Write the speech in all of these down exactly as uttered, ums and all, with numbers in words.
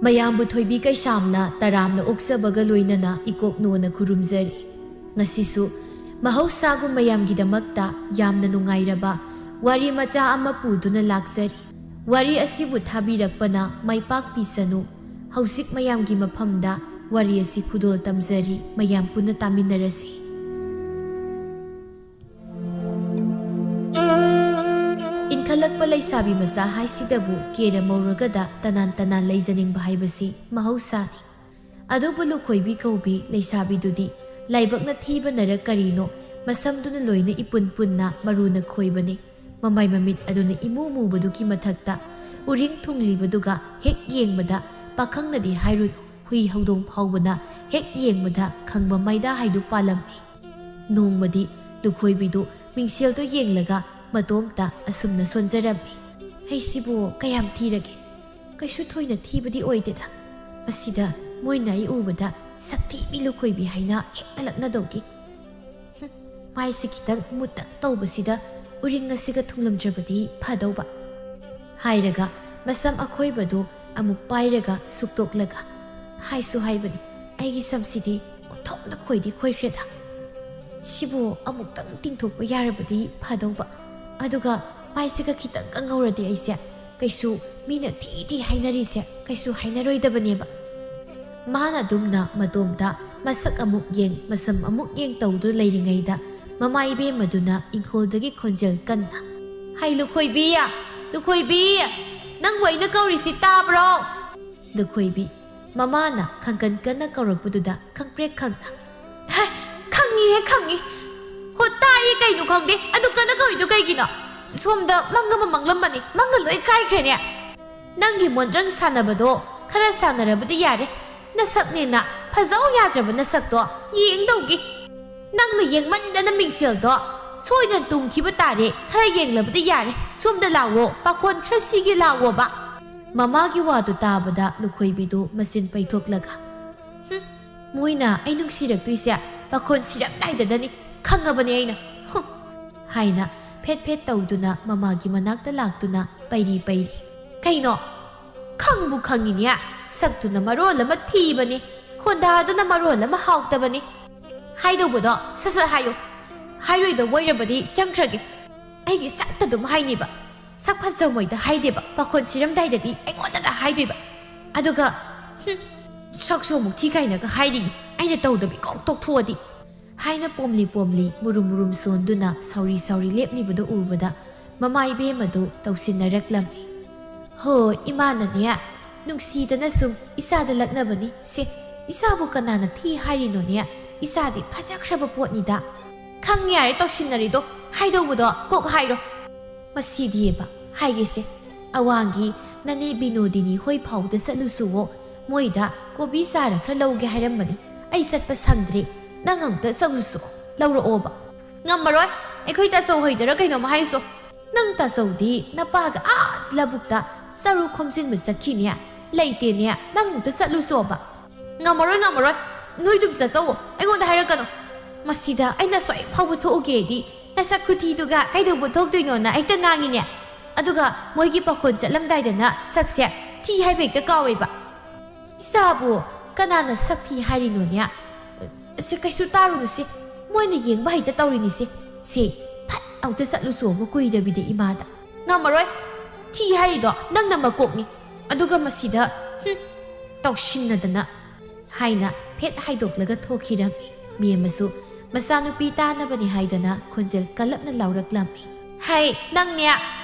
ꯃꯌꯥꯝꯕꯨ ꯊꯣꯏꯕꯤ ꯀꯩꯁꯥꯝꯅ ꯇꯔꯥꯝꯅ ꯑꯣꯛꯆꯕꯒ ꯂꯣꯏꯅꯅ ꯏꯀꯣꯛ ꯅꯣꯟꯅ ꯈꯨꯔꯨꯝꯖꯔꯤ꯫ ꯉꯁꯤꯁꯨ ꯃꯍꯧꯁꯥꯒꯨꯝ ꯃꯌꯥꯝꯒꯤꯗꯃꯛꯇ ꯌꯥꯝꯅ ꯅꯨꯡꯉꯥꯏꯔꯕ ꯋꯥꯔꯤ ꯃꯆꯥ ꯑꯃ ꯄꯨꯗꯨꯅ ꯂꯥꯛꯆꯔꯤ꯫ ꯋꯥꯔꯤ ꯑꯁꯤꯕꯨ ꯊꯥꯕꯤꯔꯛꯄꯅ ꯃꯥꯏ ꯄꯥꯛꯄꯤꯁꯅꯨ꯫ ꯍꯧꯖꯤꯛ ꯃꯌꯥꯝꯒꯤ ꯃꯐꯝꯗ ꯋꯥꯔꯤ ꯑꯁꯤ ꯈꯨꯗꯣꯜ ꯇꯝꯖꯔꯤ, ꯃꯌꯥꯝ ꯄꯨꯟꯅ ꯇꯥꯃꯤꯟꯅꯔꯁꯤ꯫ ꯏꯟꯈꯠꯂꯛꯄ ꯂꯩꯁꯥꯕꯤ ꯃꯆꯥ ꯍꯥꯏꯁꯤꯗꯕꯨ ꯀꯦꯔ ꯃꯧꯔꯒꯗ ꯇꯅꯥꯟ ꯇꯅꯥꯟ ꯂꯩꯖꯅꯤꯡꯕ ꯍꯥꯏꯕꯁꯤ ꯃꯍꯧꯁꯥꯅꯤ꯫ ꯑꯗꯨꯕꯨ ꯂꯨꯈꯣꯏꯕꯤ ꯀꯧꯕꯤ ꯂꯩꯁꯥꯕꯤꯗꯨꯗꯤ ꯂꯥꯏꯕꯛꯅ ꯊꯤꯕꯅꯔ ꯀꯔꯤꯅꯣ, ꯃꯁꯝꯗꯨꯅ ꯂꯣꯏꯅ ꯏꯄꯨꯟ ꯄꯨꯟꯅ ꯃꯔꯨꯅ ꯈꯣꯏꯕꯅꯤ꯫ ꯃꯃꯥꯏ ꯃꯃꯤꯠ ꯑꯗꯨꯅ ꯏꯃꯨ ꯃꯨꯕꯗꯨꯒꯤ ꯃꯊꯛꯇ ꯎꯔꯤꯡ ꯊꯨꯡꯂꯤꯕꯗꯨꯒ ꯍꯦꯛ ꯌꯦꯡꯕꯗ, ꯄꯥꯈꯪꯅꯗꯤ ꯍꯥꯏꯔꯨꯅꯨ, ꯍꯨꯏ ꯍꯧꯗꯣꯡ ꯐꯥꯎꯕꯅ ꯍꯦꯛ ꯌꯦꯡꯕꯗ ꯈꯪꯕ ꯃꯩꯗꯥ ꯍꯥꯏꯗꯨ ꯄꯥꯜꯂꯝꯃꯤ꯫ ꯅꯣꯡꯃꯗꯤ ꯂꯨꯈꯣꯏꯕꯤꯗꯨ ꯃꯤꯡꯁꯦꯜꯗꯨ ꯌꯦꯡꯂꯒ ꯃꯇꯣꯝꯇ ꯑꯁꯨꯝꯅ ꯁꯣꯟꯖꯔꯝꯃꯤ, "ꯑꯩꯁꯤꯕꯨ ꯀꯌꯥꯝ ꯊꯤꯔꯒꯦ? ꯀꯩꯁꯨ ꯊꯣꯏꯅ ꯊꯤꯕꯗꯤ ꯑꯣꯏꯗꯦꯗ꯫ ꯑꯁꯤꯗ ꯃꯣꯏꯅ ꯑꯩ ꯎꯕꯗ ꯁꯛꯊꯤꯕꯤ ꯂꯨꯈꯣꯏꯕꯤ ꯍꯥꯏꯅ ꯍꯦꯛꯇ ꯂꯛꯅꯗꯧꯒꯤ꯫ ꯍꯨꯝ, ꯃꯥꯏꯁꯦ ꯈꯤꯇꯪ ꯃꯨꯇꯛ ꯇꯧꯕꯁꯤꯗ ꯎꯔꯤꯡ ꯑꯁꯤꯒ ꯊꯨꯡꯂꯝꯗ꯭ꯔꯕꯗꯤ ꯐꯗꯧꯕ" ꯍꯥꯏꯔꯒ ꯃꯁꯝ ꯑꯈꯣꯏꯕꯗꯨ ꯑꯃꯨꯛ ꯄꯥꯏꯔꯒ ꯁꯨꯛꯇꯣꯛꯂꯒ, "ꯍꯥꯏꯁꯨ ꯍꯥꯏꯕꯅꯤ, ꯑꯩꯒꯤ ꯁꯝꯁꯤꯗꯤ ꯑꯣꯟꯊꯣꯛꯅ ꯈꯣꯏꯗꯤ ꯈꯣꯏꯈ꯭ꯔꯦꯗ꯫ ꯁꯤꯕꯨ ꯑꯃꯨꯛꯇꯪ ꯇꯤꯡꯊꯣꯛꯄ ꯌꯥꯔꯕꯗꯤ ꯐꯗꯧꯕ꯫ ꯑꯗꯨꯒ ꯃꯥꯏꯁꯤꯒ ꯈꯤꯇꯪꯒ ꯉꯧꯔꯗꯤ ꯑꯩꯁꯦ ꯀꯩꯁꯨ ꯃꯤꯅ ꯊꯤ ꯊꯤ ꯍꯥꯏꯅꯔꯤꯁꯦ ꯀꯩꯁꯨ ꯍꯥꯏꯅꯔꯣꯏꯗꯕꯅꯦꯕ"꯫ ꯃꯥꯅ ꯑꯗꯨꯝꯅ ꯃꯇꯣꯝꯇ ꯃꯁꯛ ꯑꯃꯨꯛ ꯌꯦꯡ, ꯃꯁꯝ ꯑꯃꯨꯛ ꯌꯦꯡ ꯇꯧꯗꯨꯅ ꯂꯩꯔꯤꯉꯩꯗ, ꯃꯃꯥ ꯏꯕꯦꯝꯃꯗꯨꯅ ꯏꯪꯈꯣꯜꯗꯒꯤ ꯈꯣꯟꯖꯦꯜ ꯀꯟꯅ, "ꯍꯩ ꯂꯨꯈꯣꯏꯕꯤ! ꯂꯨꯈꯣꯏꯕꯤ! ꯅꯪꯕꯨ ꯑꯩꯅ ꯀꯧꯔꯤꯁꯤ ꯇꯥꯕ꯭ꯔꯣ?" ꯂꯨꯈꯣꯏꯕꯤ, ꯃꯃꯥꯅ ꯈꯪꯀꯟ ꯀꯟꯅ ꯀꯧꯔꯛꯄꯗꯨꯗ ꯈꯪꯄ꯭ꯔꯦꯛ ꯈꯪꯅ, "ꯍꯦ, ꯈꯪꯉꯤꯍꯦ, ꯈꯪꯉꯤ꯫ ꯍꯣ, ꯇꯥꯏꯌꯦ, ꯀꯩꯅꯣ ꯈꯪꯗꯦ꯫ ꯑꯗꯨ ꯀꯟꯅ ꯀꯧꯔꯤꯗꯨ ꯀꯩꯒꯤꯅꯣ? ꯁꯣꯝꯗ ꯃꯪ ꯑꯃ ꯃꯪꯂꯝꯕꯅꯤ, ꯃꯪꯒ ꯂꯣꯏ ꯀꯥꯏꯈ꯭ꯔꯦꯅꯦ꯫ ꯅꯪꯒꯤ ꯃꯣꯟꯗ꯭ꯔꯪ ꯁꯥꯟꯅꯕꯗꯣ ꯈꯔ ꯁꯥꯟꯅꯔꯕꯗꯤ ꯌꯥꯔꯦ꯫ ꯅꯁꯛꯅꯦꯅ ꯐꯖꯧ ꯌꯥꯗ꯭ꯔꯕ ꯅꯁꯛꯇꯣ ꯌꯦꯡꯗꯧꯒꯤ꯫ ꯅꯪꯅ ꯌꯦꯡꯃꯟꯗꯅ ꯃꯤꯡꯁꯦꯜꯗꯣ ꯁꯣꯏꯗꯅ ꯇꯨꯝꯈꯤꯕ ꯇꯥꯔꯦ꯫ ꯈꯔ ꯌꯦꯡꯂꯕꯗꯤ ꯌꯥꯔꯦ꯫ ꯁꯣꯝꯗ ꯂꯥꯛꯑꯣ, ꯄꯥꯈꯣꯟ ꯈꯔ ꯁꯤꯒꯦ ꯂꯥꯛꯑꯣꯕ"꯫ ꯃꯃꯥꯒꯤ ꯋꯥꯗꯨ ꯇꯥꯕꯗ ꯂꯨꯈꯣꯏꯕꯤꯗꯨ ꯃꯆꯤꯟ ꯄꯩꯊꯣꯛꯂꯒ, "ꯍꯨꯝ, ꯃꯣꯏꯅ ꯑꯩ ꯅꯨꯡꯁꯤꯔꯛꯇꯣꯏꯁꯦ ꯄꯥꯈꯣꯟ ꯁꯤꯔꯝꯗꯥꯏꯗꯗꯅꯤ, ꯈꯪꯉꯕꯅꯦ ꯑꯩꯅ꯫ ꯍꯨꯝ!" ꯍꯥꯏꯅ ꯐꯦꯠ ꯐꯦꯠ ꯇꯧꯗꯨꯅ ꯃꯃꯥꯒꯤ ꯃꯅꯥꯛꯇ ꯂꯥꯛꯇꯨꯅ ꯄꯩꯔꯤ ꯄꯩꯔꯤ꯫ "ꯀꯩꯅꯣ? ꯈꯪꯕꯨ ꯈꯪꯉꯤꯅꯦ, ꯁꯛꯇꯨꯅ ꯃꯔꯣꯜ ꯑꯃ ꯊꯤꯕꯅꯤ, ꯈꯣꯟꯗꯥꯗꯨꯅ ꯃꯔꯣꯜ ꯑꯃ ꯍꯥꯎꯇꯕꯅꯤ꯫ ꯍꯥꯏꯗꯧꯕꯗꯣ ꯁꯠ ꯁꯠ ꯍꯥꯏꯌꯨ꯫ ꯍꯥꯏꯔꯣꯏꯗꯧꯕ ꯑꯣꯏꯔꯕꯗꯤ ꯆꯪꯈ꯭ꯔꯒꯦ꯫ ꯑꯩꯒꯤ ꯁꯛꯇ ꯑꯗꯨꯝ ꯍꯥꯏꯅꯦꯕ꯫ ꯁꯛ ꯐꯖꯃꯣꯏꯗ ꯍꯥꯏꯗꯦꯕ, ꯄꯥꯈꯣꯟ ꯁꯤꯔꯝꯗꯥꯏꯗꯗꯤ ꯑꯩꯉꯣꯟꯗꯗ ꯍꯥꯏꯗꯣꯏꯕ꯫ ꯑꯗꯨꯒ, ꯍꯨꯝ, ꯁꯛꯁꯨ ꯑꯃꯨꯛ ꯊꯤ ꯀꯥꯏꯅꯒ ꯍꯥꯏꯔꯤ, ꯑꯩꯅ ꯇꯧꯗꯕꯤ ꯀꯣꯛ ꯇꯣꯛꯊꯣꯛꯑꯗꯤ꯫ ꯍꯥꯏꯅ ꯄꯣꯝꯂꯤ ꯄꯣꯝꯂꯤ ꯃꯨꯔꯨꯝ ꯃꯨꯔꯨꯝ ꯁꯣꯟꯗꯨꯅ ꯁꯥꯎꯔꯤ ꯁꯥꯎꯔꯤ ꯂꯦꯞꯂꯤꯕꯗꯨ ꯎꯕꯗ ꯃꯃꯥ ꯏꯕꯦꯝ ꯑꯗꯨ ꯇꯧꯁꯤꯟꯅꯔꯛꯂꯝꯃꯤ꯫ ꯍꯣ, ꯏꯃꯥꯅꯅꯦ, ꯅꯨꯡꯁꯤꯗꯅ ꯁꯨꯝ ꯏꯆꯥꯗ ꯂꯛꯅꯕꯅꯤ꯫ ꯁꯦ, ꯏꯆꯥꯕꯨ ꯀꯅꯥꯅ ꯊꯤ ꯍꯥꯏꯔꯤꯅꯣꯅꯦ? ꯏꯆꯥꯗꯤ ꯐꯖꯈ꯭ꯔꯕ ꯄꯣꯠꯅꯤꯗ꯫ ꯈꯪ ꯌꯥꯔꯦ ꯇꯧꯁꯤꯟꯅꯔꯤꯗꯣ, ꯍꯥꯏꯗꯧꯕꯗꯣ ꯀꯣꯛ ꯍꯥꯏꯔꯣ꯫ ꯃꯁꯤꯗꯤꯕ, ꯍꯥꯏꯒꯦꯁꯦ, ꯑꯋꯥꯡꯒꯤ ꯅꯅꯦ ꯕꯤꯅꯣꯗꯤꯅꯤ ꯍꯣꯏ ꯐꯥꯎꯗ ꯆꯠꯂꯨꯁꯨꯋꯣ, ꯃꯣꯏꯗ ꯀꯣꯕꯤ ꯆꯥꯔ ꯈꯔ ꯂꯧꯒꯦ ꯍꯥꯏꯔꯝꯕꯅꯤ꯫ ꯑꯩ ꯆꯠꯄ ꯁꯪꯗ꯭ꯔꯦ, ꯅꯪ ꯑꯃꯨꯛꯇ ꯆꯠꯂꯨꯁꯨ, ꯂꯧꯔꯛꯑꯣꯕ꯫ ꯉꯝꯃꯔꯣꯏ, ꯑꯩꯈꯣꯏ ꯇꯥꯆꯧ ꯍꯣꯏꯗꯔ ꯀꯩꯅꯣꯝ ꯍꯥꯏꯁꯣ꯫ ꯅꯪ ꯇꯥꯆꯧꯗꯤ ꯅꯄꯥꯒ ꯑꯥ ꯂꯧꯕꯨꯛꯇ ꯆꯔꯨ ꯈꯣꯝꯖꯤꯟꯕ ꯆꯠꯈꯤꯅꯦ, ꯂꯩꯇꯦꯅꯦ, ꯅꯪ ꯑꯃꯨꯛꯇ ꯆꯠꯂꯨꯁꯣꯕ꯫ ꯉꯝꯃꯔꯣꯏ, ꯉꯝꯃꯔꯣꯏ, ꯅꯣꯏ ꯑꯗꯨꯝ ꯆꯠꯆꯧꯋꯣ, ꯑꯩꯉꯣꯟꯗ ꯍꯥꯏꯔꯛꯀꯅꯨ꯫ ꯃꯁꯤꯗ ꯑꯩꯅ ꯑꯁꯨꯛ ꯐꯥꯎꯕ ꯊꯣꯛꯎꯒꯦꯗꯤ ꯅꯁꯛ ꯈꯨꯊꯤꯗꯨꯒ ꯀꯩꯗꯧꯕ ꯊꯣꯛꯇꯣꯏꯅꯣꯅ ꯍꯦꯛꯇ ꯉꯥꯡꯉꯤꯅꯦ꯫ ꯑꯗꯨꯒ ꯃꯣꯏꯒꯤ ꯄꯥꯈꯣꯟ ꯆꯠꯂꯝꯗꯥꯏꯗꯅ ꯁꯛꯁꯦ ꯊꯤ ꯍꯥꯏꯕ ꯍꯦꯛꯇ ꯀꯥꯎꯋꯦꯕ꯫ ꯏꯆꯥꯕꯨ ꯀꯅꯥꯅ ꯁꯛ ꯊꯤ ꯍꯥꯏꯔꯤꯅꯣꯅꯦ? ꯁꯦ, ꯀꯩꯁꯨ ꯇꯥꯔꯨꯅꯨꯁꯦ, ꯃꯣꯏꯅ ꯌꯦꯡꯕ ꯍꯩꯇ ꯇꯧꯔꯤꯅꯤꯁꯦ꯫ ꯁꯦ, ꯐꯠ ꯑꯃꯨꯛꯇ ꯆꯠꯂꯨꯁꯣꯕ ꯀꯨꯏꯗꯕꯤꯗ ꯏꯃꯥꯗ꯫ ꯉꯝꯃꯔꯣꯏ, ꯊꯤ ꯍꯥꯏꯔꯤꯗꯣ ꯅꯪꯅ ꯃꯀꯣꯛꯅꯤ꯫ ꯑꯗꯨꯒ ꯃꯁꯤꯗ, ꯍꯨꯝ, ꯇꯧꯁꯤꯟꯅꯗꯅ꯫ ꯍꯥꯏꯅ ꯐꯦꯠ ꯍꯥꯏꯗꯣꯛꯂꯒ ꯊꯣꯛꯈꯤꯔꯝꯃꯤ꯫ ꯃꯦꯝꯃꯁꯨ ꯃꯆꯥꯅꯨꯄꯤ ꯇꯥꯅꯕꯅꯤ ꯍꯥꯏꯗꯅ ꯈꯣꯟꯖꯦꯜ ꯀꯜꯂꯞꯅ ꯂꯥꯎꯔꯛꯂꯝꯃꯤ꯫ ꯍꯩ, ꯅꯪꯅꯦ!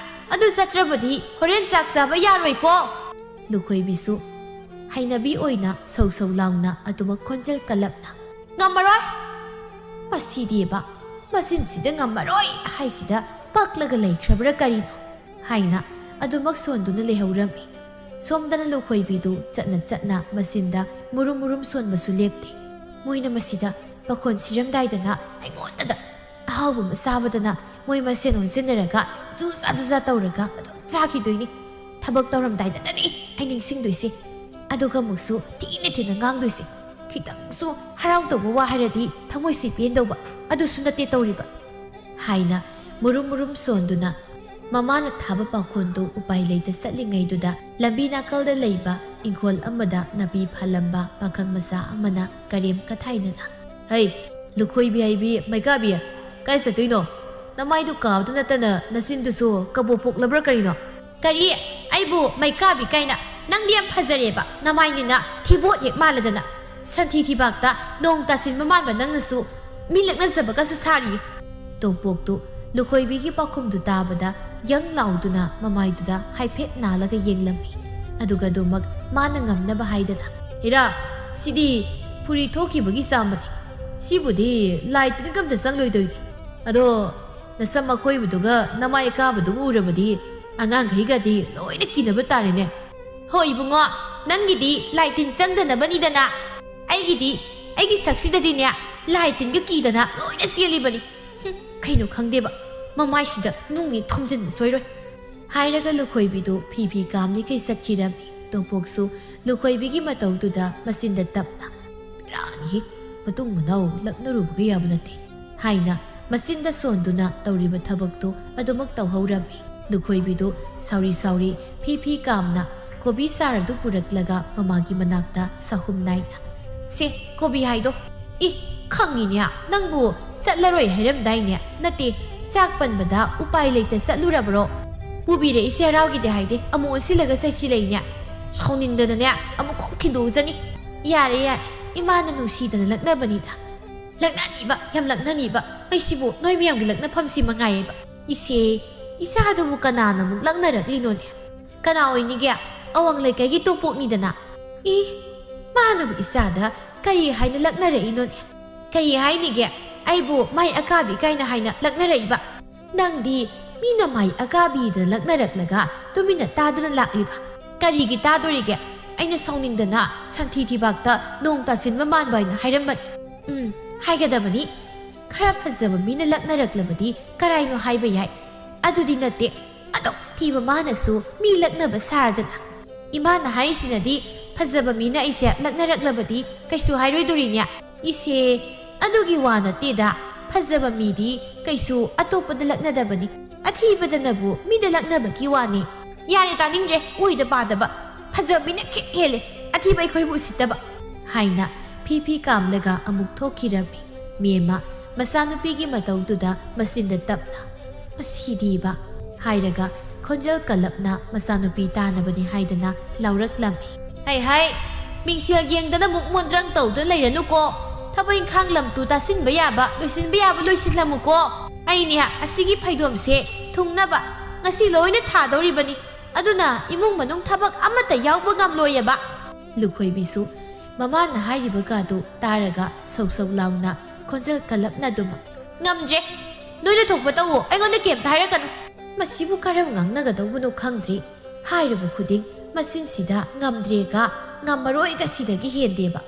ꯑꯗꯨ ꯆꯠꯇ꯭ꯔꯕꯗꯤ ꯍꯣꯔꯦꯟ ꯆꯥꯛ ꯆꯥꯕ ꯌꯥꯔꯣꯏꯀꯣ꯫ ꯂꯨꯈꯣꯏꯕꯤꯁꯨ ꯍꯩꯅꯕꯤ ꯑꯣꯏꯅ ꯁꯧ ꯁꯧ ꯂꯥꯎꯅ ꯑꯗꯨꯃꯛ ꯈꯣꯟꯖꯦꯜ ꯀꯜꯂꯞꯅ, ꯉꯝꯃꯔꯣꯏ! ꯃꯁꯤꯗꯤꯕ, ꯃꯆꯤꯟꯁꯤꯗ ꯉꯝꯃꯔꯣꯏ ꯍꯥꯏꯁꯤꯗ ꯄꯛꯂꯒ ꯂꯩꯈ꯭ꯔꯕ꯭ꯔꯥ ꯀꯔꯤꯅꯣ? ꯍꯥꯏꯅ ꯑꯗꯨꯃꯛ ꯁꯣꯟꯗꯨꯅ ꯂꯩꯍꯧꯔꯝꯃꯤ꯫ ꯁꯣꯝꯗꯅ ꯂꯨꯈꯣꯏꯕꯤꯗꯨ ꯆꯠꯅ ꯆꯠꯅ ꯃꯆꯤꯟꯗ ꯃꯨꯔꯨꯝ ꯃꯨꯔꯨꯝ ꯁꯣꯟꯕꯁꯨ ꯂꯦꯞꯇꯦ꯫ ꯃꯣꯏꯅ ꯃꯁꯤꯗ ꯄꯥꯈꯣꯟ ꯁꯤꯔꯝꯗꯥꯏꯗꯅ ꯑꯩꯉꯣꯟꯗꯗ ꯑꯍꯥꯎꯕ ꯑꯃ ꯆꯥꯕꯗꯅ ꯃꯣꯏ ꯃꯁꯦꯟ ꯑꯣꯟꯁꯤꯟꯅꯔꯒ ꯖꯨꯖꯥ ꯖꯨꯖꯥ ꯇꯧꯔꯒ ꯑꯗꯨꯝ ꯆꯥꯈꯤꯗꯣꯏꯅꯤ꯫ ꯊꯕꯛ ꯇꯧꯔꯝꯗꯥꯏꯗꯇꯅꯤ ꯑꯩ ꯅꯤꯡꯁꯤꯡꯗꯣꯏꯁꯦ꯫ ꯑꯗꯨꯒ ꯑꯃꯨꯛꯁꯨ ꯊꯤꯅ ꯊꯤꯅ ꯉꯥꯡꯗꯣꯏꯁꯦ꯫ ꯈꯤꯇꯪꯁꯨ ꯍꯔꯥꯎ ꯇꯧꯕ ꯋꯥ ꯍꯥꯏꯔꯗꯤ ꯊꯃꯣꯏꯁꯤ ꯄꯦꯟꯗꯧꯕ꯫ ꯑꯗꯨꯁꯨ ꯅꯠꯇꯦ ꯇꯧꯔꯤꯕ꯫ ꯍꯥꯏꯅ ꯃꯨꯔꯨꯝ ꯃꯨꯔꯨꯝ ꯁꯣꯟꯗꯨꯅ ꯃꯃꯥꯅ ꯊꯥꯕ ꯄꯥꯈꯣꯟꯗꯨ ꯎꯄꯥꯏ ꯂꯩꯇ ꯆꯠꯂꯤꯉꯩꯗꯨꯗ ꯂꯝꯕꯤ ꯅꯥꯀꯜꯗ ꯂꯩꯕ ꯏꯪꯈꯣꯜ ꯑꯃꯗ ꯅꯥꯄꯤ ꯐꯥꯜꯂꯝꯕ ꯄꯥꯈꯪ ꯃꯆꯥ ꯑꯃꯅ ꯀꯔꯦꯝ ꯀꯊꯥꯏꯅꯅ, "ꯍꯩ, ꯂꯨꯈꯣꯏꯕꯤ ꯍꯥꯏꯕꯤ ꯃꯩꯀꯥꯕꯤ, ꯀꯥꯏ ꯆꯠꯇꯣꯏꯅꯣ? ꯅꯃꯥꯏꯗꯨ ꯀꯥꯕꯗ ꯅꯠꯇꯅ ꯅꯆꯤꯟꯗꯨꯁꯨ ꯀꯕꯣꯛ ꯄꯣꯛꯂꯕ꯭ꯔꯥ ꯀꯔꯤꯅꯣ?" "ꯀꯔꯤ? ꯑꯩꯕꯨ ꯃꯩꯀꯥꯕꯤ ꯀꯥꯏꯅ? ꯅꯪꯗꯤ ꯌꯥꯝ ꯐꯖꯔꯦꯕ, ꯅꯃꯥꯏꯅꯤꯅ ꯊꯤꯕꯣꯠ ꯍꯦꯛ ꯃꯥꯜꯂꯗꯅ꯫ ꯁꯟꯊꯤ ꯊꯤꯕꯥꯛꯇ ꯅꯣꯡ ꯇꯥꯁꯤꯟꯕ ꯃꯥꯟꯕ ꯅꯪꯅꯁꯨ ꯃꯤ ꯂꯛꯅꯖꯕꯒꯁꯨ ꯁꯥꯔꯤ꯫" ꯇꯣꯝꯄꯣꯛꯇꯨ ꯂꯨꯈꯣꯏꯕꯤꯒꯤ ꯄꯥꯎꯈꯨꯝꯗꯨ ꯇꯥꯕꯗ ꯌꯪ ꯂꯥꯎꯗꯨꯅ ꯃꯃꯥꯏꯗꯨꯗ ꯍꯥꯏꯐꯦꯠ ꯅꯥꯜꯂꯒ ꯌꯦꯡꯂꯝꯃꯤ꯫ ꯑꯗꯨꯒ ꯑꯗꯨꯃꯛ ꯃꯥꯅ ꯉꯝꯅꯕ ꯍꯥꯏꯗꯅ, "ꯏꯔꯥ, ꯁꯤꯗꯤ ꯐꯨꯔꯤ ꯊꯣꯛꯈꯤꯕꯒꯤ ꯆꯥꯝꯕꯅꯤ꯫ ꯁꯤꯕꯨꯗꯤ ꯂꯥꯏ ꯇꯤꯟꯒ ꯑꯝꯇ ꯆꯪꯂꯣꯏꯗꯣꯏꯅꯤ꯫ ꯑꯗꯣ ꯅꯁꯝ ꯑꯈꯣꯏꯕꯗꯨꯒ ꯅꯃꯥꯏ ꯑꯀꯥꯕꯗꯨꯒ ꯎꯔꯕꯗꯤ ꯑꯉꯥꯡꯈꯩꯒꯗꯤ ꯂꯣꯏꯅ ꯀꯤꯅꯕ ꯇꯥꯔꯦꯅꯦ꯫" "ꯍꯣ ꯏꯕꯨꯡꯉꯣ, ꯅꯪꯒꯤꯗꯤ ꯂꯥꯏ ꯇꯤꯟ ꯆꯪꯗꯅꯕꯅꯤꯗꯅ꯫ ꯑꯩꯒꯤꯗꯤ, ꯑꯩꯒꯤ ꯁꯛꯁꯤꯗꯗꯤꯅꯦ, ꯂꯥꯏ ꯇꯤꯟꯒ ꯀꯤꯗꯅ ꯂꯣꯏꯅ ꯆꯦꯜꯂꯤꯕꯅꯤ꯫ ꯍꯨꯝ, ꯀꯩꯅꯣ ꯈꯪꯗꯦꯕ, ꯃꯃꯥꯏꯁꯤꯗ ꯅꯨꯡꯅꯤ ꯊꯣꯝꯖꯤꯟꯕ ꯁꯣꯏꯔꯣꯏ꯫" ꯍꯥꯏꯔꯒ ꯂꯨꯈꯣꯏꯕꯤꯗꯨ ꯐꯤ ꯐꯤ ꯀꯥꯝꯂꯤꯈꯩ ꯆꯠꯈꯤꯔꯝꯃꯤ꯫ ꯇꯣꯝꯄꯣꯛꯁꯨ ꯂꯨꯈꯣꯏꯕꯤꯒꯤ ꯃꯇꯧꯗꯨꯗ ꯃꯆꯤꯟꯗ ꯇꯞꯅ, "ꯕꯦꯔꯥꯅꯤꯍꯦ, ꯃꯇꯨꯡ ꯃꯅꯥꯎ ꯂꯛꯅꯔꯨꯕꯒ ꯌꯥꯕ ꯅꯠꯇꯦ" ꯍꯥꯏꯅ ꯃꯆꯤꯟꯗ ꯁꯣꯟꯗꯨꯅ ꯇꯧꯔꯤꯕ ꯊꯕꯛꯇꯨ ꯑꯗꯨꯃꯛ ꯇꯧꯍꯧꯔꯝꯃꯤ꯫ ꯂꯨꯈꯣꯏꯕꯤꯗꯨ ꯁꯥꯎꯔꯤ ꯁꯥꯎꯔꯤ ꯐꯤ ꯐꯤ ꯀꯥꯝꯅ ꯀꯣꯕꯤ ꯆꯥꯔ ꯑꯗꯨ ꯄꯨꯔꯛꯂꯒ ꯃꯃꯥꯒꯤ ꯃꯅꯥꯛꯇ ꯁꯍꯨꯝ ꯅꯥꯏꯅ, "ꯁꯦ, ꯀꯣꯕꯤ ꯍꯥꯏꯗꯣ꯫ ꯏ, ꯈꯪꯉꯤꯅꯦ, ꯅꯪꯕꯨ ꯆꯠꯂꯔꯣꯏ ꯍꯥꯏꯔꯝꯗꯥꯏꯅꯦ? ꯅꯠꯇꯦ, ꯆꯥꯛ ꯄꯟꯕꯗ ꯎꯄꯥꯏ ꯂꯩꯇ ꯆꯠꯂꯨꯔꯕ꯭ꯔꯣ? ꯄꯨꯕꯤꯔꯛꯏꯁꯦ ꯍꯔꯥꯎꯒꯤꯗꯦ ꯍꯥꯏꯗꯦ, ꯑꯃꯨꯛ ꯑꯣꯟꯁꯤꯜꯂꯒ ꯆꯠꯁꯤ ꯂꯩꯅꯦ꯫ ꯁꯥꯎꯅꯤꯡꯗꯅꯅꯦ, ꯑꯃꯨꯛ ꯀꯣꯛ ꯊꯤꯟꯗꯣꯛꯎꯖꯅꯤ꯫" "ꯌꯥꯔꯦ, ꯌꯥꯔꯦ, ꯏꯃꯥꯅ ꯅꯨꯡꯁꯤꯗꯅ ꯂꯛꯅꯕꯅꯤꯗ꯫" "ꯂꯛꯅꯅꯤꯕ, ꯌꯥꯝ ꯂꯛꯅꯅꯤꯕ꯫ ꯑꯩꯁꯤꯕꯨ ꯅꯣꯏ ꯃꯌꯥꯝꯒꯤ ꯂꯛꯅꯐꯝꯁꯤ ꯃꯉꯥꯏꯌꯦꯕ꯫" "ꯏꯆꯦ, ꯏꯆꯥꯗꯨꯕꯨ ꯀꯅꯥꯅ ꯑꯃꯨꯛ ꯂꯛꯅꯔꯛꯂꯤꯅꯣꯅꯦ? ꯀꯅꯥ ꯑꯣꯏꯅꯤꯒꯦ? ꯑꯋꯥꯡ ꯂꯩꯀꯥꯏꯒꯤ ꯇꯣꯝꯄꯣꯛꯅꯤꯗꯅ꯫" "ꯏ, ꯃꯥꯅꯕꯨ ꯏꯆꯥꯗ ꯀꯔꯤ ꯍꯥꯏꯅ ꯂꯛꯅꯔꯛꯏꯅꯣꯅꯦ? ꯀꯔꯤ ꯍꯥꯏꯅꯤꯒꯦ? ꯑꯩꯕꯨ ꯃꯥꯏ ꯑꯀꯥꯕꯤ ꯀꯥꯏꯅ ꯍꯥꯏꯅ ꯂꯛꯅꯔꯛꯏꯕ꯫ ꯅꯪꯗꯤ ꯃꯤꯅ ꯃꯥꯏ ꯑꯀꯥꯕꯤꯗ ꯂꯛꯅꯔꯛꯂꯒ ꯇꯨꯃꯤꯟꯅ ꯇꯥꯗꯨꯅ ꯂꯥꯛꯂꯤꯕ꯫ ꯀꯔꯤꯒꯤ ꯇꯥꯗꯣꯔꯤꯒꯦ? ꯑꯩꯅ ꯁꯥꯎꯅꯤꯡꯗꯅ ꯁꯟꯊꯤ ꯊꯤꯕꯥꯛꯇ ꯅꯣꯡ ꯇꯥꯁꯤꯟꯕ ꯃꯥꯟꯕ ꯍꯥꯏꯅ ꯍꯥꯏꯔꯝꯕꯅꯤ꯫" "ꯎꯝ, ꯍꯥꯏꯒꯗꯕꯅꯤ꯫ ꯈꯔ ꯐꯖꯕ ꯃꯤꯅ ꯂꯛꯅꯔꯛꯂꯕꯗꯤ ꯀꯔꯥꯏꯅꯣ ꯍꯥꯏꯕ ꯌꯥꯏ꯫ ꯑꯗꯨꯗꯤ ꯅꯠꯇꯦ, ꯑꯗꯨꯛ ꯊꯤꯕ ꯃꯥꯅꯁꯨ ꯃꯤ ꯂꯛꯅꯕ ꯁꯥꯔꯗꯅ꯫ ꯏꯃꯥꯅ ꯍꯥꯏꯔꯤꯁꯤꯅꯗꯤ ꯐꯖꯕ ꯃꯤꯅ ꯑꯩꯁꯦ ꯂꯛꯅꯔꯛꯂꯕꯗꯤ ꯀꯩꯁꯨ ꯍꯥꯏꯔꯣꯏꯗꯣꯔꯤꯅꯦ꯫" "ꯏꯆꯦ, ꯑꯗꯨꯒꯤ ꯋꯥ ꯅꯠꯇꯦꯗ꯫ ꯐꯖꯕ ꯃꯤꯗꯤ ꯀꯩꯁꯨ ꯑꯇꯣꯞꯄꯗ ꯂꯛꯅꯗꯕꯅꯤ꯫ ꯑꯊꯤꯕꯗꯅꯕꯨ ꯃꯤꯗ ꯂꯛꯅꯕꯒꯤ ꯋꯥꯅꯤ꯫ ꯌꯥꯔꯦ, ꯇꯥꯅꯤꯡꯗ꯭ꯔꯦ, ꯑꯣꯏꯗ ꯄꯥꯗꯕ꯫ ꯐꯖꯕ ꯃꯤꯅ ꯈꯤꯠ ꯍꯦꯜꯂꯦ, ꯑꯊꯤꯕ ꯑꯩꯈꯣꯏꯕꯨ ꯎꯁꯤꯠꯇꯕ꯫ ꯍꯥꯏꯅ ꯐꯤ ꯐꯤ ꯀꯥꯝꯂꯒ ꯑꯃꯨꯛ ꯊꯣꯛꯈꯤꯔꯝꯃꯤ꯫ ꯃꯦꯝꯃ ꯃꯆꯥꯅꯨꯄꯤꯒꯤ ꯃꯇꯧꯗꯨꯗ ꯃꯆꯤꯟꯗ ꯇꯞꯅ, "ꯃꯁꯤꯗꯤꯕ" ꯍꯥꯏꯔꯒ ꯈꯣꯟꯖꯦꯜ ꯀꯜꯂꯞꯅ ꯃꯆꯥꯅꯨꯄꯤ ꯇꯥꯅꯕꯅꯤ ꯍꯥꯏꯗꯅ ꯂꯥꯎꯔꯛꯂꯝꯃꯤ꯫ "ꯍꯩ ꯍꯩ, ꯃꯤꯡꯁꯦꯜ ꯌꯦꯡꯗꯅ ꯃꯨꯛ ꯃꯣꯟꯗ꯭ꯔꯪ ꯇꯧꯗꯨꯅ ꯂꯩꯔꯅꯨꯀꯣ꯫ ꯊꯕꯛ ꯏꯪꯈꯥꯡ ꯂꯝꯇꯨ ꯇꯥꯁꯤꯟꯕ ꯌꯥꯕ, ꯂꯣꯏꯁꯤꯟꯕ ꯌꯥꯕ ꯂꯣꯏꯁꯤꯜꯂꯝꯃꯨꯀꯣ꯫ ꯑꯩꯅꯦ ꯑꯁꯤꯒꯤ ꯐꯩꯗꯣꯝꯁꯦ ꯊꯨꯡꯅꯕ ꯉꯁꯤ ꯂꯣꯏꯅ ꯊꯥꯗꯧꯔꯤꯕꯅꯤ꯫ ꯑꯗꯨꯅ ꯏꯃꯨꯡ ꯃꯅꯨꯡ ꯊꯕꯛ ꯑꯃꯠꯇ ꯌꯥꯎꯕ ꯉꯝꯂꯣꯏꯌꯦꯕ꯫" ꯂꯨꯈꯣꯏꯕꯤꯁꯨ ꯃꯃꯥꯅ ꯍꯥꯏꯔꯤꯕ ꯀꯥꯗꯨ ꯇꯥꯔꯒ ꯁꯧ ꯁꯧ ꯂꯥꯎꯅ ꯈꯣꯟꯖꯦꯜ ꯀꯜꯂꯞꯅ ꯑꯗꯨꯃꯛ, "ꯉꯝꯗ꯭ꯔꯦ꯫ ꯅꯣꯏꯅ ꯊꯣꯛꯄ ꯇꯧꯋꯣ, ꯑꯩꯉꯣꯟꯗ ꯀꯩꯝꯇ ꯍꯥꯏꯔꯛꯀꯅꯨ꯫" ꯃꯁꯤꯕꯨ ꯀꯔꯝ ꯉꯥꯡꯅꯒꯗꯧꯕꯅꯣ ꯈꯪꯗ꯭ꯔꯤ꯫ ꯍꯥꯏꯔꯕ ꯈꯨꯗꯤꯡ ꯃꯆꯤꯟꯁꯤꯗ "ꯉꯝꯗ꯭ꯔꯦꯒ ꯉꯝꯃꯔꯣꯏꯒ" ꯁꯤꯗꯒꯤ ꯍꯦꯟꯗꯦꯕ꯫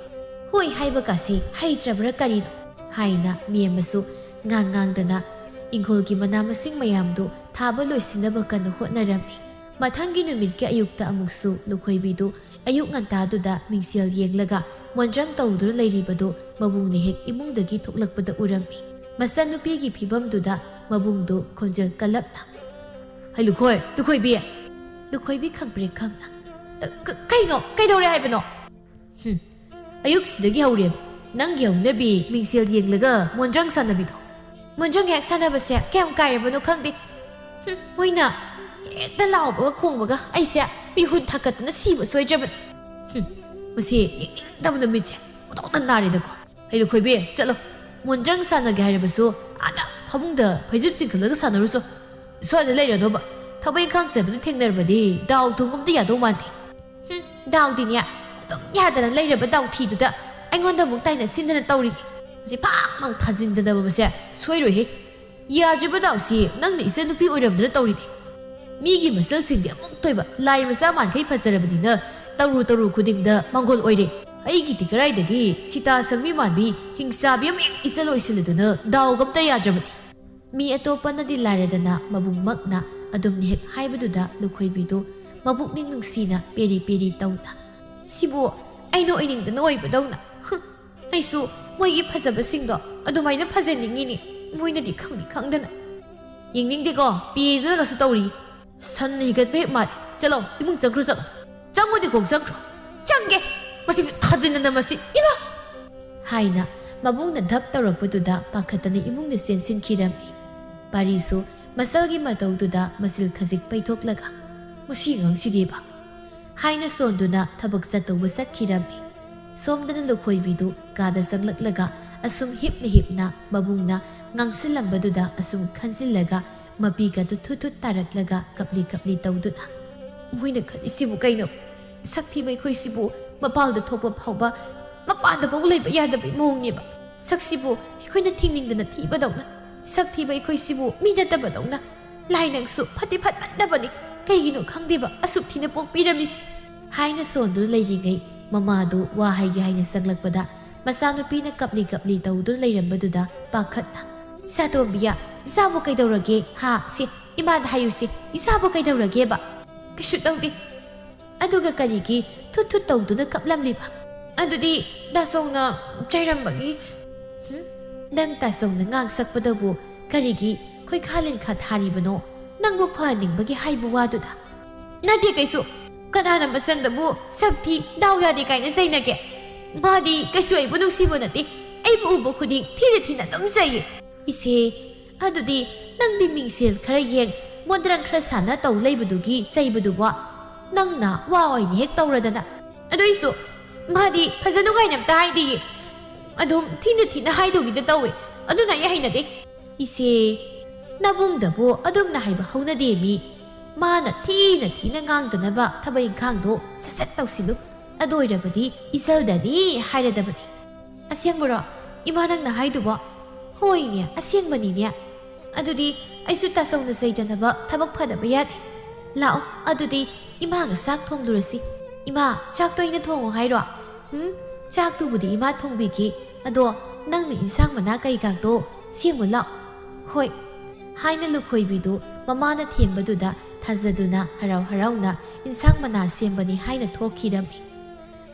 "ꯍꯣꯏ" ꯍꯥꯏꯕꯒꯁꯤ ꯍꯩꯇ꯭ꯔꯕ꯭ꯔꯥ ꯀꯔꯤꯅꯣ? ꯍꯥꯏꯅ ꯃꯦꯝꯃꯁꯨ ꯉꯥꯡ ꯉꯥꯡꯗꯅ ꯏꯪꯈꯣꯜꯒꯤ ꯃꯅꯥ ꯃꯁꯤꯡ ꯃꯌꯥꯝꯗꯨ ꯊꯥꯕ ꯂꯣꯏꯁꯤꯟꯅꯕ ꯀꯟꯅ ꯍꯣꯠꯅꯔꯝꯃꯤ꯫ ꯃꯊꯪꯒꯤ ꯅꯨꯃꯤꯠꯀꯤ ꯑꯌꯨꯛꯇ ꯑꯃꯨꯛꯁꯨ ꯂꯨꯈꯣꯏꯕꯤꯗꯨ ꯑꯌꯨꯛ ꯉꯟꯇꯥꯗꯨꯗ ꯃꯤꯡꯁꯦꯜ ꯌꯦꯡꯂꯒ ꯃꯣꯟꯗ꯭ꯔꯪ ꯇꯧꯗꯨꯅ ꯂꯩꯔꯤꯕꯗꯨ ꯃꯕꯨꯡꯅ ꯍꯦꯛ ꯏꯃꯨꯡꯗꯒꯤ ꯊꯣꯛꯂꯛꯄꯗ ꯎꯔꯝꯃꯤ꯫ ꯃꯆꯟꯅꯨꯄꯤꯒꯤ ꯐꯤꯕꯝꯗꯨꯗ ꯃꯕꯨꯡꯗꯨ ꯈꯣꯟꯖꯦꯜ ꯀꯜꯂꯞꯅ, "ꯍꯩ ꯂꯨꯈꯣꯏ, ꯂꯨꯈꯣꯏꯕꯤ!" ꯂꯨꯈꯣꯏꯕꯤ ꯈꯪꯄ꯭ꯔꯦꯛ ꯈꯪꯅ, "ꯀ-, ꯀ-, ꯀꯩꯅꯣ? ꯀꯩꯗꯧꯔꯦ ꯍꯥꯏꯕꯅꯣ?" "ꯍꯨꯝ, ꯑꯌꯨꯛꯁꯤꯗꯒꯤ ꯍꯧꯔꯦ ꯅꯪꯒꯤ ꯍꯧꯅꯕꯤ ꯃꯤꯡꯁꯦꯜ ꯌꯦꯡꯂꯒ ꯃꯣꯟꯗ꯭ꯔꯪ ꯁꯥꯟꯅꯕꯤꯗꯣ꯫ ꯃꯣꯟꯗ꯭ꯔꯪ ꯍꯦꯛ ꯁꯥꯟꯅꯕꯁꯦ ꯀꯌꯥꯝ ꯀꯥꯏꯔꯕꯅꯣ ꯈꯪꯗꯦ꯫ ꯍꯨꯝ, ꯃꯣꯏꯅ ꯍꯦꯛꯇ ꯂꯥꯎꯕꯒ ꯈꯣꯡꯕꯒ ꯑꯩꯁꯦ ꯃꯤꯍꯨꯟ ꯊꯥꯀꯠꯇꯅ ꯁꯤꯕ ꯁꯣꯏꯗ꯭ꯔꯕꯅꯤ꯫ ꯍꯨꯝ, ꯃꯁꯤ ꯌꯦꯡꯅꯤꯡꯗꯕꯅ ꯃꯤꯠꯁꯦ ꯄꯨꯡꯇꯣꯛꯇ ꯅꯥꯔꯦꯗꯀꯣ꯫ ꯍꯩ ꯂꯨꯈꯣꯏꯕꯤ, ꯆꯠꯂꯣ꯫ ꯃꯣꯟꯗ꯭ꯔꯪ ꯁꯥꯟꯅꯒꯦ ꯍꯥꯏꯔꯕꯁꯨ ꯑꯥꯗ ꯐꯃꯨꯡꯗ ꯐꯩꯖꯨꯞ ꯆꯤꯡꯈꯠꯂꯒ ꯁꯥꯟꯅꯔꯨꯆꯣ꯫ ꯁ꯭ꯋꯥꯏꯗ ꯂꯩꯔꯗꯧꯕ꯫ ꯊꯕꯛ ꯏꯪꯈꯥꯡ ꯆꯠꯄꯗ ꯊꯦꯡꯅꯔꯕꯗꯤ ꯗꯥꯎ ꯊꯨꯝꯒꯨꯝꯇ ꯌꯥꯗꯧ ꯃꯥꯟꯗꯦ꯫ ꯍꯨꯝ, ꯗꯥꯎꯗꯤꯅꯦ, ꯑꯗꯨꯝ ꯌꯥꯗꯅ ꯂꯩꯔꯕ ꯗꯥꯎꯊꯤꯗꯨꯗ ꯑꯩꯉꯣꯟꯗ ꯑꯃꯨꯛ ꯇꯥꯏꯅꯁꯤꯟꯗꯅ ꯇꯧꯔꯤꯅꯤ꯫ ꯃꯁꯤ ꯐꯥꯛ ꯂꯥꯎ ꯊꯥꯖꯤꯟꯗꯅꯕ ꯃꯁꯦ ꯁꯣꯏꯔꯣꯏꯍꯦ꯫ ꯌꯥꯗ꯭ꯔꯤꯕ ꯗꯥꯎꯁꯤ ꯅꯪꯅ ꯏꯆꯟꯅꯨꯄꯤ ꯑꯣꯏꯔꯝꯗꯅ ꯇꯧꯔꯤꯅꯤ꯫ ꯃꯤꯒꯤ ꯃꯆꯜꯁꯤꯡꯗꯤ ꯑꯃꯨꯛꯇ ꯑꯣꯏꯕ ꯂꯥꯏ ꯃꯆꯥ ꯃꯥꯟꯈꯩ ꯐꯖꯔꯕꯅꯤꯅ ꯇꯧꯔꯨ ꯇꯧꯔꯨ ꯈꯨꯗꯤꯡꯗ ꯃꯥꯡꯒꯣꯜ ꯑꯣꯏꯔꯦ꯫ ꯑꯩꯒꯤꯗꯤ ꯀꯗꯥꯏꯗꯒꯤ ꯁꯤꯇꯥ ꯁꯪꯕꯤ ꯃꯥꯟꯕꯤ ꯍꯤꯡꯆꯥꯕꯤ ꯑꯃ ꯍꯦꯛ ꯏꯆꯜ ꯑꯣꯏꯁꯤꯜꯂꯗꯅ ꯗꯥꯎꯒ ꯑꯝꯇ ꯌꯥꯗ꯭ꯔꯕꯅꯤ꯫ ꯃꯤ ꯑꯇꯣꯞꯄꯅꯗꯤ ꯂꯥꯏꯔꯗꯅ ꯃꯕꯨꯡꯃꯛꯅ ꯑꯗꯨꯝꯅ ꯍꯦꯛ ꯍꯥꯏꯕꯗꯨꯗ ꯂꯨꯈꯣꯏꯕꯤꯗꯨ ꯃꯕꯨꯛꯅꯤꯡ ꯅꯨꯡꯁꯤꯅ ꯄꯦꯔꯤ ꯄꯦꯔꯤ ꯇꯧꯅ, "ꯁꯤꯕꯨ ꯑꯩꯅ ꯑꯣꯏꯅꯤꯡꯗꯅ ꯑꯣꯏꯕꯗꯧꯅ꯫ ꯍꯨꯝ, ꯑꯩꯁꯨ ꯃꯣꯏꯒꯤ ꯐꯖꯕꯁꯤꯡꯗꯣ ꯑꯗꯨꯃꯥꯏꯅ ꯐꯖꯅꯤꯡꯉꯤꯅꯤ꯫ ꯃꯣꯏꯅꯗꯤ ꯈꯪꯗꯤ ꯈꯪꯗꯅ꯫ "ꯌꯦꯡꯅꯤꯡꯗꯦꯀꯣ, ꯄꯦꯗꯅꯒꯁꯨ ꯇꯧꯔꯤ꯫ ꯁꯟ ꯍꯤꯒꯠꯄ ꯍꯦꯛ ꯃꯥꯜꯂꯤ꯫ ꯆꯠꯂꯣ, ꯏꯃꯨꯡ ꯆꯪꯈ꯭ꯔꯣ, ꯆꯠꯂꯣ꯫ ꯆꯪꯉꯨꯗꯤ ꯀꯣꯛ ꯆꯪꯈ꯭ꯔꯣ꯫ ꯆꯪꯒꯦ꯫ ꯃꯁꯤꯗꯤ ꯊꯥꯖꯤꯟꯗꯅ ꯃꯁꯤ, ꯏꯃꯥ!" ꯍꯥꯏꯅ ꯃꯕꯨꯡꯅ ꯙꯞ ꯇꯧꯔꯛꯄꯗꯨꯗ ꯄꯥꯈꯠꯇꯅ ꯏꯃꯨꯡꯗ ꯆꯦꯟꯁꯤꯟꯈꯤꯔꯝꯃꯤ꯫ ꯄꯥꯔꯤꯁꯨ ꯃꯁꯜꯒꯤ ꯃꯇꯧꯗꯨꯗ ꯃꯆꯤꯜ ꯈꯖꯤꯛ ꯄꯩꯊꯣꯛꯂꯒ, "ꯃꯁꯤ ꯑꯉꯥꯡꯁꯤꯗꯤꯕ?" ꯍꯥꯏꯅ ꯁꯣꯟꯗꯨꯅ ꯊꯕꯛ ꯆꯠꯇꯧꯕ ꯆꯠꯈꯤꯔꯝꯃꯤ꯫ ꯁꯣꯝꯗꯅ ꯂꯨꯈꯣꯏꯕꯤꯗꯨ ꯀꯥꯗ ꯆꯪꯂꯛꯂꯒ ꯑꯁꯨꯝ ꯍꯤꯞꯅ ꯍꯤꯞꯅ ꯃꯕꯨꯡꯅ ꯉꯥꯡꯁꯤꯜꯂꯝꯕꯗꯨꯗ ꯑꯁꯨꯝ ꯈꯟꯖꯤꯜꯂꯒ ꯃꯄꯤꯒꯗꯨ ꯊꯨꯠ ꯊꯨꯠ ꯇꯥꯔꯛꯂꯒ ꯀꯞꯂꯤ ꯀꯞꯂꯤ ꯇꯧꯗꯨꯅ, "ꯃꯣꯏꯅ ꯈꯜꯂꯤꯁꯤꯕꯨ ꯀꯩꯅꯣ? ꯁꯛ ꯊꯤꯕ ꯑꯩꯈꯣꯏꯁꯤꯕꯨ ꯃꯄꯥꯜꯗ ꯊꯣꯛꯄ ꯐꯥꯎꯕ ꯃꯄꯥꯟꯗꯐꯥꯎ ꯂꯩꯕ ꯌꯥꯗꯕꯒꯤ ꯃꯑꯣꯡꯅꯦꯕ꯫ ꯁꯛꯁꯤꯕꯨ ꯑꯩꯈꯣꯏꯅ ꯊꯤꯡꯅꯤꯡꯗꯅ ꯊꯤꯕꯗꯧꯅ, ꯁꯛ ꯊꯤꯕ ꯑꯩꯈꯣꯏꯁꯤꯕꯨ ꯃꯤ ꯅꯠꯇꯕꯗꯧꯅ꯫ ꯂꯥꯏ ꯅꯪꯁꯨ ꯐꯠꯇꯤ ꯐꯠꯃꯟꯗꯕꯅꯤ꯫ ꯀꯩꯒꯤꯅꯣ ꯈꯪꯗꯦꯕ ꯑꯁꯨꯛ ꯊꯤꯅ ꯄꯣꯛꯄꯤꯔꯝꯃꯤꯁꯦ?" ꯍꯥꯏꯅ ꯁꯣꯟꯗꯨꯅ ꯂꯩꯔꯤꯉꯩ ꯃꯃꯥꯗꯨ ꯋꯥ ꯍꯥꯏꯒꯦ ꯍꯥꯏꯅ ꯆꯪꯂꯛꯄꯗ ꯃꯆꯥꯅꯨꯄꯤꯅ ꯀꯞꯂꯤ ꯀꯞꯂꯤ ꯇꯧꯗꯨꯅ ꯂꯩꯔꯝꯕꯗꯨꯗ ꯄꯥꯈꯠꯅ, "ꯁꯥꯇꯣꯝꯕꯤꯌꯥ, ꯏꯆꯥꯕꯨ ꯀꯩꯗꯧꯔꯒꯦ? ꯍꯥ? ꯁꯤ ꯏꯃꯥꯗ ꯍꯥꯏꯌꯨꯁꯤ, ꯏꯆꯥꯕꯨ ꯀꯩꯗꯧꯔꯒꯦꯕ?" "ꯀꯩꯁꯨ ꯇꯧꯗꯦ꯫ ꯑꯗꯨꯒ ꯀꯔꯤꯒꯤ ꯊꯨꯠ ꯊꯨꯠ ꯇꯧꯗꯨꯅ ꯀꯞꯂꯝꯂꯤꯕ?" "ꯑꯗꯨꯗꯤ ꯗꯥꯆꯧꯅ ꯆꯩꯔꯝꯕꯒꯤ..." "ꯍꯨꯝ? ꯅꯪ ꯗꯥꯆꯧꯅ ꯉꯥꯡ ꯁꯛꯄꯗꯕꯨ ꯀꯔꯤꯒꯤ ꯈꯣꯏꯈꯥ ꯂꯤꯟꯈꯥ ꯊꯥꯔꯤꯕꯅꯣ? ꯅꯪꯕꯨ ꯐꯍꯟꯅꯤꯡꯕꯒꯤ ꯍꯥꯏꯕ ꯋꯥꯗꯨꯗ?" "ꯅꯠꯇꯦ ꯀꯩꯁꯨ꯫ ꯀꯅꯥꯅ ꯃꯆꯟꯗꯕꯨ ꯁꯛ ꯊꯤ, ꯗꯥꯎ ꯌꯥꯗꯦ ꯀꯥꯏꯅ ꯆꯩꯅꯒꯦ? ꯃꯥꯗꯤ ꯀꯩꯁꯨ ꯑꯩꯕꯨ ꯅꯨꯡꯁꯤꯕ ꯅꯠꯇꯦ꯫ ꯑꯩꯕꯨ ꯎꯕ ꯈꯨꯗꯤꯡ ꯊꯤꯅ ꯊꯤꯅ ꯑꯗꯨꯝ ꯆꯩꯌꯦ꯫" "ꯏꯆꯦ, ꯑꯗꯨꯗꯤ ꯅꯪꯗꯤ ꯃꯤꯡꯁꯦꯜ ꯈꯔ ꯌꯦꯡ, ꯃꯣꯟꯗ꯭ꯔꯪ ꯈꯔ ꯁꯥꯟꯅ ꯇꯧ ꯂꯩꯕꯗꯨꯒꯤ ꯆꯩꯕꯗꯨꯕꯣ? ꯅꯪꯅ ꯋꯥ ꯑꯣꯏꯅ ꯍꯦꯛ ꯇꯧꯔꯗꯅ꯫ ꯑꯗꯨꯏꯁꯨ ꯃꯥꯗꯤ ꯐꯖꯅ ꯅꯨꯡꯉꯥꯏꯅ ꯑꯝꯇ ꯍꯥꯏꯗꯤꯌꯦ꯫ ꯑꯗꯨꯝ ꯊꯤꯅ ꯊꯤꯅ ꯍꯥꯏꯗꯧꯒꯤꯗ ꯇꯧꯋꯦ꯫ ꯑꯗꯨꯅ ꯑꯩ ꯍꯩꯅꯗꯦ꯫" "ꯏꯆꯦ, ꯅꯕꯨꯡꯗꯕꯨ ꯑꯗꯨꯝꯅ ꯍꯥꯏꯕ ꯍꯧꯅꯗꯦ ꯃꯤ꯫ ꯃꯥꯅ ꯊꯤꯅ ꯊꯤꯅ ꯉꯥꯡꯗꯅꯕ ꯊꯕꯛ ꯏꯪꯈꯥꯡꯗꯣ ꯁꯠ ꯁꯠ ꯇꯧꯁꯤꯜꯂꯨ꯫ ꯑꯗꯨ ꯑꯣꯏꯔꯕꯗꯤ ꯏꯆꯜꯗꯅꯤ ꯍꯥꯏꯔꯗꯕꯅꯤ꯫" "ꯑꯁꯦꯡꯕꯔꯣ, ꯏꯃꯥ, ꯅꯪꯅ ꯍꯥꯏꯗꯨꯕꯣ?" "ꯍꯣꯏꯅꯦ, ꯑꯁꯦꯡꯕꯅꯤꯅꯦ꯫ ꯑꯗꯨꯗꯤ ꯑꯩꯁꯨ ꯇꯥꯆꯧꯅ ꯆꯩꯗꯅꯕ ꯊꯕꯛ ꯐꯗꯕ ꯌꯥꯗꯦ꯫ ꯂꯥꯛꯑꯣ, ꯑꯗꯨꯗꯤ ꯏꯃꯥꯒ ꯆꯥꯛ ꯊꯣꯡꯂꯨꯔꯁꯤ꯫ ꯏꯃꯥ, ꯆꯥꯛꯇꯣ ꯑꯩꯅ ꯊꯣꯡꯉꯣ ꯍꯥꯏꯔꯣ?" "ꯎꯝ, ꯆꯥꯛꯇꯨꯕꯨꯗꯤ ꯏꯃꯥ ꯊꯣꯡꯕꯤꯒꯦ꯫ ꯑꯗꯣ ꯅꯪꯅ ꯏꯟꯁꯥꯡ ꯃꯅꯥ ꯀꯩꯀꯥꯗꯣ ꯁꯦꯝꯃꯨ ꯂꯥꯛꯑꯣ꯫" "ꯍꯣꯏ꯫" ꯍꯥꯏꯅ ꯂꯨꯈꯣꯏꯕꯤꯗꯨ ꯃꯃꯥꯅ ꯊꯦꯝꯕꯗꯨꯗ ꯊꯥꯖꯗꯨꯅ ꯍꯔꯥꯎ ꯍꯔꯥꯎꯅ ꯏꯟꯁꯥꯡ ꯃꯅꯥ ꯁꯦꯝꯕꯅꯤ ꯍꯥꯏꯅ ꯊꯣꯛꯈꯤꯔꯝꯃꯤ꯫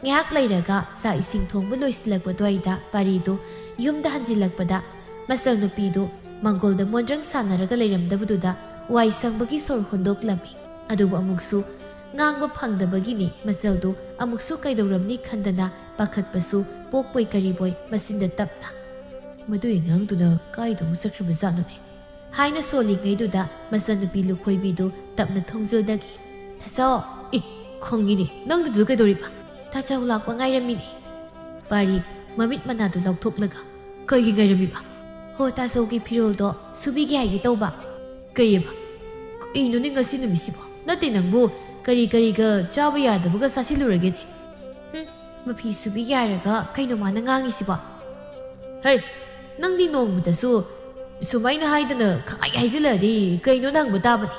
ꯉꯥꯏꯍꯥꯛ ꯂꯩꯔꯒ ꯆꯥꯛ ꯏꯁꯤꯡ ꯊꯣꯡꯕ ꯂꯣꯏꯁꯤꯜꯂꯛꯄ ꯑꯗꯨꯋꯥꯏꯗ ꯄꯥꯔꯤꯗꯨ ꯌꯨꯝꯗ ꯍꯟꯖꯤꯜꯂꯛꯄꯗ ꯃꯆꯜꯅꯨꯄꯤꯗꯨ ꯃꯪꯒꯣꯜꯗ ꯃꯣꯟꯗ꯭ꯔꯪ ꯁꯥꯟꯅꯔꯒ ꯂꯩꯔꯝꯗꯕꯗꯨꯗ ꯋꯥꯏ ꯁꯪꯕꯒꯤ ꯁꯣꯔ ꯍꯣꯟꯗꯣꯛꯂꯝꯃꯤ꯫ ꯑꯗꯨꯕꯨ ꯑꯃꯨꯛꯁꯨ ꯉꯥꯡꯕ ꯐꯪꯗꯕꯒꯤꯅꯤ ꯃꯆꯜꯗꯨ ꯑꯃꯨꯛꯁꯨ ꯀꯩꯗꯧꯔꯝꯅꯤ ꯈꯟꯗꯅ ꯄꯥꯈꯠꯄꯁꯨ ꯄꯣꯛꯄꯣꯏ ꯀꯔꯤꯕꯣꯏ ꯃꯆꯤꯟꯗ ꯇꯞꯅ, "ꯃꯗꯨꯏ ꯑꯉꯥꯡꯗꯨꯅ ꯀꯥꯏꯗ ꯑꯃꯨꯛ ꯆꯠꯈ꯭ꯔꯕꯖꯥꯠꯅꯣꯅꯦ?" ꯍꯥꯏꯅ ꯁꯣꯜꯂꯤꯉꯩꯗꯨꯗ ꯃꯆꯟꯅꯨꯄꯤ ꯂꯨꯈꯣꯏꯕꯤꯗꯨ ꯇꯞꯅ ꯊꯣꯡꯖꯤꯜꯗꯒꯤ, "ꯇꯥꯆꯧ!" "ꯑꯦ, ꯈꯪꯉꯤꯅꯦ, ꯅꯪꯗꯨꯗ ꯀꯩꯗꯧꯔꯤꯕ?" "ꯇꯥꯆꯧ ꯂꯥꯛꯄ ꯉꯥꯏꯔꯝꯃꯤꯅꯦ꯫" ꯄꯥꯔꯤ ꯃꯃꯤꯠ ꯃꯅꯥꯗꯨ ꯂꯥꯎꯊꯣꯛꯂꯒ, "ꯀꯩꯒꯤ ꯉꯥꯏꯔꯝꯃꯤꯕ?" "ꯍꯣ, ꯇꯥꯆꯧꯒꯤ ꯐꯤꯔꯣꯜꯗꯣ ꯁꯨꯕꯤꯒꯦ ꯍꯥꯏꯒꯦ ꯇꯧꯕ꯫" "ꯀꯩꯑꯕ? ꯀꯩꯅꯣꯅꯦ ꯉꯁꯤ ꯅꯨꯃꯤꯠꯁꯤꯕꯣ? ꯅꯠꯇꯦ ꯅꯪꯕꯨ, ꯀꯔꯤ ꯀꯔꯤꯒ ꯆꯥꯕ ꯌꯥꯗꯕꯒ ꯆꯥꯁꯤꯜꯂꯨꯔꯒꯦꯅꯦ?" "ꯍꯨꯝ, ꯃꯐꯤ ꯁꯨꯕꯤꯒꯦ ꯍꯥꯏꯔꯒ ꯀꯩꯅꯣ ꯃꯥꯅ ꯉꯥꯡꯉꯤꯁꯤꯕꯣ?" "ꯍꯩ, ꯅꯪꯗꯤ ꯅꯣꯡꯃꯇꯁꯨ ꯁꯨꯃꯥꯏꯅ ꯍꯥꯏꯗꯅ ꯈꯪꯍꯥꯏ ꯍꯥꯏꯖꯤꯜꯂꯛꯑꯗꯤ ꯀꯩꯅꯣꯅ ꯍꯪꯕ ꯇꯥꯕꯅꯤ꯫"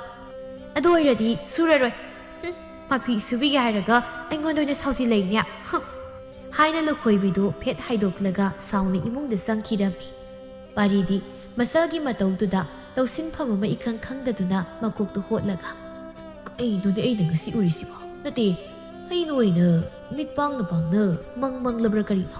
"ꯑꯗꯨ ꯑꯣꯏꯔꯗꯤ ꯁꯨꯔꯔꯣꯏ꯫" "ꯍꯨꯝ, ꯃꯐꯤ ꯁꯨꯕꯤꯒꯦ ꯍꯥꯏꯔꯒ ꯑꯩꯉꯣꯟꯗ ꯑꯣꯏꯅ ꯁꯥꯎꯖꯤꯜꯂꯛꯏꯅꯦ꯫ ꯍꯨꯝ꯫" ꯍꯥꯏꯅ ꯂꯨꯈꯣꯏꯕꯤꯗꯨ ꯐꯦꯠ ꯍꯥꯏꯗꯣꯛꯂꯒ ꯁꯥꯎꯅ ꯏꯃꯨꯡꯗ ꯆꯪꯈꯤꯔꯝꯃꯤ꯫ ꯄꯥꯔꯤꯗꯤ ꯃꯆꯜꯒꯤ ꯃꯇꯧꯗꯨꯗ ꯇꯧꯁꯤꯟꯐꯝ ꯑꯃ ꯏꯈꯪ ꯈꯪꯗꯗꯨꯅ ꯃꯀꯣꯛꯇꯨ ꯍꯣꯠꯂꯒ, "ꯀꯩꯅꯣꯅꯦ ꯑꯩꯅ ꯉꯁꯤ ꯎꯔꯤꯁꯤꯕꯣ? ꯅꯠꯇꯦ, ꯑꯩꯅ ꯑꯣꯏꯅ ꯃꯤꯠ ꯄꯥꯡꯅ ꯄꯥꯡꯅ ꯃꯪ ꯃꯪꯂꯕ꯭ꯔꯥ ꯀꯔꯤꯅꯣ?"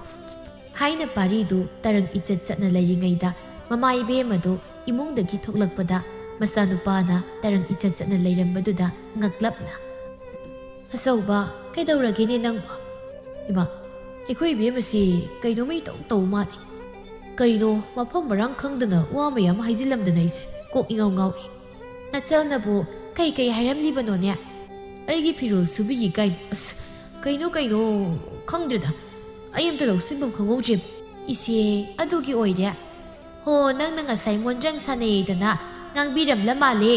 ꯍꯥꯏꯅ ꯄꯥꯔꯤꯗꯨ ꯇꯔꯪ ꯏꯆꯠ ꯆꯠꯅ ꯂꯩꯔꯤꯉꯩꯗ ꯃꯃꯥ ꯏꯕꯦꯝꯃꯗꯨ ꯏꯃꯨꯡꯗꯒꯤ ꯊꯣꯛꯂꯛꯄꯗ ꯃꯆꯥꯅꯨꯄꯥꯅ ꯇꯔꯪ ꯏꯆꯠ ꯆꯠꯅ ꯂꯩꯔꯝꯕꯗꯨꯗ ꯉꯛꯂꯞꯅ, "ꯑꯆꯧꯕ, ꯀꯩꯗꯧꯔꯒꯦꯅꯦ ꯅꯪꯕꯣ?" "ꯏꯃꯥ, ꯑꯩꯈꯣꯏ ꯏꯕꯦꯝꯃꯁꯤ ꯀꯩꯅꯣꯝꯃ ꯏꯇꯧ ꯇꯧ ꯃꯥꯜꯂꯤ꯫ ꯀꯔꯤꯅꯣ ꯃꯐꯝ ꯃꯔꯥꯡ ꯈꯪꯗꯅ ꯋꯥ ꯃꯌꯥꯝ ꯍꯥꯏꯖꯤꯜꯂꯝꯗꯅ ꯑꯩꯁꯦ ꯀꯣꯛ ꯏꯉꯥꯎ ꯉꯥꯎꯔꯤ꯫" "ꯅꯆꯜꯅꯕꯨ ꯀꯩ ꯀꯩ ꯍꯥꯏꯔꯝꯂꯤꯕꯅꯣꯅꯦ?" "ꯑꯩꯒꯤ ꯐꯤꯔꯣꯜ ꯁꯨꯕꯤꯒꯦ ꯀꯥꯏꯅ, ꯑꯁ, ꯀꯩꯅꯣ ꯀꯩꯅꯣ, ꯈꯪꯗ꯭ꯔꯦꯗ꯫ ꯑꯩ ꯑꯝꯇ ꯂꯧꯁꯤꯟꯐꯝ ꯈꯪꯍꯧꯗ꯭ꯔꯦ꯫" "ꯏꯆꯦ, ꯑꯗꯨꯒꯤ ꯑꯣꯏꯔꯦ꯫ ꯍꯣ, ꯅꯪꯅ ꯉꯁꯥꯏ ꯃꯣꯟꯗ꯭ꯔꯪ ꯁꯥꯟꯅꯩꯗꯅ ꯉꯥꯡꯕꯤꯔꯝꯂ ꯃꯥꯜꯂꯦ꯫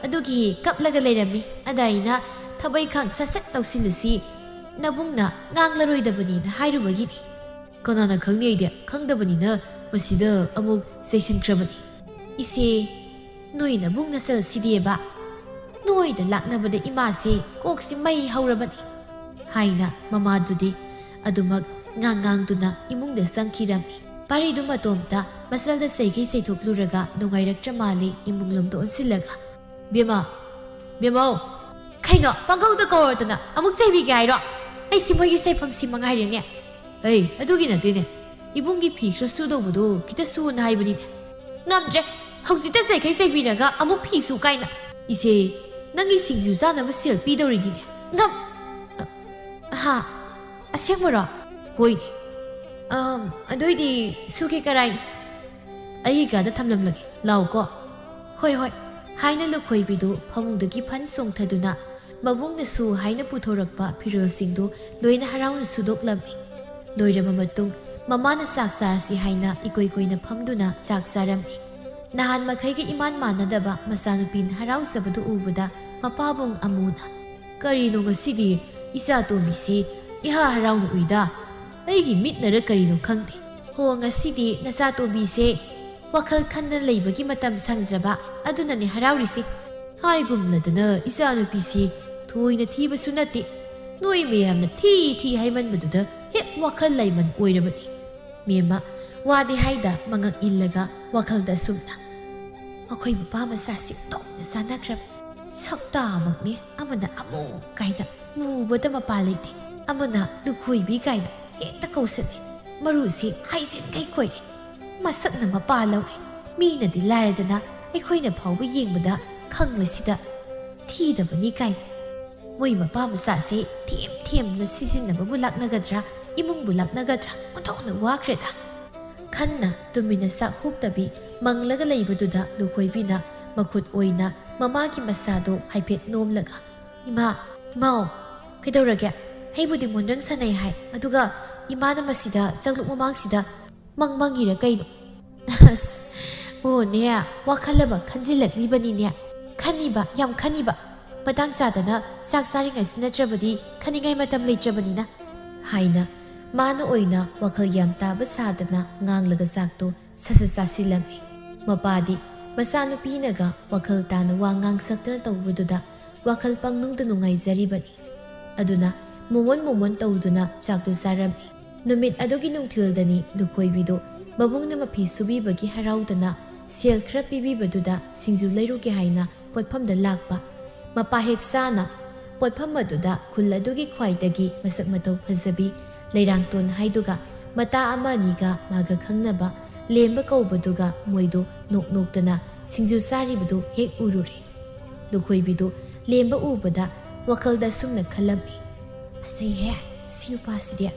ꯑꯗꯨꯒꯤ ꯀꯞꯂꯒ ꯂꯩꯔꯝꯃꯤ꯫ ꯑꯗ ꯑꯩꯅ ꯊꯕꯛ ꯏꯪꯈꯥꯡ ꯁꯠ ꯁꯠ ꯇꯧꯁꯤꯜꯂꯨꯁꯤ, ꯅꯕꯨꯡꯅ ꯉꯥꯡꯂꯔꯣꯏꯗꯕꯅꯤꯅ ꯍꯥꯏꯔꯨꯕꯒꯤꯅꯤ꯫" "ꯀꯅꯥꯅ ꯈꯪꯅꯤ? ꯑꯩꯗꯤ ꯈꯪꯗꯕꯅꯤꯅ ꯃꯁꯤꯗ ꯑꯃꯨꯛ ꯆꯩꯁꯤꯟꯈ꯭ꯔꯕꯅꯤ꯫" "ꯏꯆꯦ, ꯅꯣꯏ ꯅꯕꯨꯡ ꯅꯆꯜꯁꯤꯗꯤꯕ, ꯅꯣꯏꯗ ꯂꯥꯛꯅꯕꯗ ꯏꯃꯥꯁꯤ ꯀꯣꯛꯁꯤ ꯃꯩ ꯍꯧꯔꯕꯅꯤ꯫" ꯍꯥꯏꯅ ꯃꯃꯥꯗꯨꯗꯤ ꯑꯗꯨꯃꯛ ꯉꯥꯡ ꯉꯥꯡꯗꯨꯅ ꯏꯃꯨꯡꯗ ꯆꯪꯈꯤꯔꯝꯃꯤ꯫ ꯄꯥꯔꯤꯗꯨ ꯃꯇꯣꯝꯇ ꯃꯆꯜꯗ ꯆꯩꯒꯩ ꯆꯩꯊꯣꯛꯂꯨꯔꯒ ꯅꯨꯡꯉꯥꯏꯔꯛꯇ꯭ꯔ ꯃꯥꯜꯂꯤ ꯏꯃꯨꯡꯂꯣꯝꯗ ꯑꯣꯟꯁꯤꯜꯂꯒ, "ꯕꯦꯝꯃ, ꯕꯦꯝꯃꯧ!" "ꯀꯩꯅꯣ, ꯄꯪꯀꯧꯗ ꯀꯧꯔꯗꯅ ꯑꯃꯨꯛ ꯆꯩꯕꯤꯒꯦ ꯍꯥꯏꯔꯣ? ꯑꯩꯁꯤ ꯃꯣꯏꯒꯤ ꯆꯩꯐꯝ ꯁꯤꯃ ꯉꯥꯏꯔꯦꯅꯦ꯫" "ꯑꯩ ꯑꯗꯨꯒꯤ ꯅꯠꯇꯦꯅꯦ, ꯏꯕꯨꯡꯒꯤ ꯐꯤ ꯈꯔ ꯁꯨꯗꯧꯕꯗꯣ ꯈꯤꯇ ꯁꯨꯅ ꯍꯥꯏꯕꯅꯤꯅꯦ꯫" ꯉꯝꯗ꯭ꯔꯦ꯫ ꯍꯧꯖꯤꯛꯇ ꯆꯩꯈꯩ ꯆꯩꯕꯤꯔꯒ ꯑꯃꯨꯛ ꯐꯤ ꯁꯨ ꯀꯥꯏꯅ꯫ "ꯏꯆꯦ, ꯅꯪꯒꯤ ꯁꯤꯡꯖꯨ ꯆꯥꯅꯕ ꯁꯦꯜ ꯄꯤꯗꯧꯔꯤꯅꯤꯅꯦ꯫ ꯉꯝ-, ꯍꯥ? ꯑꯁꯦꯡꯕꯔꯣ?" "ꯍꯣꯏꯅꯦ꯫ ꯑꯝ, ꯑꯗꯨꯏꯗꯤ ꯁꯨꯒꯦ ꯀꯔꯥꯏꯅꯣ?" "ꯑꯩꯒꯤ ꯀꯥꯗ ꯊꯝꯂꯝꯂꯒꯦ꯫ ꯂꯥꯛꯎꯀꯣ꯫" "ꯍꯣꯏ, ꯍꯣꯏ," ꯍꯥꯏꯅ ꯂꯨꯈꯣꯏꯕꯤꯗꯨ ꯐꯃꯨꯡꯗꯒꯤ ꯐꯟ ꯆꯣꯡꯊꯗꯨꯅ ꯃꯕꯨꯡꯅ ꯁꯨ ꯍꯥꯏꯅ ꯄꯨꯊꯣꯔꯛꯄ ꯐꯤꯔꯣꯜꯁꯤꯡꯗꯨ ꯂꯣꯏꯅ ꯍꯔꯥꯎꯅ ꯁꯨꯗꯣꯛꯂꯝꯃꯤ꯫ ꯂꯣꯏꯔꯕ ꯃꯇꯨꯡ ꯃꯃꯥꯅ ꯆꯥꯛ ꯆꯥꯔꯁꯤ ꯍꯥꯏꯅ ꯏꯀꯣꯏ ꯀꯣꯏꯅ ꯐꯝꯗꯨꯅ ꯆꯥꯛ ꯆꯥꯔꯝꯃꯤ꯫ ꯅꯍꯥꯟ ꯃꯈꯩꯒ ꯏꯃꯥꯟ ꯃꯥꯟꯅꯗꯕ ꯃꯆꯥꯅꯨꯄꯤꯅ ꯍꯔꯥꯎꯖꯕꯗꯨ ꯎꯕꯗ ꯃꯄꯥꯕꯨꯡ ꯑꯃꯨꯅ, "ꯀꯔꯤꯅꯣ ꯉꯁꯤꯗꯤ ꯏꯆꯥ ꯇꯣꯝꯕꯤꯁꯤ ꯏꯍꯥ ꯍꯔꯥꯎꯅ ꯎꯏꯗ? ꯑꯩꯒꯤ ꯃꯤꯠꯅꯔ ꯀꯔꯤꯅꯣ ꯈꯪꯗꯦ꯫ ꯍꯣ, ꯉꯁꯤꯗꯤ ꯅꯆꯥ ꯇꯣꯝꯕꯤꯁꯦ ꯋꯥꯈꯜ ꯈꯟꯗꯅ ꯂꯩꯕꯒꯤ ꯃꯇꯝ ꯁꯪꯗ꯭ꯔꯕ ꯑꯗꯨꯅꯅꯦ ꯍꯔꯥꯎꯔꯤꯁꯦ꯫ ꯍꯥꯏꯒꯨꯝꯂꯗꯅ ꯏꯆꯥꯅꯨꯄꯤꯁꯤ ꯊꯣꯏꯅ ꯊꯤꯕꯁꯨ ꯅꯠꯇꯦ꯫ ꯅꯣꯏ ꯃꯌꯥꯝꯅ ꯊꯤ ꯊꯤ ꯍꯥꯏꯃꯟꯕꯗꯨꯗ ꯍꯦꯛ ꯋꯥꯈꯜ ꯂꯥꯏꯃꯟ ꯑꯣꯏꯔꯕꯅꯤ꯫" ꯃꯦꯝꯃ ꯋꯥꯗꯤ ꯍꯥꯏꯗ ꯃꯉꯛ ꯏꯜꯂꯒ ꯋꯥꯈꯜꯗ ꯑꯁꯨꯝꯅ, "ꯃꯈꯣꯏ ꯃꯄꯥ ꯃꯆꯥꯁꯤ ꯑꯣꯟꯊꯣꯛꯅ ꯆꯥꯟꯅꯈ꯭ꯔꯕ꯫ ꯁꯛꯇꯥꯃꯛꯅꯤ, ꯑꯃꯅ ꯑꯃꯨ ꯀꯥꯏꯅ ꯃꯨꯕꯗ ꯃꯄꯥ ꯂꯩꯇꯦ, ꯑꯃꯅ ꯂꯨꯈꯣꯏꯕꯤ ꯀꯥꯏꯅ ꯍꯦꯛꯇ ꯀꯧꯁꯜꯂꯦ꯫ ꯃꯔꯨꯁꯤ ꯍꯥꯏꯖꯤꯟꯈꯩ ꯈꯣꯏꯔꯦ꯫ ꯃꯁꯛꯅ ꯃꯄꯥ ꯂꯧꯔꯦ꯫ ꯃꯤꯅꯗꯤ ꯂꯥꯏꯔꯗꯅ ꯑꯩꯈꯣꯏꯅ ꯐꯥꯎꯕ ꯌꯦꯡꯕꯗ ꯈꯪꯕꯁꯤꯗ ꯊꯤꯗꯕꯅꯤ ꯀꯥꯏꯅ꯫ ꯃꯣꯏ ꯃꯄꯥ ꯃꯆꯥꯁꯦ ꯊꯦꯝ ꯊꯦꯝꯅ ꯁꯤꯖꯤꯟꯅꯕꯕꯨ ꯂꯥꯛꯅꯒꯗ꯭ꯔꯥ, ꯏꯃꯨꯡꯕꯨ ꯂꯥꯛꯅꯒꯗ꯭ꯔꯥ, ꯑꯣꯟꯊꯣꯛꯅ ꯋꯥꯈ꯭ꯔꯦꯗ꯫" ꯈꯟꯅ ꯇꯨꯃꯤꯟꯅ ꯆꯥꯛ ꯍꯨꯛꯇꯕꯤ ꯃꯪꯂꯒ ꯂꯩꯕꯗꯨꯗ ꯂꯨꯈꯣꯏꯕꯤꯅ ꯃꯈꯨꯠ ꯑꯣꯏꯅ ꯃꯃꯥꯒꯤ ꯃꯁꯥꯗꯣ ꯍꯥꯏꯐꯦꯠ ꯅꯣꯝꯂꯒ, "ꯏꯃꯥ, ꯏꯃꯥꯑꯣ, ꯀꯩꯗꯧꯔꯒꯦ? ꯑꯩꯕꯨꯗꯤ ꯃꯣꯟꯗ꯭ꯔꯪ ꯁꯥꯟꯅꯩ ꯍꯥꯏ, ꯑꯗꯨꯒ ꯏꯃꯥꯅ ꯃꯁꯤꯗ ꯆꯥꯛꯂꯨꯛ ꯃꯃꯥꯡꯁꯤꯗ ꯃꯪ ꯃꯪꯉꯤꯔ ꯀꯩꯅꯣ?" "ꯑꯁ, ꯑꯣꯅꯦ, ꯋꯥꯈꯜ ꯑꯃ ꯈꯟꯖꯤꯜꯂꯛꯂꯤꯕꯅꯤꯅꯦ꯫ ꯈꯟꯅꯤꯕ, ꯌꯥꯝ ꯈꯟꯅꯤꯕ꯫ ꯃꯇꯥꯡ ꯆꯥꯗꯅ ꯆꯥꯛ ꯆꯥꯔꯤꯉꯩꯁꯤ ꯅꯠꯇ꯭ꯔꯕꯗꯤ ꯈꯟꯅꯤꯡꯉꯥꯏ ꯃꯇꯝ ꯂꯩꯇ꯭ꯔꯕꯅꯤꯅ," ꯍꯥꯏꯅ ꯃꯥꯅ ꯑꯣꯏꯅ ꯋꯥꯈꯜ ꯌꯥꯝ ꯇꯥꯕ ꯁꯥꯗꯅ ꯉꯥꯡꯂꯒ ꯆꯥꯛꯇꯣ ꯁꯠ ꯁꯠ ꯆꯥꯁꯤꯜꯂꯝꯃꯤ꯫ ꯃꯄꯥꯗꯤ ꯃꯆꯥꯅꯨꯄꯤꯅꯒ ꯋꯥꯈꯜ ꯇꯥꯅ ꯋꯥ ꯉꯥꯡꯁꯛꯇꯅ ꯇꯧꯕꯗꯨꯗ ꯋꯥꯈꯜ ꯄꯪꯅꯨꯡꯗ ꯅꯨꯡꯉꯥꯏꯖꯔꯤꯕꯅꯤ꯫ ꯑꯗꯨꯅ ꯃꯣꯃꯣꯟ ꯃꯣꯃꯣꯟ ꯇꯧꯗꯨꯅ ꯆꯥꯛꯇꯨ ꯆꯥꯔꯝꯃꯤ꯫ ꯅꯨꯃꯤꯠ ꯑꯗꯨꯒꯤ ꯅꯨꯡꯊꯤꯜꯗꯅꯤ ꯂꯨꯈꯣꯏꯕꯤꯗꯨ ꯃꯕꯨꯡꯅ ꯃꯐꯤ ꯁꯨꯕꯤꯕꯒꯤ ꯍꯔꯥꯎꯗꯅ ꯁꯦꯜ ꯈꯔ ꯄꯤꯕꯤꯕꯗꯨꯗ ꯁꯤꯡꯖꯨ ꯂꯩꯔꯨꯒꯦ ꯍꯥꯏꯅ ꯄꯣꯠꯐꯝꯗ ꯂꯥꯛꯄ꯫ ꯃꯄꯥ ꯍꯦꯛ ꯆꯥꯅ ꯄꯣꯠꯐꯝ ꯑꯗꯨꯗ ꯈꯨꯜ ꯑꯗꯨꯒꯤ ꯈ꯭ꯋꯥꯏꯗꯒꯤ ꯃꯁꯛ ꯃꯇꯧ ꯐꯖꯕꯤ ꯂꯩꯔꯥꯡꯇꯣꯟ ꯍꯥꯏꯗꯨꯒ ꯃꯇꯥ ꯑꯃ ꯑꯅꯤꯒ ꯃꯥꯒ ꯈꯪꯅꯕ ꯂꯦꯝꯕ ꯀꯧꯕꯗꯨꯒ ꯃꯣꯏꯗꯨ ꯅꯣꯛ ꯅꯣꯛꯇꯅ ꯁꯤꯡꯖꯨ ꯆꯥꯔꯤꯕꯗꯨ ꯍꯦꯛ ꯎꯔꯨꯔꯦ꯫ ꯂꯨꯈꯣꯏꯕꯤꯗꯨ ꯂꯦꯝꯕ ꯎꯕꯗ ꯋꯥꯈꯜꯗ ꯑꯁꯨꯝꯅ ꯈꯜꯂꯝꯃꯤ, "ꯐꯖꯩꯍꯦ, ꯁꯤ ꯅꯨꯄꯥꯁꯤꯗꯤ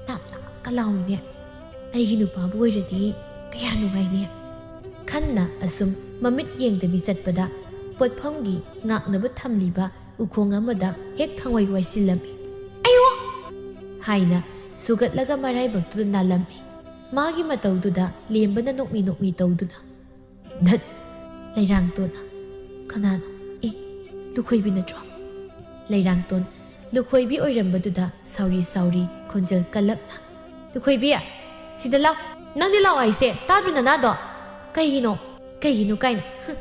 ꯅꯥꯞ ꯅꯥꯞꯀ ꯂꯥꯎꯏꯅꯦ꯫ ꯑꯩꯒꯤ ꯅꯨꯄꯥꯕꯨ ꯑꯣꯏꯔꯗꯤ ꯀꯌꯥ ꯅꯨꯡꯉꯥꯏꯅꯤ?" ꯈꯟꯅ ꯑꯁꯨꯝ ꯃꯃꯤꯠ ꯌꯦꯡꯗꯕꯤ ꯆꯠꯄꯗ ꯄꯣꯠꯐꯝꯒꯤ ꯉꯥꯛꯅꯕ ꯊꯝꯂꯤꯕ ꯎꯈꯣꯡ ꯑꯃꯗ ꯍꯦꯛ ꯈꯪꯋꯥꯏ ꯋꯥꯏꯁꯤꯜꯂꯝꯃꯤ꯫ "ꯑꯌꯣ!" ꯍꯥꯏꯅ ꯁꯨꯒꯠꯂꯒ ꯃꯔꯥꯏꯕꯛꯇꯨꯗ ꯅꯥꯜꯂꯝꯃꯤ꯫ ꯃꯥꯒꯤ ꯃꯇꯧꯗꯨꯗ ꯂꯦꯝꯕꯅ ꯅꯣꯛꯃꯤ ꯅꯣꯛꯃꯤ ꯇꯧꯗꯨꯅ, "ꯙꯠ!" ꯂꯩꯔꯥꯡꯇꯣꯟꯅ, "ꯀꯅꯥꯅꯣ? ꯑꯦ, ꯂꯨꯈꯣꯏꯕꯤ ꯅꯠꯇ꯭ꯔꯣ?" ꯂꯩꯔꯥꯡꯇꯣꯟ ꯂꯨꯈꯣꯏꯕꯤ ꯑꯣꯏꯔꯝꯕꯗꯨꯗ ꯁꯥꯎꯔꯤ ꯁꯥꯎꯔꯤ ꯈꯣꯟꯖꯦꯜ ꯀꯜꯂꯞꯅ, "ꯂꯨꯈꯣꯏꯕꯤ, ꯁꯤꯗ ꯂꯥꯎ꯫ ꯅꯪꯗꯤ ꯂꯥꯎ ꯍꯥꯏꯁꯦ ꯇꯥꯗ꯭ꯔꯣ ꯅꯅꯥꯗꯣ? ꯀꯩꯒꯤꯅꯣ? ꯀꯩꯒꯤꯅꯣ ꯀꯥꯏꯅ? ꯍꯨꯝ,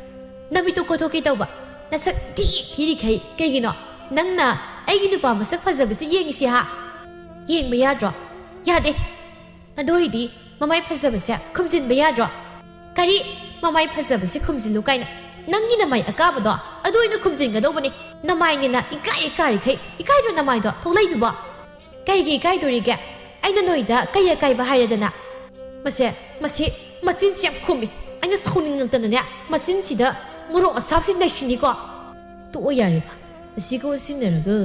ꯅꯃꯤꯠꯇꯨ ꯀꯣꯊꯣꯛꯀꯦ ꯇꯧꯕ꯫ ꯅꯁꯛ ꯊꯤ ꯊꯤꯔꯤꯈꯩ ꯀꯩꯒꯤꯅꯣ? ꯅꯪꯅ ꯑꯩꯒꯤ ꯅꯨꯄꯥ ꯃꯁꯛ ꯐꯖꯕꯁꯤ ꯌꯦꯡꯉꯤꯁꯤ ꯍꯥ? ꯌꯦꯡꯕ ꯌꯥꯗ꯭ꯔꯣ? ꯌꯥꯗꯦ꯫ ꯑꯗꯨ ꯑꯣꯏꯗꯤ ꯃꯃꯥꯏ ꯐꯖꯕꯁꯦ ꯈꯨꯝꯖꯤꯟꯕ ꯌꯥꯗ꯭ꯔꯣ?" "ꯀꯔꯤ? ꯃꯃꯥꯏ ꯐꯖꯕꯁꯦ ꯈꯨꯝꯖꯤꯜꯂꯨ ꯀꯥꯏꯅ? ꯅꯪꯒꯤ ꯅꯃꯥꯏ ꯑꯀꯥꯕꯗꯣ ꯑꯗꯨ ꯑꯣꯏꯅ ꯈꯨꯝꯖꯤꯟꯒꯗꯧꯕꯅꯦ꯫ ꯅꯃꯥꯏꯅꯦꯅ ꯏꯀꯥꯏ ꯏꯀꯥꯏꯔꯤꯈꯩ, ꯏꯀꯥꯏꯗ꯭ꯔꯣ ꯅꯃꯥꯏꯗꯣ ꯊꯣꯛꯂꯛꯏꯗꯨꯕꯣ? ꯀꯩꯒꯤ ꯏꯀꯥꯏꯗꯣꯔꯤꯒꯦ? ꯑꯩꯅ ꯅꯣꯏꯗ ꯀꯩ ꯑꯀꯥꯏꯕ ꯍꯥꯏꯔꯗꯅ?" "ꯃꯁꯦ, ꯃꯁꯤ ꯃꯆꯤꯟꯁꯤ ꯌꯥꯝ ꯈꯨꯝꯃꯤ꯫ ꯑꯩꯅ ꯁꯥꯎꯅꯤꯡꯉꯛꯇꯅꯅꯦ ꯃꯆꯤꯟꯁꯤꯗ ꯃꯣꯔꯣꯛ ꯑꯁꯥꯕꯁꯤ ꯅꯩꯁꯤꯟꯅꯤꯀꯣ꯫" "ꯇꯣꯛꯑꯣ ꯌꯥꯔꯦꯕ, ꯑꯁꯤꯒ ꯑꯣꯟꯁꯤꯟꯅꯔꯒ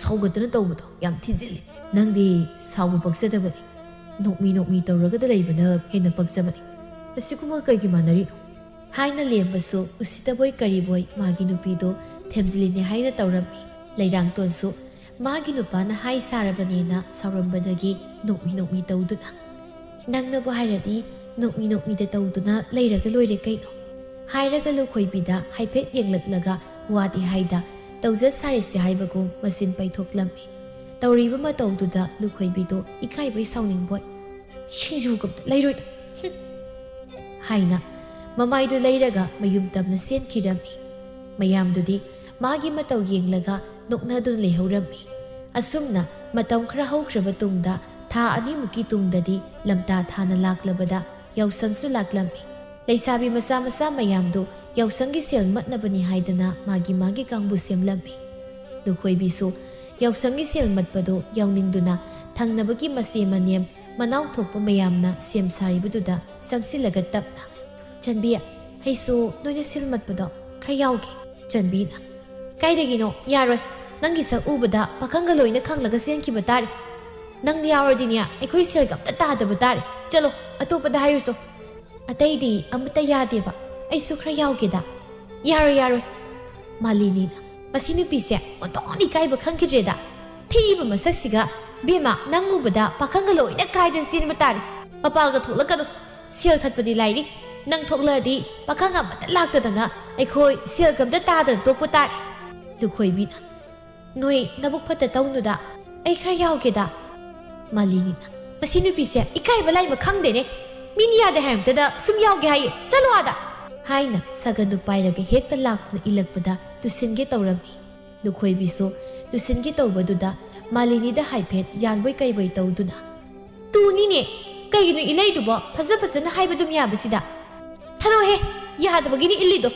ꯁꯥꯎꯒꯠꯇꯅ ꯇꯧꯕꯗꯣ ꯌꯥꯝ ꯊꯤꯖꯤꯜꯂꯤ꯫ ꯅꯪꯗꯤ ꯁꯥꯎꯕ ꯄꯛꯆꯗꯕꯅꯤ꯫ ꯅꯣꯛꯃꯤ ꯅꯣꯛꯃꯤ ꯇꯧꯔꯒꯗ ꯂꯩꯕꯅ ꯍꯦꯟꯅ ꯄꯛꯆꯕꯅꯤ꯫ ꯑꯁꯤꯒꯨꯝꯕ ꯀꯩꯒꯤ ꯃꯥꯟꯅꯔꯤꯅꯣ?" ꯍꯥꯏꯅ ꯂꯦꯝꯕꯁꯨ ꯎꯁꯤꯠꯇꯕꯣꯏ ꯀꯔꯤꯕꯣꯏ ꯃꯥꯒꯤ ꯅꯨꯄꯤꯗꯣ ꯊꯦꯝꯖꯤꯜꯂꯤꯅꯦ ꯍꯥꯏꯅ ꯇꯧꯔꯝꯃꯤ꯫ ꯂꯩꯔꯥꯡꯇꯣꯟꯁꯨ ꯃꯥꯒꯤ ꯅꯨꯄꯥꯅ ꯍꯥꯏ ꯁꯥꯔꯕꯅꯦꯅ ꯁꯥꯎꯔꯝꯕꯗꯒꯤ ꯅꯣꯛꯃꯤ ꯅꯣꯛꯃꯤ ꯇꯧꯗꯨꯅ, "ꯅꯪꯅꯕꯨ ꯍꯥꯏꯔꯗꯤ ꯅꯣꯛꯃꯤ ꯅꯣꯛꯃꯤꯗ ꯇꯧꯗꯨꯅ ꯂꯩꯔꯒ ꯂꯣꯏꯔꯦ ꯀꯩꯅꯣ?" ꯍꯥꯏꯔꯒ ꯂꯨꯈꯣꯏꯕꯤꯗ ꯍꯥꯏꯐꯦꯠ ꯌꯦꯡꯂꯛꯂꯒ ꯋꯥꯗꯤ ꯍꯥꯏꯗ ꯇꯧꯖ ꯁꯥꯔꯤꯁꯦ ꯍꯥꯏꯕꯒꯨꯝ ꯃꯆꯤꯟ ꯄꯩꯊꯣꯛꯂꯝꯃꯤ꯫ ꯇꯧꯔꯤꯕ ꯃꯇꯧꯗꯨꯗ ꯂꯨꯈꯣꯏꯕꯤꯗꯣ ꯏꯀꯥꯏꯕꯩ ꯁꯥꯎꯅꯤꯡꯕꯣꯏ, "ꯁꯤꯡꯖꯨꯒ ꯑꯝꯇ ꯂꯩꯔꯣꯏꯗ, ꯍꯨꯝ!" ꯍꯥꯏꯅ ꯃꯃꯥꯏꯗꯨ ꯂꯩꯔꯒ ꯃꯌꯨꯝ ꯇꯝꯅ ꯆꯦꯟꯈꯤꯔꯝꯃꯤ꯫ ꯃꯌꯥꯝꯗꯨꯗꯤ ꯃꯥꯒꯤ ꯃꯇꯧ ꯌꯦꯡꯂꯒ ꯅꯣꯛꯅꯗꯨꯅ ꯂꯩꯍꯧꯔꯝꯃꯤ꯫ ꯑꯁꯨꯝꯅ ꯃꯇꯝ ꯈꯔ ꯍꯧꯈ꯭ꯔꯕ ꯇꯨꯡꯗ, ꯊꯥ ꯑꯅꯤꯃꯨꯛꯀꯤ ꯇꯨꯡꯗꯗꯤ ꯂꯝꯇꯥ ꯊꯥꯅ ꯂꯥꯛꯂꯕꯗ ꯌꯥꯎꯁꯪꯁꯨ ꯂꯥꯛꯂꯝꯃꯤ꯫ ꯂꯩꯁꯥꯕꯤ ꯃꯆꯥ ꯃꯆꯥ ꯃꯌꯥꯝꯗꯨ ꯌꯥꯎꯁꯪꯒꯤ ꯁꯦꯜ ꯃꯠꯅꯕꯅꯤ ꯍꯥꯏꯗꯅ ꯃꯥꯒꯤ ꯃꯥꯒꯤ ꯀꯥꯡꯕꯨ ꯁꯦꯝꯂꯝꯃꯤ꯫ ꯂꯨꯈꯣꯏꯕꯤꯁꯨ ꯌꯥꯎꯁꯪꯒꯤ ꯁꯦꯜ ꯃꯠꯄꯗꯨ ꯌꯥꯎꯅꯤꯡꯗꯨꯅ ꯊꯪꯅꯕꯒꯤ ꯃꯆꯦ ꯃꯅꯦꯝ ꯃꯅꯥꯎ ꯊꯣꯛꯄ ꯃꯌꯥꯝꯅ ꯁꯦꯝ ꯁꯥꯔꯤꯕꯗꯨꯗ ꯆꯪꯁꯤꯜꯂꯒ ꯇꯞꯅ, "ꯆꯟꯕꯤ, ꯑꯩꯁꯨ ꯅꯣꯏꯅ ꯁꯤꯜꯃꯠꯄꯗꯣ ꯈꯔ ꯌꯥꯎꯒꯦ꯫" ꯆꯟꯕꯤꯅ, "ꯀꯥꯏꯗꯒꯤꯅꯣ? ꯌꯥꯔꯣꯏ꯫ ꯅꯪꯒꯤ ꯁꯛ ꯎꯕꯗ ꯄꯥꯈꯪꯒ ꯂꯣꯏꯅ ꯈꯪꯂꯒ ꯆꯦꯟꯈꯤꯕ ꯇꯥꯔꯦ꯫ ꯅꯪ ꯌꯥꯎꯔꯗꯤꯅꯦ, ꯑꯩꯈꯣꯏ ꯁꯦꯜꯒ ꯑꯝꯇ ꯇꯥꯗꯕ ꯇꯥꯔꯦ꯫ ꯆꯠꯂꯣ, ꯑꯇꯣꯞꯄꯗ ꯍꯥꯏꯔꯨꯁꯣ꯫ ꯑꯇꯩꯗꯤ ꯑꯃꯠꯇ ꯌꯥꯗꯦꯕ꯫ ꯑꯩꯁꯨ ꯈꯔ ꯌꯥꯎꯒꯦꯗ꯫" "ꯌꯥꯔꯣꯏ, ꯌꯥꯔꯣꯏ꯫" ꯃꯥꯂꯤꯅꯤꯅ, "ꯃꯁꯤ ꯅꯨꯄꯤꯁꯦ ꯑꯣꯟꯊꯣꯛꯅ ꯏꯀꯥꯏꯕ ꯈꯪꯈꯤꯗ꯭ꯔꯦꯗ꯫ ꯊꯤꯔꯤꯕ ꯃꯁꯛꯁꯤꯒ, ꯕꯦꯝꯃ, ꯅꯪ ꯎꯕꯗ ꯄꯥꯈꯪꯒ ꯂꯣꯏꯅ ꯀꯥꯏꯗꯅ ꯆꯦꯟꯕ ꯇꯥꯔꯦ꯫ ꯃꯄꯥꯜꯒ ꯊꯣꯛꯂꯛꯀꯅꯨ꯫ ꯁꯦꯜ ꯊꯠꯄꯗꯤ ꯂꯥꯏꯔꯤ, ꯅꯪ ꯊꯣꯛꯂꯛꯑꯗꯤ ꯄꯥꯈꯪ ꯑꯃꯠꯇ ꯂꯥꯛꯇꯗꯅ ꯑꯩꯈꯣꯏ ꯁꯦꯜꯒ ꯑꯝꯇ ꯇꯥꯗꯅ ꯇꯣꯛꯄ ꯇꯥꯔꯦ꯫" ꯂꯨꯈꯣꯏꯕꯤꯅ, "ꯅꯣꯏ ꯅꯕꯨꯛ ꯐꯠꯇ ꯇꯧꯅꯨꯗ, ꯑꯩ ꯈꯔ ꯌꯥꯎꯒꯦꯗ꯫" ꯃꯥꯂꯤꯅꯤꯅ, "ꯃꯁꯤ ꯅꯨꯄꯤꯁꯦ ꯏꯀꯥꯏꯕ ꯂꯥꯏꯕ ꯈꯪꯗꯦꯅꯦ꯫ ꯃꯤꯅ ꯌꯥꯗꯦ ꯍꯥꯏꯔꯝꯇꯗ ꯁꯨꯝ ꯌꯥꯎꯒꯦ ꯍꯥꯏꯌꯦ꯫ ꯆꯠꯂꯣ ꯑꯥꯗ!" ꯍꯥꯏꯅ ꯁꯥꯒꯟꯗꯨ ꯄꯥꯏꯔꯒ ꯍꯦꯛꯇ ꯂꯥꯛꯇꯨꯅ ꯏꯜꯂꯛꯄꯗ ꯇꯨꯁꯤꯟꯒꯦ ꯇꯧꯔꯝꯃꯤ꯫ ꯂꯨꯈꯣꯏꯕꯤꯁꯨ ꯇꯨꯁꯤꯟꯒꯦ ꯇꯧꯕꯗꯨꯗ ꯃꯥꯂꯤꯅꯤꯗ ꯍꯥꯏꯐꯦꯠ ꯌꯥꯟꯕꯣꯏ ꯀꯩꯕꯣꯏ ꯇꯧꯗꯨꯅ, "ꯇꯨꯅꯤꯅꯦ, ꯀꯩꯒꯤꯅꯣ ꯏꯜꯂꯛꯏꯗꯨꯕꯣ? ꯐꯖ ꯐꯖꯅ ꯍꯥꯏꯕ ꯑꯗꯨꯝ ꯌꯥꯕꯁꯤꯗ꯫ ꯊꯥꯗꯣꯛꯑꯣꯍꯦ, ꯌꯥꯗꯕꯒꯤꯅꯤ ꯏꯜꯂꯤꯗꯣ꯫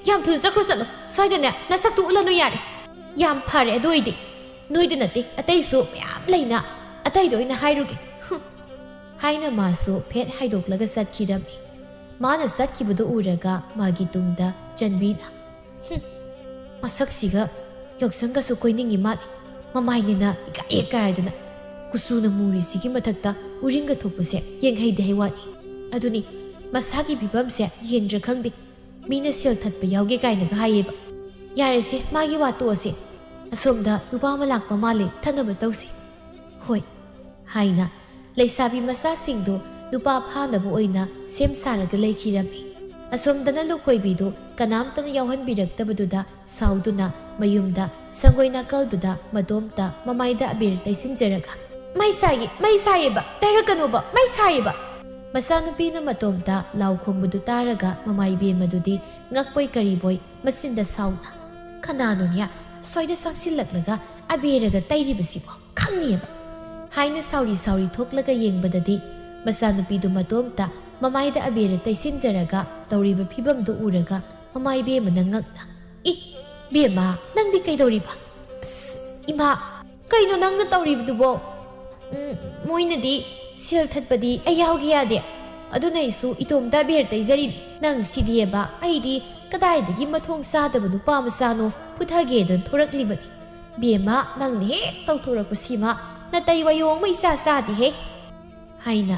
ꯌꯥꯝ ꯊꯨꯅ ꯆꯠꯈ꯭ꯔꯣ, ꯆꯠꯂꯣ꯫ ꯁ꯭ꯋꯥꯏꯗꯅꯦ ꯅꯁꯛꯇꯨ ꯎꯠꯂꯅꯨ ꯌꯥꯔꯦ꯫" "ꯌꯥꯝ ꯐꯔꯦ, ꯑꯗꯨ ꯑꯣꯏꯗꯤ꯫ ꯅꯣꯏꯗ ꯅꯠꯇꯦ, ꯑꯇꯩꯁꯨ ꯃꯌꯥꯝ ꯂꯩꯅ꯫ ꯑꯇꯩꯗ ꯑꯣꯏꯅ ꯍꯥꯏꯔꯨꯒꯦ꯫" ꯍꯨꯝ꯫ ꯍꯥꯏꯅ ꯃꯥꯁꯨ ꯐꯦꯠ ꯍꯥꯏꯗꯣꯛꯂꯒ ꯆꯠꯈꯤꯔꯝꯃꯤ꯫ ꯃꯥꯅ ꯆꯠꯈꯤꯕꯗꯨ ꯎꯔꯒ ꯃꯥꯒꯤ ꯇꯨꯡꯗ ꯆꯟꯕꯤꯅ, "ꯍꯨꯝ, ꯃꯁꯛꯁꯤꯒ ꯌꯥꯎꯁꯪꯒꯁꯨ ꯀꯣꯏꯅꯤꯡꯉꯤ ꯃꯥꯜꯂꯤ꯫ ꯃꯃꯥꯏꯅꯦꯅ ꯏꯀꯥꯏ ꯀꯥꯏꯗꯅ ꯀꯨꯆꯨꯅ ꯃꯨꯔꯤꯁꯤꯒꯤ ꯃꯊꯛꯇ ꯎꯔꯤꯡꯒ ꯊꯣꯛꯄꯁꯦ ꯌꯦꯡꯍꯩꯗꯦ ꯍꯥꯏ ꯋꯥꯅꯤ꯫ ꯑꯗꯨꯅꯤ, ꯃꯁꯥꯒꯤ ꯐꯤꯕꯝꯁꯦ ꯌꯦꯡꯗ꯭ꯔ ꯈꯪꯗꯦ꯫ ꯃꯤꯅ ꯁꯦꯜ ꯊꯠꯄ ꯌꯥꯎꯒꯦ ꯀꯥꯏꯅꯒ ꯍꯥꯏꯌꯦꯕ꯫ ꯌꯥꯔꯦꯁꯦ, ꯃꯥꯒꯤ ꯋꯥ ꯇꯣꯛꯑꯁꯦ꯫ ꯑꯁꯣꯝꯗ ꯅꯨꯄꯥ ꯑꯃ ꯂꯥꯛꯄ ꯃꯥꯜꯂꯦ, ꯊꯠꯅꯕ ꯇꯧꯁꯦ꯫" "ꯍꯣꯏ," ꯍꯥꯏꯅ ꯂꯩꯁꯥꯕꯤ ꯃꯆꯥꯁꯤꯡꯗꯨ ꯅꯨꯄꯥ ꯐꯥꯅꯕ ꯑꯣꯏꯅ ꯁꯦꯝ ꯁꯥꯔꯒ ꯂꯩꯈꯤꯔꯝꯃꯤ꯫ ꯑꯁꯣꯝꯗꯅ ꯂꯨꯈꯣꯏꯕꯤꯗꯨ ꯀꯅꯥꯝꯇꯅ ꯌꯥꯎꯍꯟꯕꯤꯔꯛꯇꯕꯗꯨꯗ ꯁꯥꯎꯗꯨꯅ ꯃꯌꯨꯝꯗ ꯁꯪꯒꯣꯏ ꯅꯥꯀꯜꯗꯨꯗ ꯃꯇꯣꯝꯇ ꯃꯃꯥꯏꯗ ꯑꯕꯦꯔ ꯇꯩꯁꯤꯟꯖꯔꯒ, "ꯃꯩ ꯁꯥꯏꯌꯦ, ꯃꯩ ꯁꯥꯏꯌꯦꯕ, ꯇꯩꯔꯛꯀꯅꯣꯕ, ꯃꯩ ꯁꯥꯏꯌꯦꯕ!" ꯃꯆꯥꯅꯨꯄꯤꯅ ꯃꯇꯣꯝꯇ ꯂꯥꯎ ꯈꯣꯡꯕꯗꯨ ꯇꯥꯔꯒ ꯃꯃꯥ ꯏꯕꯦꯝꯃꯗꯨꯗꯤ ꯉꯛꯄꯣꯏ ꯀꯔꯤꯕꯣꯏ ꯃꯆꯤꯟꯗ ꯁꯥꯎꯅ, "ꯀꯅꯥꯅꯣꯅꯦ ꯁ꯭ꯋꯥꯏꯗ ꯆꯪꯁꯤꯜꯂꯛꯂꯒ ꯑꯕꯦꯔꯒ ꯇꯩꯔꯤꯕꯁꯤꯕꯣ? ꯈꯪꯅꯤꯕ!" ꯍꯥꯏꯅ ꯁꯥꯎꯔꯤ ꯁꯥꯎꯔꯤ ꯊꯣꯛꯂꯒ ꯌꯦꯡꯕꯗꯗꯤ ꯃꯆꯥꯅꯨꯄꯤꯗꯨ ꯃꯇꯣꯝꯇ ꯃꯃꯥꯏꯗ ꯑꯕꯦꯔ ꯇꯩꯁꯤꯟꯖꯔꯒ ꯇꯧꯔꯤꯕ ꯐꯤꯕꯝꯗꯨ ꯎꯔꯒ ꯃꯃꯥ ꯏꯕꯦꯝꯃꯅ ꯉꯛꯅ, "ꯏ, ꯕꯦꯝꯃ, ꯅꯪꯗꯤ ꯀꯩꯗꯧꯔꯤꯕ? ꯑꯁ, ꯏꯃꯥ, ꯀꯩꯅꯣ ꯅꯪꯅ ꯇꯧꯔꯤꯕꯗꯨꯕꯣ?" "ꯎꯝ, ꯃꯣꯏꯅꯗꯤ "ꯁꯦꯜ ꯊꯠꯄꯗꯤ ꯑꯩ ꯌꯥꯎꯒꯦ ꯌꯥꯗꯦ꯫ ꯑꯗꯨꯅ ꯑꯩꯁꯨ ꯏꯇꯣꯝꯇ ꯕꯦꯔ ꯇꯩꯖꯔꯤꯅꯤ꯫ ꯅꯪ ꯁꯤꯗꯤꯑꯕ, ꯑꯩꯗꯤ ꯀꯗꯥꯏꯗꯒꯤ ꯃꯊꯣꯡ ꯆꯥꯗꯕ ꯅꯨꯄꯥ ꯃꯆꯥꯅꯣ ꯐꯨꯊꯒꯦꯗꯅ ꯊꯣꯔꯛꯂꯤꯕꯅꯤ꯫ ꯕꯦꯝꯃ, ꯅꯪꯅ ꯍꯦꯛ ꯇꯧꯊꯣꯔꯛꯄꯁꯤꯃ ꯅꯇꯩ ꯋꯥꯌꯣꯡ ꯑꯃ ꯏꯆꯥ ꯆꯥꯗꯦꯍꯦ," ꯍꯥꯏꯅ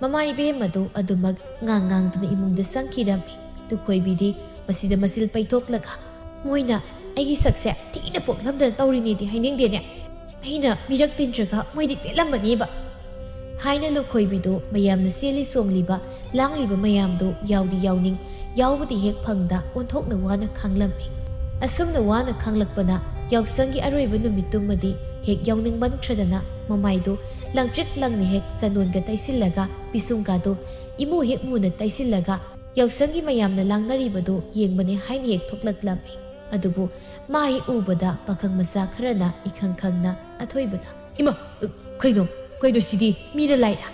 ꯃꯃꯥ ꯏꯕꯦꯝꯃꯗꯨ ꯑꯗꯨꯃꯛ ꯉꯥꯡ ꯉꯥꯡꯗꯨꯅ ꯏꯃꯨꯡꯗ ꯆꯪꯈꯤꯔꯝꯃꯤ꯫ ꯂꯨꯈꯣꯏꯕꯤꯗꯤ ꯃꯁꯤꯗ ꯃꯆꯤꯜ ꯄꯩꯊꯣꯛꯂꯒ, "ꯃꯣꯏꯅ ꯑꯩꯒꯤ ꯁꯛꯁꯦ ꯊꯤꯅ ꯄꯣꯛꯂꯝꯗꯅ ꯇꯧꯔꯤꯅꯦꯗꯤ ꯍꯥꯏꯅꯤꯡꯗꯦꯅꯦ꯫ ꯑꯩꯅ ꯃꯤꯔꯛ ꯇꯤꯟꯗ꯭ꯔꯒ ꯃꯣꯏꯗꯤ ꯄꯦꯜꯂꯝꯃꯅꯤꯕ," ꯍꯥꯏꯅ ꯂꯨꯈꯣꯏꯕꯤꯗꯨ ꯃꯌꯥꯝꯅ ꯆꯦꯜꯂꯤ ꯆꯣꯡꯂꯤꯕ, ꯂꯥꯡꯂꯤꯕ ꯃꯌꯥꯝꯗꯨ ꯌꯥꯎꯗꯤ ꯌꯥꯎꯅꯤꯡ, ꯌꯥꯎꯕꯗꯤ ꯍꯦꯛ ꯐꯪꯗ ꯑꯣꯟꯊꯣꯛꯅ ꯋꯥꯅ ꯈꯥꯡꯂꯝꯃꯤ꯫ ꯑꯁꯨꯝꯅ ꯋꯥꯅ ꯈꯥꯡꯂꯛꯄꯅ ꯌꯥꯎꯁꯪꯒꯤ ꯑꯔꯣꯏꯕ ꯅꯨꯃꯤꯠꯇꯨꯃꯗꯤ ꯍꯦꯛ ꯌꯥꯎꯅꯤꯡꯃꯟꯈ꯭ꯔꯗꯅ ꯃꯃꯥꯏꯗꯨ ꯂꯪꯇ꯭ꯔꯤꯛ ꯂꯪꯅ ꯍꯦꯛ ꯆꯟꯗꯣꯟꯒ ꯇꯩꯁꯤꯜꯂꯒ, ꯄꯤꯁꯨꯡꯒꯥꯗꯨ ꯏꯃꯨ ꯍꯦꯛ ꯃꯨꯅ ꯇꯩꯁꯤꯜꯂꯒ, ꯌꯥꯎꯁꯪꯒꯤ ꯃꯌꯥꯝꯅ ꯂꯥꯡꯅꯔꯤꯕꯗꯨ ꯌꯦꯡꯕꯅꯦ ꯍꯥꯏꯅ ꯍꯦꯛ ꯊꯣꯛꯂꯛꯂꯝꯃꯤ꯫ ꯑꯗꯨꯕꯨ ꯃꯥ ꯍꯦꯛ ꯎꯕꯗ ꯄꯥꯈꯪ ꯃꯆꯥ ꯈꯔꯅ ꯏꯈꯪ ꯈꯪꯅ ꯑꯊꯣꯏꯕꯗ, "ꯏꯃꯥ, ꯀꯩꯅꯣ, ꯀꯩꯅꯣ ꯁꯤꯗꯤ? ꯃꯤꯔ ꯂꯥꯏꯔ?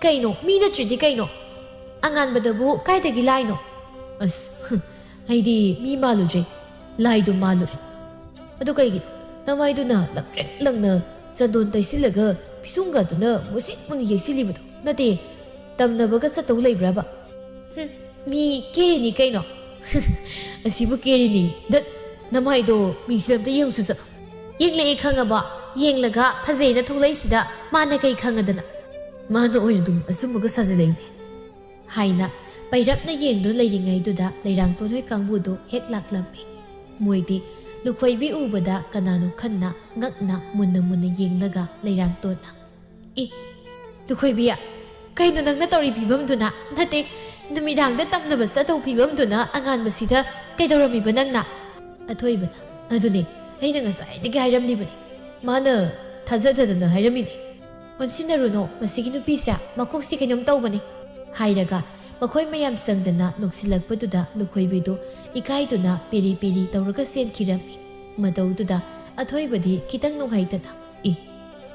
ꯀꯩꯅꯣ, ꯃꯤ ꯅꯠꯇ꯭ꯔꯗꯤ ꯀꯩꯅꯣ? ꯑꯉꯥꯟꯕꯗꯕꯨ ꯀꯥꯏꯗꯒꯤ ꯂꯥꯏꯅꯣ? ꯑꯁ, ꯑꯩꯗꯤ ꯃꯤ ꯃꯥꯜꯂꯨꯗ꯭ꯔꯦ, ꯂꯥꯏꯗꯨ ꯃꯥꯜꯂꯨꯔꯦ꯫ ꯑꯗꯨ ꯀꯩꯒꯤꯅꯣ? ꯅꯃꯥꯏꯗꯨꯅ ꯂꯪꯇ꯭ꯔꯤꯛ ꯂꯪꯅ ꯆꯟꯗꯣꯟ ꯇꯩꯁꯤꯜꯂꯒ ꯄꯤꯁꯨꯡꯒꯗꯨꯅ ꯃꯨꯁꯤꯠ ꯃꯨꯅ ꯌꯦꯛꯁꯤꯜꯂꯤꯕꯗꯣ? ꯅꯠꯇꯦ, ꯇꯝꯅꯕꯒ ꯆꯠꯇꯧ ꯂꯩꯕ꯭ꯔꯕ?" "ꯍꯨꯝ, ꯃꯤ ꯀꯦꯔꯤꯅꯤ ꯀꯩꯅꯣ?" "ꯑꯁꯤꯕꯨ ꯀꯦꯔꯤꯅꯤ? ꯗꯠ, ꯅꯃꯥꯏꯗꯣ ꯃꯤꯡꯁꯦꯜ ꯑꯝꯇ ꯌꯦꯡꯉꯨꯁꯨ ꯆꯠꯂꯣ꯫ ꯌꯦꯡꯂꯛꯑꯦ ꯈꯪꯉꯕꯣ? ꯌꯦꯡꯂꯒ ꯐꯖꯩꯅ ꯊꯣꯛꯂꯛꯏꯁꯤꯗ ꯃꯥꯅ ꯀꯩ ꯈꯪꯉꯗꯅ? ꯃꯥꯅ ꯑꯣꯏꯅ ꯑꯗꯨꯝ ꯑꯆꯨꯝꯕꯒ ꯁꯥꯖꯤꯜꯂꯛꯏꯅꯦ," ꯍꯥꯏꯅ ꯄꯩꯔꯞꯅ ꯌꯦꯡꯗꯨꯅ ꯂꯩꯔꯤꯉꯩꯗꯨꯗ ꯂꯩꯔꯥꯡꯇꯣꯟ ꯍꯣꯏ ꯀꯥꯡꯕꯨꯗꯨ ꯍꯦꯛ ꯂꯥꯛꯂꯝꯃꯤ꯫ ꯃꯣꯏꯗꯤ ꯂꯨꯈꯣꯏꯕꯤ ꯎꯕꯗ ꯀꯅꯥꯅꯣ ꯈꯟꯅ ꯉꯛꯅ ꯃꯨꯟꯅ ꯃꯨꯟꯅ ꯌꯦꯡꯂꯒ ꯂꯩꯔꯥꯡꯇꯣꯟꯅ, "ꯏ, ꯂꯨꯈꯣꯏꯕꯤ, ꯀꯩꯅꯣ ꯅꯪꯅ ꯇꯧꯔꯤ ꯐꯤꯕꯝꯗꯨꯅ? ꯅꯠꯇꯦ, ꯅꯨꯃꯤꯗꯥꯡꯗ ꯇꯝꯅꯕ ꯆꯠꯇꯧ ꯐꯤꯕꯝꯗꯨꯅ ꯑꯉꯥꯟꯕꯁꯤꯗ ꯀꯩꯗꯧꯔꯝꯃꯤꯕ ꯅꯪꯅ?" ꯑꯊꯣꯏꯕꯅ, "ꯑꯗꯨꯅꯦ, ꯑꯩꯅ ꯉꯁꯥꯏꯗꯒꯤ ꯍꯥꯏꯔꯝꯂꯤꯕꯅꯤ꯫ ꯃꯥꯅ ꯊꯥꯖꯗꯗꯅ ꯍꯥꯏꯔꯝꯃꯤꯅꯤ꯫ ꯑꯣꯟꯁꯤꯟꯅꯔꯨꯅꯣ, ꯃꯁꯤꯒꯤ ꯅꯨꯄꯤꯁꯦ ꯃꯀꯣꯛꯁꯤ ꯀꯩꯅꯣꯝ ꯇꯧꯕꯅꯤ," ꯍꯥꯏꯔꯒ ꯃꯈꯣꯏ ꯃꯌꯥꯝ ꯆꯪꯗꯅ ꯅꯣꯛꯁꯤꯜꯂꯛꯄꯗꯨꯗ ꯂꯨꯈꯣꯏꯕꯤꯗꯨ ꯏꯀꯥꯏꯗꯨꯅ ꯄꯦꯔꯤ ꯄꯦꯔꯤ ꯇꯧꯔꯒ ꯆꯦꯟꯈꯤꯔꯝꯃꯤ꯫ ꯃꯇꯧꯗꯨꯗ ꯑꯊꯣꯏꯕꯗꯤ ꯈꯤꯇꯪ ꯅꯨꯡꯉꯥꯏꯇꯅ, "ꯏ,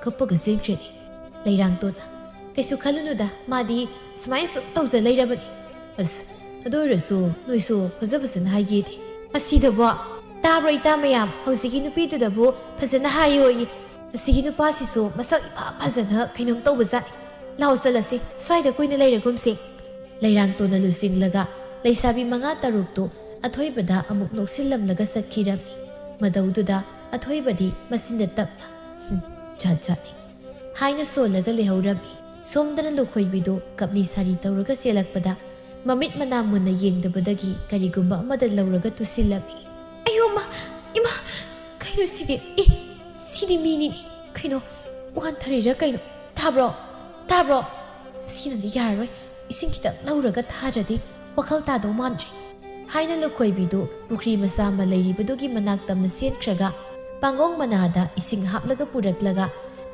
ꯀꯞꯄꯒ ꯆꯦꯟꯈ꯭ꯔꯦꯅꯦ ꯂꯩꯔꯥꯡꯇꯣꯟꯅ꯫ ꯀꯩꯁꯨ ꯈꯜꯂꯨꯅꯨꯗ, ꯃꯥꯗꯤ ꯁꯨꯃꯥꯏꯅ ꯁꯨꯝ ꯇꯧꯖ ꯂꯩꯔꯕꯅꯤ꯫ ꯑꯁ, ꯑꯗꯨ ꯑꯣꯏꯔꯁꯨ ꯅꯣꯏꯁꯨ ꯐꯖ ꯐꯖꯅ ꯍꯥꯏꯒꯦꯗꯤ꯫ ꯑꯁꯤꯗꯕꯣ, ꯇꯥꯕ꯭ꯔꯣ ꯏꯇꯥ ꯃꯌꯥꯝ? ꯍꯧꯖꯤꯛꯀꯤ ꯅꯨꯄꯤꯗꯨꯗꯕꯨ ꯐꯖꯅ ꯍꯥꯏꯌꯣꯌꯦ꯫ ꯑꯁꯤꯒꯤ ꯅꯨꯄꯥꯁꯤꯁꯨ ꯃꯁꯛ ꯏꯐ ꯐꯖꯅ ꯀꯩꯅꯣꯝ ꯇꯧꯕꯖꯥꯠꯅꯤ꯫ "ꯂꯥꯛꯑꯣ ꯆꯠꯂꯁꯤ, ꯁ꯭ꯋꯥꯏꯗ ꯀꯨꯏꯅ ꯂꯩꯔꯒꯨꯝꯁꯤ"꯫ ꯂꯩꯔꯥꯡꯇꯣꯟꯅ ꯂꯨꯆꯤꯡꯂꯒ ꯂꯩꯁꯥꯕꯤ ꯃꯉꯥ ꯇꯔꯨꯛꯇꯨ ꯑꯊꯣꯏꯕꯗ ꯑꯃꯨꯛ ꯅꯣꯛꯁꯤꯜꯂꯝꯂꯒ ꯆꯠꯈꯤꯔꯝꯃꯤ꯫ ꯃꯗꯧꯗꯨꯗ ꯑꯊꯣꯏꯕꯗꯤ ꯃꯆꯤꯟꯗ ꯇꯞꯅ, "ꯍꯨꯝ, ꯖꯥꯠ ꯖꯥꯠꯅꯤ" ꯍꯥꯏꯅ ꯁꯣꯜꯂꯒ ꯂꯩꯍꯧꯔꯝꯃꯤ꯫ ꯁꯣꯝꯗꯅ ꯂꯨꯈꯣꯏꯕꯤꯗꯨ ꯀꯞꯂꯤ ꯁꯥꯔꯤ ꯇꯧꯔꯒ ꯆꯦꯜꯂꯛꯄꯗ ꯃꯃꯤꯠ ꯃꯅꯥ ꯃꯨꯟꯅ ꯌꯦꯡꯗꯕꯗꯒꯤ ꯀꯔꯤꯒꯨꯝꯕ ꯑꯃꯗ ꯂꯧꯔꯒ ꯇꯨꯁꯤꯜꯂꯝꯃꯤ꯫ "ꯑꯌꯣ ꯃꯥ! ꯏꯃꯥ! ꯀꯩꯅꯣ ꯁꯤꯗꯤ? ꯑꯦ, ꯁꯤꯗꯤ ꯃꯤꯅꯤꯅꯦ! ꯀꯩꯅꯣ, ꯋꯥꯟꯊꯔꯤꯔ ꯀꯩꯅꯣ? ꯇꯥꯕ꯭ꯔꯣ? ꯇꯥꯕ꯭ꯔꯣ? ꯁꯤꯅꯗꯤ ꯌꯥꯔꯔꯣꯏ꯫ ꯏꯁꯤꯡ ꯈꯤꯇꯪ ꯂꯧꯔꯒ ꯊꯥꯗ꯭ꯔꯗꯤ ꯋꯥꯈꯜ ꯇꯥꯗꯧ ꯃꯥꯟꯗ꯭ꯔꯦ" ꯍꯥꯏꯅ ꯂꯨꯈꯣꯏꯕꯤꯗꯨ ꯄꯨꯈ꯭ꯔꯤ ꯃꯆꯥ ꯑꯃ ꯂꯩꯔꯤꯕꯗꯨꯒꯤ ꯃꯅꯥꯛ ꯇꯝꯅ ꯆꯦꯟꯈ꯭ꯔꯒ ꯄꯥꯡꯒꯣꯡ ꯃꯅꯥꯗ ꯏꯁꯤꯡ ꯍꯥꯞꯂꯒ ꯄꯨꯔꯛꯂꯒ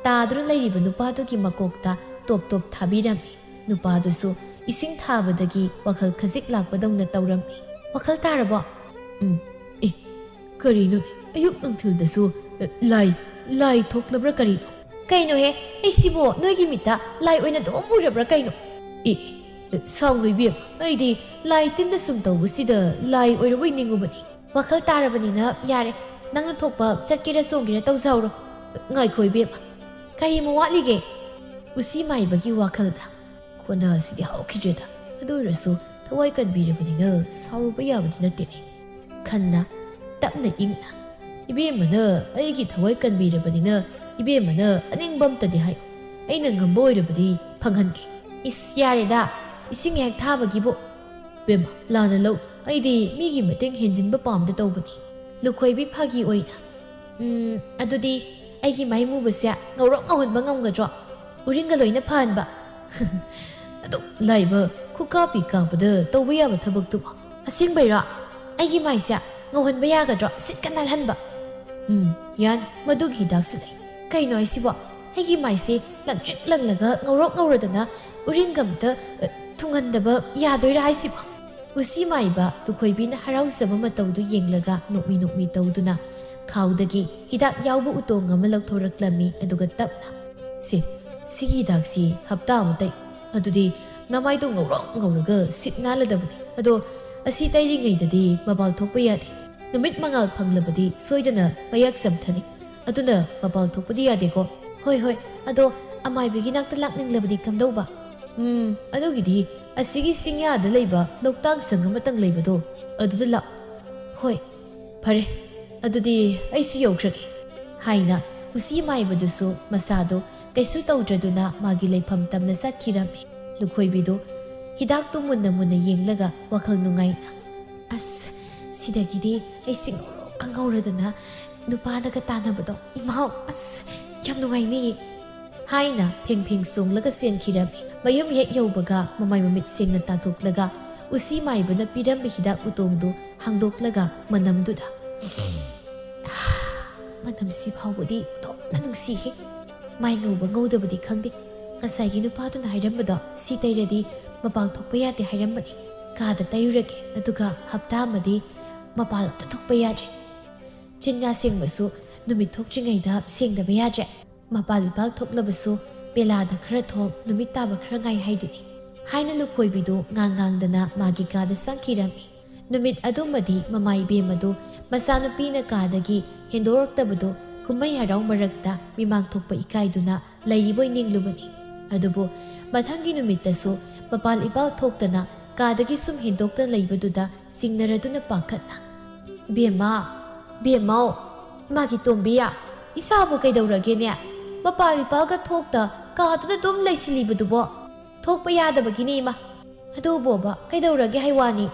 ꯇꯥꯗꯨꯅ ꯂꯩꯔꯤꯕ ꯅꯨꯄꯥꯗꯨꯒꯤ ꯃꯀꯣꯛꯇ ꯇꯣꯞ ꯇꯣꯞ ꯊꯥꯕꯤꯔꯝꯃꯤ꯫ ꯅꯨꯄꯥꯗꯨꯁꯨ ꯏꯁꯤꯡ ꯊꯥꯕꯗꯒꯤ ꯋꯥꯈꯜ ꯈꯖꯤꯛ ꯂꯥꯛꯄꯗꯧꯅ ꯇꯧꯔꯝꯃꯤ꯫ "ꯋꯥꯈꯜ ꯇꯥꯔꯕꯣ?" "ꯎꯝ꯫ ꯑꯦ, ꯀꯔꯤꯅꯣ? ꯑꯌꯨꯛ ꯅꯨꯡꯊꯤꯜꯗꯁꯨ, ꯑ, ꯂꯥꯏ, ꯂꯥꯏ ꯊꯣꯛꯂꯕ꯭ꯔꯥ ꯀꯔꯤꯅꯣ?" "ꯀꯩꯅꯣꯍꯦ, ꯑꯩꯁꯤꯕꯨ ꯅꯣꯏꯒꯤ ꯃꯤꯠꯇ ꯂꯥꯏ ꯑꯣꯏꯅ ꯑꯗꯨꯝ ꯎꯔꯕ꯭ꯔꯥ ꯀꯩꯅꯣ?" "ꯑꯦ, ꯑꯦ, ꯁꯥꯎꯅꯨ ꯏꯕꯦꯝ, ꯑꯩꯗꯤ ꯂꯥꯏ ꯇꯤꯟꯗ ꯁꯨꯝ ꯇꯧꯕꯁꯤꯗ ꯂꯥꯏ ꯑꯣꯏꯔꯕꯣꯏ ꯅꯤꯡꯉꯨꯕꯅꯤ꯫" "ꯋꯥꯈꯜ ꯇꯥꯔꯕꯅꯤꯅ ꯌꯥꯔꯦ, ꯅꯪꯅ ꯊꯣꯛꯄ ꯆꯠꯀꯦꯔꯥ ꯆꯣꯡꯒꯦꯔꯥ ꯇꯧꯖꯍꯧꯔꯣ꯫" "ꯉꯥꯏꯈꯣ ꯏꯕꯦꯝꯃ, ꯀꯔꯤꯃꯨꯛ ꯋꯥꯠꯂꯤꯒꯦ?" ꯎꯆꯤ ꯃꯥꯏꯕꯒꯤ ꯋꯥꯈꯜꯗ, "ꯈꯣꯟꯗꯥ ꯑꯁꯤꯗꯤ ꯍꯥꯎꯈꯤꯗ꯭ꯔꯦꯗ, ꯑꯗꯨ ꯑꯣꯏꯔꯁꯨ ꯊꯋꯥꯏ ꯀꯟꯕꯤꯔꯕꯅꯤꯅ ꯁꯥꯎꯔꯨꯕ ꯌꯥꯕꯗꯤ ꯅꯠꯇꯦꯅꯦ" ꯈꯟꯅ ꯇꯞꯅ ꯏꯪꯅ, "ꯏꯕꯦꯝꯃꯅ ꯑꯩꯒꯤ ꯊꯋꯥꯏ ꯀꯟꯕꯤꯔꯕꯅꯤꯅ ꯏꯕꯦꯝꯃꯅ ꯑꯅꯤꯡꯕ ꯑꯝꯇꯗꯤ ꯍꯥꯏ, ꯑꯩꯅ ꯉꯝꯕ ꯑꯣꯏꯔꯕꯗꯤ ꯐꯪꯍꯟꯒꯦ꯫" "ꯏꯁ, ꯌꯥꯔꯦꯗ, ꯏꯁꯤꯡ ꯍꯦꯛ ꯊꯥꯕꯒꯤꯕꯨ꯫" "ꯏꯕꯦꯝꯃ, ꯂꯥꯟꯅ ꯂꯧ, ꯑꯩꯗꯤ ꯃꯤꯒꯤ ꯃꯇꯦꯡ ꯍꯦꯟꯖꯤꯟꯕ ꯄꯥꯝꯗ ꯇꯧꯕꯅꯤ꯫" ꯂꯨꯈꯣꯏꯕꯤ ꯐꯥꯒꯤ ꯑꯣꯏꯅ, "ꯎꯝ, ꯑꯗꯨꯗꯤ ꯑꯩꯒꯤ ꯃꯥꯏ ꯃꯨꯕꯁꯦ ꯉꯧꯔꯣꯛ ꯉꯧꯍꯟꯕ ꯉꯝꯒꯗ꯭ꯔꯣ? ꯎꯔꯤꯡꯒ ꯂꯣꯏꯅ ꯐꯍꯟꯕ?" "ꯑꯗꯨꯛ ꯂꯥꯏꯕ ꯈꯨꯀꯥꯞꯄꯤ ꯀꯥꯞꯄꯗ ꯇꯧꯕ ꯌꯥꯕ ꯊꯕꯛꯇꯨꯕꯨ?" "ꯑꯁꯦꯡꯕꯩꯔꯣ? ꯑꯩꯒꯤ ꯃꯥꯏꯁꯦ ꯉꯧꯍꯟꯕ ꯌꯥꯒꯗ꯭ꯔꯣ? ꯁꯤꯠꯀ ꯅꯥꯜꯍꯟꯕ?" "ꯎꯝ, ꯌꯥꯅꯤ, ꯃꯗꯨꯒꯤ ꯍꯤꯗꯥꯛꯁꯨ ꯂꯩ꯫" "ꯀꯩꯅꯣ ꯍꯥꯏꯁꯤꯕꯣ? ꯑꯩꯒꯤ ꯃꯥꯏꯁꯦ ꯂꯪꯇ꯭ꯔꯤꯛ ꯂꯪꯂꯒ ꯉꯧꯔꯣꯛ ꯉꯧꯔꯗꯅ ꯎꯔꯤꯡꯒ ꯑꯝꯇ, ꯑ, ꯊꯨꯡꯍꯟꯗꯕ ꯌꯥꯗꯣꯏꯔꯥ ꯍꯥꯏꯁꯤꯕꯣ?" ꯎꯆꯤ ꯃꯥꯏꯕ ꯂꯨꯈꯣꯏꯕꯤꯅ ꯍꯔꯥꯎꯖꯕ ꯃꯇꯧꯗꯨ ꯌꯦꯡꯂꯒ ꯅꯣꯛꯃꯤ ꯅꯣꯛꯃꯤ ꯇꯧꯗꯨꯅ ꯈꯥꯎꯗꯒꯤ ꯍꯤꯗꯥꯛ ꯌꯥꯎꯕ ꯎꯇꯣꯡ ꯑꯃ ꯂꯧꯊꯣꯔꯛꯂꯝꯃꯤ, ꯑꯗꯨꯒ ꯇꯞꯅ, "ꯁꯦ, ꯁꯤꯒꯤ ꯍꯤꯗꯥꯛꯁꯤ ꯍꯞꯇꯥ ꯑꯃ ꯇꯩ꯫ ꯑꯗꯨꯗꯤ ꯅꯃꯥꯏꯗꯣ ꯉꯧꯔꯣꯛ ꯉꯧꯔꯒ ꯁꯤꯠ ꯅꯥꯜꯂꯗꯕꯅꯤ꯫ ꯑꯗꯣ ꯑꯁꯤ ꯇꯩꯔꯤꯉꯩꯗꯗꯤ ꯃꯄꯥꯜ ꯊꯣꯛꯄ ꯌꯥꯗꯦ꯫ ꯅꯨꯃꯤꯠ ꯃꯉꯥꯜ ꯐꯪꯂꯕꯗꯤ ꯁꯣꯏꯗꯅ ꯃꯌꯦꯛ ꯆꯝꯊꯅꯤ꯫ ꯑꯗꯨꯅ ꯃꯄꯥꯜ ꯊꯣꯛꯄꯗꯤ ꯌꯥꯗꯦꯀꯣ?" "ꯍꯣꯏ, ꯍꯣꯏ꯫ ꯑꯗꯣ ꯑꯃꯥꯏꯕꯒꯤ ꯅꯥꯛꯇ ꯂꯥꯛꯅꯤꯡꯂꯕꯗꯤ ꯀꯝꯗꯧꯕ? ꯎꯝ, ꯑꯗꯨꯒꯤꯗꯤ ꯑꯁꯤꯒꯤ ꯆꯤꯡꯌꯥꯗ ꯂꯩꯕ ꯂꯣꯛꯇꯥꯛ ꯁꯪ ꯑꯃꯇꯪ ꯂꯩꯕꯗꯣ, ꯑꯗꯨꯗ ꯂꯥꯛ꯫ ꯍꯣꯏ, ꯐꯔꯦ꯫ ꯑꯗꯨꯗꯤ ꯑꯩꯁꯨ ꯌꯧꯈ꯭ꯔꯒꯦ, ꯍꯥꯏꯅ ꯎꯆꯤ ꯃꯥꯏꯕꯗꯨꯁꯨ ꯃꯁꯥꯗꯣ ꯀꯩꯁꯨ ꯇꯧꯗ꯭ꯔꯗꯨꯅ ꯃꯥꯒꯤ ꯂꯩꯐꯝ ꯇꯝꯅ ꯆꯠꯈꯤꯔꯝꯃꯤ꯫ ꯂꯨꯈꯣꯏꯕꯤꯗꯨ ꯍꯤꯗꯥꯛꯇꯨ ꯃꯨꯟꯅ ꯃꯨꯟꯅ ꯌꯦꯡꯂꯒ ꯋꯥꯈꯜ ꯅꯨꯡꯉꯥꯏꯅ, "ꯑꯁ, ꯁꯤꯗꯒꯤꯗꯤ ꯑꯩꯁꯤ ꯉꯧꯔꯣꯛꯀ ꯉꯧꯔꯗꯅ ꯅꯨꯄꯥꯅꯒ ꯇꯥꯟꯅꯕꯗꯣ, ꯏꯃꯥꯎ, ꯑꯁ, ꯌꯥꯝ ꯅꯨꯡꯉꯥꯏꯅꯤꯌꯦ," ꯍꯥꯏꯅ ꯐꯦꯡ ꯐꯦꯡ ꯆꯣꯡꯂꯒ ꯆꯦꯟꯈꯤꯔꯝꯃꯤ꯫ ꯃꯌꯨꯝ ꯍꯦꯛ ꯌꯧꯕꯒ ꯃꯃꯥꯏ ꯃꯃꯤꯠ ꯁꯦꯡꯅ ꯇꯥꯊꯣꯛꯂꯒ ꯎꯆꯤ ꯃꯥꯏꯕꯅ ꯄꯤꯔꯝꯕ ꯍꯤꯗꯥꯛ ꯎꯇꯣꯡꯗꯨ ꯍꯥꯡꯗꯣꯛꯂꯒ ꯃꯅꯝꯗꯨꯗ, "ꯃꯅꯝꯁꯤ ꯐꯥꯎꯕꯗꯤ ꯑꯣꯟꯊꯣꯛꯅ ꯅꯨꯡꯁꯤꯍꯦ꯫ ꯃꯥꯏ ꯉꯧꯕ ꯉꯧꯗꯕꯗꯤ ꯈꯪꯗꯦ꯫ ꯉꯁꯥꯏꯒꯤ ꯅꯨꯄꯥꯗꯨꯅ ꯍꯥꯏꯔꯝꯕꯗꯣ ꯁꯤ ꯇꯩꯔꯗꯤ ꯃꯄꯥꯜ ꯊꯣꯛꯄ ꯌꯥꯗꯦ ꯍꯥꯏꯔꯝꯕꯅꯤ꯫ ꯀꯥꯗ ꯇꯩꯔꯨꯔꯒꯦ, ꯑꯗꯨꯒ ꯍꯞꯇꯥ ꯑꯃꯗꯤ ꯃꯄꯥꯜ ꯑꯝꯇ ꯊꯣꯛꯄ ꯌꯥꯗ꯭ꯔꯦ꯫ ꯆꯤꯟꯌꯥ ꯁꯦꯡꯕꯁꯨ ꯅꯨꯃꯤꯠ ꯊꯣꯛꯇ꯭ꯔꯤꯉꯩꯗ ꯁꯦꯡꯗꯕ ꯌꯥꯗ꯭ꯔꯦ꯫ ꯃꯄꯥꯜ ꯏꯄꯥꯜ ꯊꯣꯛꯂꯕꯁꯨ ꯄꯦꯂꯥꯗ ꯈꯔ ꯊꯣꯛ, ꯅꯨꯃꯤꯠ ꯇꯥꯕ ꯈꯔ ꯉꯥꯏ ꯍꯥꯏꯗꯨꯅꯤ," ꯍꯥꯏꯅ ꯂꯨꯈꯣꯏꯕꯤꯗꯨ ꯉꯥꯡ ꯉꯥꯡꯗꯅ ꯃꯥꯒꯤ ꯀꯥꯗ ꯆꯪꯈꯤꯔꯝꯃꯤ꯫ ꯅꯨꯃꯤꯠ ꯑꯗꯨꯃꯗꯤ ꯃꯃꯥ ꯏꯕꯦꯝꯃꯗꯨ ꯃꯆꯥꯅꯨꯄꯤꯅ ꯀꯥꯗꯒꯤ ꯍꯦꯟꯗꯣꯔꯛꯇꯕꯗꯨ ꯀꯨꯝꯍꯩ ꯍꯔꯥꯎ ꯃꯔꯛꯇ ꯃꯤꯃꯥꯡ ꯊꯣꯛꯄ ꯏꯀꯥꯏꯗꯨꯅ ꯂꯩꯔꯤꯕꯣꯏ ꯅꯤꯡꯂꯨꯕꯅꯤ꯫ ꯑꯗꯨꯕꯨ ꯃꯊꯪꯒꯤ ꯅꯨꯃꯤꯠꯇꯁꯨ ꯃꯄꯥꯜ ꯏꯄꯥꯜ ꯊꯣꯛꯇꯅ ꯀꯥꯗꯒꯤ ꯁꯨꯝ ꯍꯦꯟꯗꯣꯛꯇꯅ ꯂꯩꯕꯗꯨꯗ ꯆꯤꯡꯅꯔꯗꯨꯅ ꯄꯥꯈꯠꯅ, "ꯕꯦꯝꯃ, ꯕꯦꯝꯃꯧ, ꯏꯃꯥꯒꯤ ꯇꯣꯝꯕꯤ, ꯏꯆꯥꯕꯨ ꯀꯩꯗꯧꯔꯒꯦꯅꯦ? ꯃꯄꯥꯜ ꯏꯄꯥꯜꯒ ꯊꯣꯛꯇ ꯀꯥꯗꯨꯗ ꯑꯗꯨꯝ ꯂꯩꯁꯤꯜꯂꯤꯕꯗꯨꯕꯣ?" "ꯊꯣꯛꯄ ꯌꯥꯗꯕꯒꯤꯅꯦ, ꯏꯃꯥ꯫ ꯑꯗꯨꯕꯣꯕ ꯀꯩꯗꯧꯔꯒꯦ ꯍꯥꯏ ꯋꯥꯅꯤ?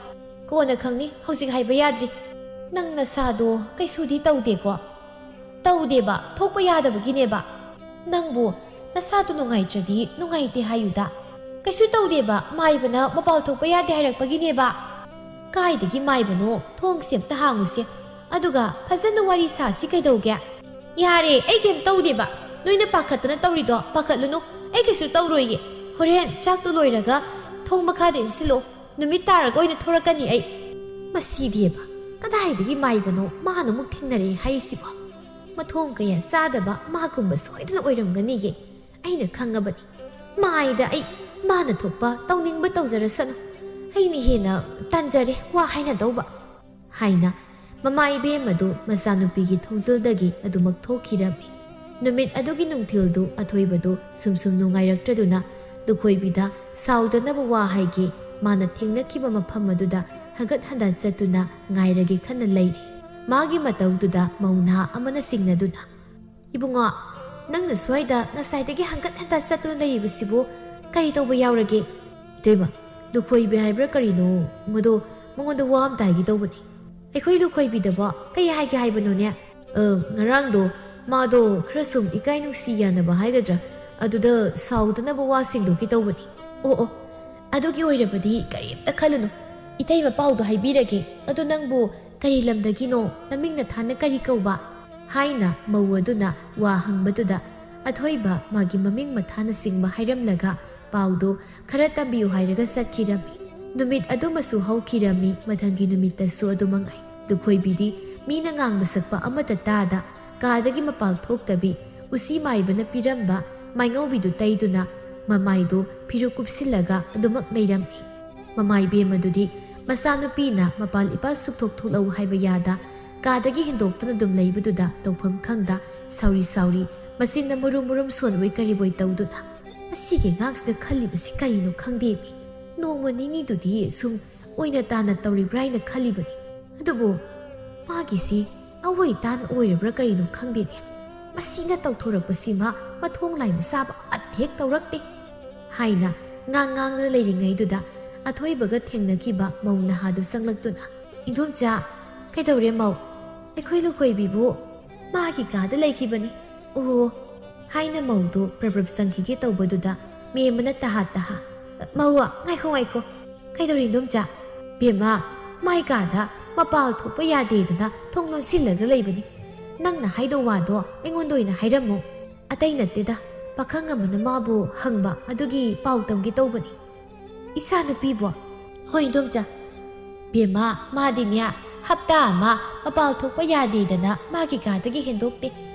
ꯀꯣꯟꯅ ꯈꯪꯅꯤ, ꯍꯧꯖꯤꯛ ꯍꯥꯏꯕ ꯌꯥꯗ꯭ꯔꯤ꯫ ꯅꯪ ꯅꯁꯥꯗꯣ ꯀꯩꯁꯨꯗꯤ ꯇꯧꯗꯦꯀꯣ?" "ꯇꯧꯗꯦꯕ, ꯊꯣꯛꯄ ꯌꯥꯗꯕꯒꯤꯅꯦꯕ꯫ ꯅꯪꯕꯨ ꯅꯁꯥꯗꯣ ꯅꯨꯡꯉꯥꯏꯇ꯭ꯔꯗꯤ ꯅꯨꯡꯉꯥꯏꯇꯦ ꯍꯥꯏꯌꯨꯗ꯫ ꯀꯩꯁꯨ ꯇꯧꯗꯦꯕ, ꯃꯥꯏꯕꯅ ꯃꯄꯥꯜ ꯊꯣꯛꯄ ꯌꯥꯗꯦ ꯍꯥꯏꯔꯛꯄꯒꯤꯅꯦꯕ꯫" "ꯀꯥꯏꯗꯒꯤ ꯃꯥꯏꯕꯅꯣ? ꯊꯣꯡꯁꯦ ꯑꯝꯇ ꯍꯥꯡꯉꯨꯁꯦ꯫ ꯑꯗꯨꯒ ꯐꯖꯅ ꯋꯥꯔꯤ ꯁꯥꯁꯤ ꯀꯩꯗꯧꯒꯦ?" "ꯌꯥꯔꯦ, ꯑꯩ ꯀꯩꯝ ꯇꯧꯗꯦꯕ꯫ ꯅꯣꯏꯅ ꯄꯥꯈꯠꯇꯅ ꯇꯧꯔꯤꯗꯣ ꯄꯥꯈꯠꯂꯨꯅꯨ꯫ ꯑꯩ ꯀꯩꯁꯨ ꯇꯧꯔꯣꯏꯌꯦ꯫ ꯍꯣꯔꯦꯟ ꯆꯥꯛꯇꯣ ꯂꯣꯏꯔꯒ ꯊꯣꯡ ꯃꯈꯥꯗ ꯏꯟꯁꯤꯜꯂꯣ꯫ ꯅꯨꯃꯤꯠ ꯇꯥꯔꯒ ꯑꯣꯏꯅ ꯊꯣꯔꯛꯀꯅꯤ ꯑꯩ꯫" ꯃꯁꯤꯗꯤꯕ, ꯀꯗꯥꯏꯗꯒꯤ ꯃꯥꯏꯕꯅꯣ? ꯃꯥꯅ ꯑꯃꯨꯛ ꯊꯦꯡꯅꯔꯦ ꯍꯥꯏꯔꯤꯁꯤꯕꯣ? ꯃꯊꯣꯡ ꯀꯌꯥ ꯆꯥꯗꯕ ꯃꯥꯒꯨꯝꯕ ꯁꯣꯏꯗꯅ ꯑꯣꯏꯔꯝꯒꯅꯤꯌꯦ꯫ ꯑꯩꯅ ꯈꯪꯉꯕꯅꯤ꯫ ꯃꯥꯏꯗ ꯑꯩ, ꯃꯥꯅ ꯊꯣꯛꯄ ꯇꯧꯅꯤꯡꯕ ꯇꯧꯖꯔꯁꯅꯨ꯫ ꯑꯩꯅ ꯍꯦꯟꯅ ꯇꯟꯖꯔꯦ ꯋꯥ ꯍꯥꯏꯅꯗꯧꯕ꯫ ꯍꯥꯏꯅ ꯃꯃꯥ ꯏꯕꯦꯝ ꯑꯗꯨ ꯃꯆꯥꯅꯨꯄꯤꯒꯤ ꯊꯣꯡꯖꯤꯜꯗꯒꯤ ꯑꯗꯨꯃꯛ ꯊꯣꯛꯈꯤꯔꯝꯃꯤ꯫ ꯅꯨꯃꯤꯠ ꯑꯗꯨꯒꯤ ꯅꯨꯡꯊꯤꯜꯗꯨ ꯑꯊꯣꯏꯕꯗꯨ ꯁꯨꯝ ꯁꯨꯝ ꯅꯨꯡꯉꯥꯏꯔꯛꯇ꯭ꯔꯗꯨꯅ ꯂꯨꯈꯣꯏꯕꯤꯗ ꯁꯥꯎꯗꯅꯕ ꯋꯥ ꯍꯥꯏꯒꯦ ꯃꯥꯅ ꯊꯦꯡꯅꯈꯤꯕ ꯃꯐꯝ ꯑꯗꯨꯗ ꯍꯟꯒꯠ ꯍꯟꯗ ꯆꯠꯇꯨꯅ ꯉꯥꯏꯔꯒꯦ ꯈꯟꯅ ꯂꯩꯔꯤ꯫ ꯃꯥꯒꯤ ꯃꯇꯧꯗꯨꯗ ꯃꯧ ꯅꯍꯥ ꯑꯃꯅ ꯆꯤꯡꯅꯗꯨꯅ, "ꯏꯕꯨꯡꯉꯣ, ꯅꯪꯅ ꯁ꯭ꯋꯥꯏꯗ ꯉꯁꯥꯏꯗꯒꯤ ꯍꯟꯒꯠ ꯍꯟꯗ ꯆꯠꯇꯨꯅ ꯂꯩꯔꯤꯕꯁꯤꯕꯨ ꯀꯔꯤ ꯇꯧꯕ ꯌꯥꯎꯔꯒꯦ?" "ꯏꯇꯩꯃ, ꯂꯨꯈꯣꯏꯕꯤ ꯍꯥꯏꯕ꯭ꯔꯥ ꯀꯔꯤꯅꯣ, ꯃꯗꯣ ꯃꯉꯣꯟꯗ ꯋꯥ ꯑꯝꯇ ꯍꯥꯏꯒꯦ ꯇꯧꯕꯅꯤ꯫" "ꯑꯩꯈꯣꯏ ꯂꯨꯈꯣꯏꯕꯤꯗꯕꯣ ꯀꯩ ꯍꯥꯏꯒꯦ ꯍꯥꯏꯕꯅꯣꯅꯦ?" "ꯑ, ꯉꯔꯥꯡꯗꯣ ꯃꯥꯗꯣ ꯈꯔ ꯁꯨꯝ ꯏꯀꯥꯏ ꯅꯨꯡꯁꯤ ꯌꯥꯅꯕ ꯍꯥꯏꯒꯗ꯭ꯔꯥ, ꯑꯗꯨꯗ ꯁꯥꯎꯗꯅꯕ ꯋꯥ ꯁꯦꯡꯗꯣꯛꯀꯦ ꯇꯧꯕꯅꯤ꯫" "ꯑꯣ ꯑꯣ, ꯑꯗꯨꯒꯤ ꯑꯣꯏꯔꯕꯗꯤ ꯀꯔꯤꯝꯇ ꯈꯜꯂꯨꯅꯨ, ꯏꯇꯩꯃ ꯄꯥꯎꯗꯣ ꯍꯥꯏꯕꯤꯔꯒꯦ꯫ ꯑꯗꯣ ꯅꯪꯕꯨ ꯀꯔꯤ ꯂꯝꯗꯒꯤꯅꯣ? ꯅꯃꯤꯡ ꯅꯊꯥꯅ ꯀꯔꯤ ꯀꯧꯕ?" ꯍꯥꯏꯅ ꯃꯧ ꯑꯗꯨꯅ ꯋꯥ ꯍꯪꯕꯗꯨꯗ ꯑꯊꯣꯏꯕ ꯃꯥꯒꯤ ꯃꯃꯤꯡ ꯃꯊꯥꯅꯆꯤꯡꯕ ꯍꯥꯏꯔꯝꯂꯒ ꯄꯥꯎꯗꯨ ꯈꯔ ꯇꯝꯕꯤꯌꯨ ꯍꯥꯏꯔꯒ ꯆꯠꯈꯤꯔꯝꯃꯤ꯫ ꯅꯨꯃꯤꯠ ꯑꯗꯨꯃꯁꯨ ꯍꯧꯈꯤꯔꯝꯃꯤ꯫ ꯃꯊꯪꯒꯤ ꯅꯨꯃꯤꯠꯇꯁꯨ ꯑꯗꯨꯃꯉꯥꯏ꯫ ꯂꯨꯈꯣꯏꯕꯤꯗꯤ ꯃꯤꯅ ꯉꯥꯡꯕ ꯁꯛꯄ ꯑꯃꯠꯇ ꯇꯥꯗ ꯀꯥꯗꯒꯤ ꯃꯄꯥꯜ ꯊꯣꯛꯇꯕꯤ ꯎꯆꯤ ꯃꯥꯏꯕꯅ ꯄꯤꯔꯝꯕ ꯃꯥꯏꯉꯧꯕꯤꯗꯨ ꯇꯩꯗꯨꯅ ꯃꯃꯥꯏꯗꯨ ꯐꯤꯔꯨꯛ ꯀꯨꯞꯁꯤꯜꯂꯒ ꯑꯗꯨꯃꯛ ꯂꯩꯔꯝꯃꯤ꯫ ꯃꯃꯥꯏ ꯕꯦꯝꯃꯗꯨꯗꯤ ꯃꯆꯥꯅꯨꯄꯤꯅ ꯃꯄꯥꯜ ꯏꯄꯥꯜ ꯁꯨꯛꯊꯣꯛ ꯊꯣꯛꯂꯛꯎ ꯍꯥꯏꯕ ꯌꯥꯗ ꯀꯥꯗꯒꯤ ꯍꯦꯟꯗꯣꯛꯇꯅ ꯑꯗꯨꯝ ꯂꯩꯕꯗꯨꯗ ꯇꯧꯐꯝ ꯈꯪꯗ ꯁꯥꯎꯔꯤ ꯁꯥꯎꯔꯤ ꯃꯆꯤꯟꯅ ꯃꯨꯔꯨꯝ ꯃꯨꯔꯨꯝ ꯁꯣꯟꯕꯣꯏ ꯀꯔꯤꯕꯣꯏ ꯇꯧꯗꯨꯅ, "ꯃꯁꯤꯒꯤ ꯑꯉꯥꯡꯁꯤꯅ ꯈꯜꯂꯤꯕꯁꯤ ꯀꯔꯤꯅꯣ ꯈꯪꯗꯦꯃꯤ꯫ ꯅꯣꯡꯃ ꯅꯤꯅꯤꯗꯨꯗꯤ ꯁꯨꯝ ꯑꯣꯏꯅ ꯇꯥꯅ ꯇꯧꯔꯤꯕ꯭ꯔꯥ ꯍꯥꯏꯅ ꯈꯜꯂꯤꯕꯅꯤ꯫ ꯑꯗꯨꯕꯨ ꯃꯥꯒꯤꯁꯤ ꯑꯋꯣꯏ ꯇꯥꯟ ꯑꯣꯏꯔꯕ꯭ꯔꯥ ꯀꯔꯤꯅꯣ ꯈꯪꯗꯦꯅꯦ꯫ ꯃꯁꯤꯅ ꯇꯧꯊꯣꯔꯛꯄꯁꯤꯃ ꯃꯊꯣꯡ ꯂꯥꯏꯅ ꯆꯥꯕ ꯑꯃꯠꯇ ꯍꯦꯛ ꯇꯧꯔꯛꯇꯦ" ꯍꯥꯏꯅ ꯉꯥꯡ ꯉꯥꯡꯗꯨꯅ ꯂꯩꯔꯤꯉꯩꯗꯨꯗ ꯑꯊꯣꯏꯕꯒ ꯊꯦꯡꯅꯈꯤꯕ ꯃꯧ ꯅꯍꯥꯗꯨ ꯆꯪꯂꯛꯇꯨꯅ, "ꯏꯟꯗꯣꯝꯆꯥ, ꯀꯩꯗꯧꯔꯦ ꯃꯧ? ꯑꯩꯈꯣꯏ ꯂꯨꯈꯣꯏꯕꯤꯕꯨ ꯃꯥꯒꯤ ꯀꯥꯗ ꯂꯩꯈꯤꯕꯅꯤ꯫" "ꯑꯣ" ꯍꯥꯏꯅ ꯃꯧꯗꯨ ꯄ꯭ꯔꯞ ꯄ꯭ꯔꯞ ꯆꯪꯈꯤꯒꯦ ꯇꯧꯕꯗꯨꯗ ꯃꯦꯝꯃꯅ ꯇꯍꯥ ꯇꯍꯥ, "ꯃꯧ, ꯉꯥꯏꯈꯣ ꯉꯥꯏꯈꯣ, ꯀꯩꯗꯧꯔꯦ ꯏꯟꯗꯣꯝꯆꯥ?" "ꯕꯦꯝꯃ, ꯃꯥꯏ ꯀꯥꯗ ꯃꯄꯥꯜ ꯊꯣꯛꯄ ꯌꯥꯗꯦꯗꯅ ꯊꯣꯡ ꯂꯣꯟꯁꯤꯜꯂꯒ ꯂꯩꯕꯅꯤ꯫ ꯅꯪꯅ ꯍꯥꯏꯗꯧ ꯋꯥꯗꯣ ꯑꯩꯉꯣꯟꯗ ꯑꯣꯏꯅ ꯍꯥꯏꯔꯝꯃꯨ꯫ ꯑꯇꯩ ꯅꯠꯇꯦꯗ, ꯄꯥꯈꯪ ꯑꯃꯅ ꯃꯥꯕꯨ ꯍꯪꯕ ꯑꯗꯨꯒꯤ ꯄꯥꯎ ꯇꯝꯒꯦ ꯇꯧꯕꯅꯤ꯫" "ꯏꯆꯥꯅꯨꯄꯤꯕꯣ?" "ꯍꯣꯏ ꯏꯟꯗꯣꯝꯆꯥ꯫" "ꯕꯦꯝꯃ, ꯃꯥꯗꯤꯅꯦ ꯍꯞꯇꯥ ꯑꯃ ꯃꯄꯥꯜ ꯊꯣꯛꯄ ꯌꯥꯗꯦꯗꯅ ꯃꯥꯒꯤ ꯀꯥꯗꯒꯤ ꯍꯦꯟꯗꯣꯛꯇꯦ꯫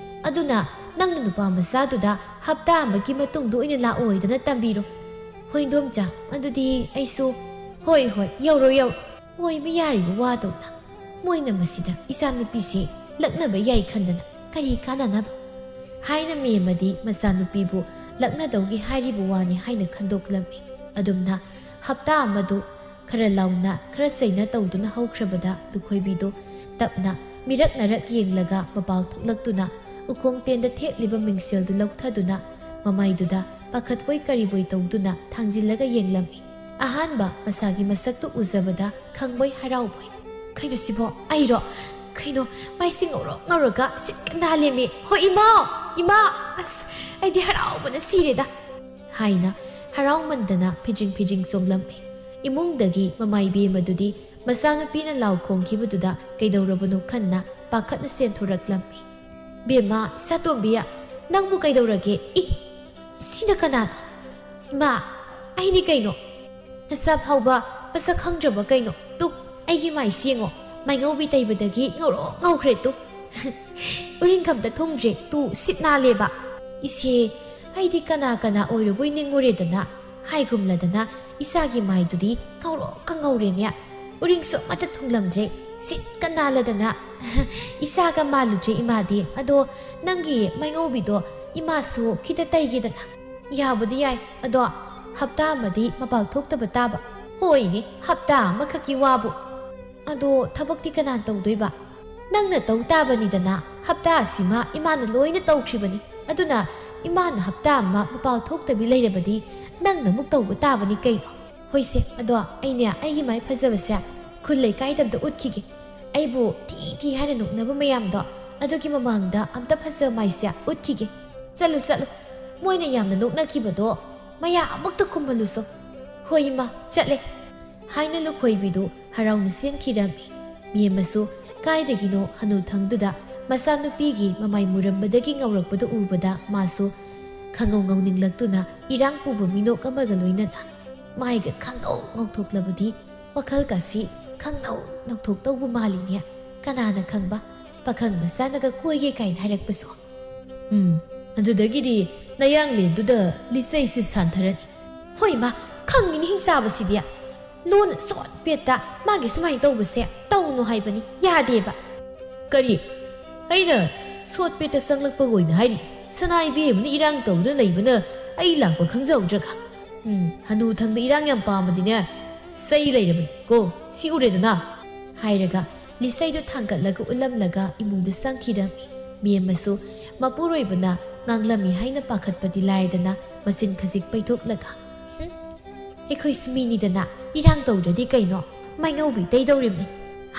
ꯑꯗꯨꯅ ꯅꯪꯅ ꯅꯨꯄꯥ ꯃꯆꯥꯗꯨꯗ ꯍꯞꯇꯥ ꯑꯃꯒꯤ ꯃꯇꯨꯡꯗ ꯑꯣꯏꯅ ꯂꯥꯛꯑꯣꯏꯗꯅ ꯇꯝꯕꯤꯔꯣ꯫" "ꯍꯣꯏ ꯏꯟꯗꯣꯝꯆꯥ, ꯑꯗꯨꯗꯤ ꯑꯩꯁꯨ꯫" "ꯍꯣꯏ ꯍꯣꯏ, ꯌꯧꯔꯣ ꯌꯧꯔꯣ꯫" ꯑꯣꯏꯕ ꯌꯥꯔꯤꯕ ꯋꯥꯗꯧꯅ ꯃꯣꯏꯅ ꯃꯁꯤꯗ ꯏꯆꯥꯅꯨꯄꯤꯁꯦ ꯂꯛꯅꯕ ꯌꯥꯏ ꯈꯟꯗꯅ ꯀꯔꯤ ꯀꯥꯟꯅꯅꯕ? ꯍꯥꯏꯅ ꯃꯦꯝꯃꯗꯤ ꯃꯆꯥꯅꯨꯄꯤꯕꯨ ꯂꯛꯅꯗꯧꯒꯤ ꯍꯥꯏꯔꯤꯕ ꯋꯥꯅꯤ ꯍꯥꯏꯅ ꯈꯟꯗꯣꯛꯂꯝꯃꯤ꯫ ꯑꯗꯨꯝꯅ ꯍꯞꯇꯥ ꯑꯃꯗꯨ ꯈꯔ ꯂꯥꯎꯅ, ꯈꯔ ꯆꯩꯅ ꯇꯧꯗꯨꯅ ꯍꯧꯈ꯭ꯔꯕꯗ ꯂꯨꯈꯣꯏꯕꯤꯗꯨ ꯇꯞꯅ ꯃꯤꯔꯛ ꯅꯔꯛ ꯌꯦꯡꯂꯒ ꯃꯄꯥꯜ ꯊꯣꯛꯂꯛꯇꯨꯅ ꯎꯈꯣꯡ ꯇꯦꯟꯗ ꯊꯦꯠꯂꯤꯕ ꯃꯤꯡꯁꯦꯜꯗꯨ ꯂꯧꯊꯗꯨꯅ ꯃꯃꯥꯏꯗꯨꯗ ꯄꯥꯈꯠꯄꯣꯏ ꯀꯔꯤꯕꯣꯏ ꯇꯧꯗꯨꯅ ꯊꯥꯡꯖꯤꯜꯂꯒ ꯌꯦꯡꯂꯝꯃꯤ꯫ ꯑꯍꯥꯟꯕ ꯃꯁꯥꯒꯤ ꯃꯁꯛꯇꯨ ꯎꯖꯕꯗ ꯈꯪꯕꯣꯏ ꯍꯔꯥꯎꯕꯣꯏ꯫ "ꯀꯩꯅꯣ ꯁꯤꯕꯣ? ꯑꯩꯔꯣ? ꯀꯩꯅꯣ ꯃꯥꯏꯁꯤ ꯉꯧꯔꯣꯛ ꯉꯧꯔꯒ ꯁꯤꯠꯀ ꯅꯥꯜꯂꯦꯃꯤ꯫ ꯍꯣ ꯏꯃꯥ! ꯏꯃꯥ! ꯑꯁ, ꯑꯩꯗꯤ ꯍꯔꯥꯎꯕꯅ ꯁꯤꯔꯦꯗ!" ꯍꯥꯏꯅ ꯍꯔꯥꯎꯃꯟꯗꯅ ꯐꯤꯖꯤꯡ ꯐꯤꯖꯤꯡ ꯆꯣꯡꯂꯝꯃꯤ꯫ ꯏꯃꯨꯡꯗꯒꯤ ꯃꯃꯥ ꯏꯕꯦꯝꯃꯗꯨꯗꯤ ꯃꯆꯥꯅꯨꯄꯤꯅ ꯂꯥꯎ ꯈꯣꯡꯈꯤꯕꯗꯨꯗ ꯀꯩꯗꯧꯔꯕꯅꯣ ꯈꯟꯅ ꯄꯥꯈꯠꯅ ꯆꯦꯟꯊꯣꯔꯛꯂꯝꯃꯤ꯫ "ꯕꯦꯝꯃ, ꯏꯆꯥꯇꯣꯝꯕꯤ, ꯅꯪꯕꯨ ꯀꯩꯗꯧꯔꯒꯦ? ꯏ, ꯁꯤꯅ ꯀꯅꯥꯅꯣ? ꯏꯃꯥ, ꯑꯩꯅꯤ ꯀꯩꯅꯣ? ꯅꯆꯥ ꯐꯥꯎꯕ ꯃꯁꯛ ꯈꯪꯗ꯭ꯔꯕ ꯀꯩꯅꯣ? ꯇꯨ, ꯑꯩꯒꯤ ꯃꯥꯏꯁꯤ ꯌꯦꯡꯉꯣ, ꯃꯥꯏꯉꯧꯕꯤ ꯇꯩꯕꯗꯒꯤ ꯉꯧꯔꯣꯛ ꯉꯧꯈ꯭ꯔꯦ ꯇꯨ꯫ ꯎꯔꯤꯡ ꯀꯝꯇ ꯊꯨꯡꯗ꯭ꯔꯦ ꯇꯨ, ꯁꯤꯠ ꯅꯥꯜꯂꯦꯕ꯫ ꯏꯁꯦ, ꯑꯩꯗꯤ ꯀꯅꯥ ꯀꯅꯥ ꯑꯣꯏꯔꯕꯣꯏ ꯅꯤꯡꯉꯨꯔꯦꯗꯅ, ꯍꯥꯏꯒꯨꯝꯂꯗꯅ ꯏꯆꯥꯒꯤ ꯃꯥꯏꯗꯨꯗꯤ ꯉꯧꯔꯣꯛꯀ ꯉꯧꯔꯦꯅꯦ꯫ ꯎꯔꯤꯡꯁꯨ ꯑꯃꯠꯇ ꯊꯨꯡꯂꯝꯗ꯭ꯔꯦ, ꯁꯤꯠꯀ ꯅꯥꯜꯂꯗꯅ꯫ ꯏꯆꯥꯒ ꯃꯥꯜꯂꯨꯗ꯭ꯔꯦ ꯏꯃꯥꯗꯤ꯫ ꯑꯗꯣ ꯅꯪꯒꯤ ꯃꯥꯏꯉꯧꯕꯤꯗꯣ ꯏꯃꯥꯁꯨ ꯈꯤꯇ ꯇꯩꯒꯦꯗꯅ?" "ꯌꯥꯕꯨꯗꯤ ꯌꯥꯏ, ꯑꯗꯣ ꯍꯞꯇꯥ ꯑꯃꯗꯤ ꯃꯄꯥꯜ ꯊꯣꯛꯇꯕ ꯇꯥꯕ?" "ꯍꯣꯏꯅꯦ, ꯍꯞꯇꯥ ꯑꯃꯈꯛꯀꯤ ꯋꯥꯕꯨ꯫ ꯑꯗꯣ ꯊꯕꯛꯇꯤ ꯀꯅꯥ ꯇꯧꯗꯣꯏꯕ?" "ꯅꯪꯅ ꯇꯧ ꯇꯥꯕꯅꯤꯗꯅ, ꯍꯞꯇꯥ ꯑꯁꯤꯃ ꯏꯃꯥꯅ ꯂꯣꯏꯅ ꯇꯧꯈ꯭ꯔꯤꯕꯅꯤ꯫ ꯑꯗꯨꯅ ꯏꯃꯥꯅ ꯍꯞꯇꯥ ꯑꯃ ꯃꯄꯥꯜ ꯊꯣꯛꯇꯕꯤ ꯂꯩꯔꯕꯗꯤ ꯅꯪꯅ ꯑꯃꯨꯛ ꯇꯧꯕ ꯇꯥꯕꯅꯤ ꯀꯩꯅꯣ?" "ꯍꯣꯏꯁꯦ, ꯑꯗꯣ ꯑꯩꯅꯦ ꯑꯩꯒꯤ ꯃꯥꯏ ꯐꯖꯕꯁꯦ ꯈꯨꯜ ꯂꯩꯀꯥꯏꯗ ꯑꯝꯇ ꯎꯠꯈꯤꯒꯦ꯫ ꯑꯩꯕꯨ ꯊꯤ ꯊꯤ ꯍꯥꯏꯅ ꯅꯣꯛꯅꯕ ꯃꯌꯥꯝꯗꯣ, ꯑꯗꯨꯒꯤ ꯃꯃꯥꯡꯗ ꯑꯝꯇ ꯐꯖꯕ ꯃꯥꯏꯁꯦ ꯎꯠꯈꯤꯒꯦ꯫ ꯆꯠꯂꯨ, ꯆꯠꯂꯨ꯫ ꯃꯣꯏꯅ ꯌꯥꯝꯅ ꯅꯣꯛꯅꯈꯤꯕꯗꯣ ꯃꯌꯥ ꯑꯃꯨꯛꯇ ꯈꯨꯝꯍꯜꯂꯨꯁꯣ꯫" "ꯍꯣꯏ ꯏꯃꯥ, ꯆꯠꯂꯦ" ꯍꯥꯏꯅ ꯂꯨꯈꯣꯏꯕꯤꯗꯨ ꯍꯔꯥꯎꯅ ꯆꯦꯟꯈꯤꯔꯝꯃꯤ꯫ ꯃꯦꯝꯃꯁꯨ ꯀꯥꯏꯗꯒꯤꯅꯣ ꯍꯅꯨꯊꯪꯗꯨꯗ ꯃꯆꯥꯅꯨꯄꯤꯒꯤ ꯃꯃꯥꯏ ꯃꯨꯔꯝꯕꯗꯒꯤ ꯉꯧꯔꯛꯄꯗꯨ ꯎꯕꯗ ꯃꯥꯁꯨ ꯈꯪꯉꯧ ꯉꯧꯅꯤꯡꯂꯛꯇꯨꯅ ꯏꯔꯥꯡ ꯄꯨꯕ ꯃꯤꯅꯣꯛ ꯑꯃꯒ ꯂꯣꯏꯅꯅ ꯃꯥꯏꯒ ꯈꯪꯉꯧ ꯉꯧꯊꯣꯛꯂꯕꯗꯤ ꯋꯥꯈꯜꯒꯁꯤ ꯈꯪꯅꯧ ꯅꯧꯊꯣꯛꯇꯧꯕ ꯃꯥꯜꯂꯤꯅꯦ꯫ ꯀꯅꯥꯅ ꯈꯪꯕ, ꯄꯥꯈꯪ ꯃꯆꯥꯅꯒ ꯀꯣꯏꯒꯦ ꯀꯥꯏꯅ ꯍꯥꯏꯔꯛꯄꯁꯨ꯫ ꯎꯝ, ꯑꯗꯨꯗꯒꯤꯗꯤ ꯅꯌꯥꯡꯂꯦꯟꯗꯨꯗ ꯂꯤꯆꯩꯁꯤ ꯁꯥꯟꯊꯔꯅꯤ꯫ ꯍꯣꯏ ꯏꯃꯥ, ꯈꯪꯉꯤꯅꯤ ꯍꯤꯡꯆꯥꯕꯁꯤꯗꯤ꯫ ꯂꯣꯟꯅ ꯁꯣꯠ ꯄꯦꯠꯇ ꯃꯥꯒꯤ ꯁꯨꯃꯥꯏꯅ ꯇꯧꯕꯁꯦ ꯇꯧꯅꯨ ꯍꯥꯏꯕꯅꯤ, ꯌꯥꯗꯦꯕ꯫ ꯀꯔꯤ? ꯑꯩꯅ ꯁꯣꯠꯄꯦꯠꯇ ꯆꯪꯂꯛꯄꯒ ꯑꯣꯏꯅ ꯍꯥꯏꯔꯤ꯫ "ꯁꯅꯥ ꯏꯕꯦꯝꯃꯅ ꯏꯔꯥꯡ ꯇꯧꯗꯨꯅ ꯂꯩꯕꯅ ꯑꯩ ꯂꯥꯛꯄ ꯈꯪꯖꯍꯧꯗ꯭ꯔꯒ꯫ ꯎꯝ, ꯍꯅꯨꯊꯪꯗ ꯏꯔꯥꯡ ꯌꯥꯝ ꯄꯥꯝꯃꯗꯤꯅꯦ, ꯆꯩ ꯂꯩꯔꯕꯅꯤ ꯀꯣ, ꯁꯤ ꯎꯔꯦꯗꯅ?" ꯍꯥꯏꯔꯒ ꯂꯤꯆꯩꯗꯨ ꯊꯥꯡꯒꯠꯂꯒ ꯎꯠꯂꯝꯂꯒ ꯏꯃꯨꯡꯗ ꯆꯪꯈꯤꯔꯝꯃꯤ꯫ ꯃꯦꯝꯃꯁꯨ ꯃꯄꯨꯔꯣꯏꯕꯅ ꯉꯥꯡꯂꯝꯃꯤ ꯍꯥꯏꯅ ꯄꯥꯈꯠꯄꯗꯤ ꯂꯥꯏꯗꯅ ꯃꯆꯤꯟ ꯈꯖꯤꯛ ꯄꯩꯊꯣꯛꯂꯒ, "ꯍꯨꯝ, ꯑꯩꯈꯣꯏꯁꯨ ꯃꯤꯅꯤꯗꯅ, ꯏꯔꯥꯡ ꯇꯧꯗ꯭ꯔꯗꯤ ꯀꯩꯅꯣ, ꯃꯥꯏꯉꯧꯕꯤ ꯇꯩꯗꯧꯔꯤꯕꯅꯤ"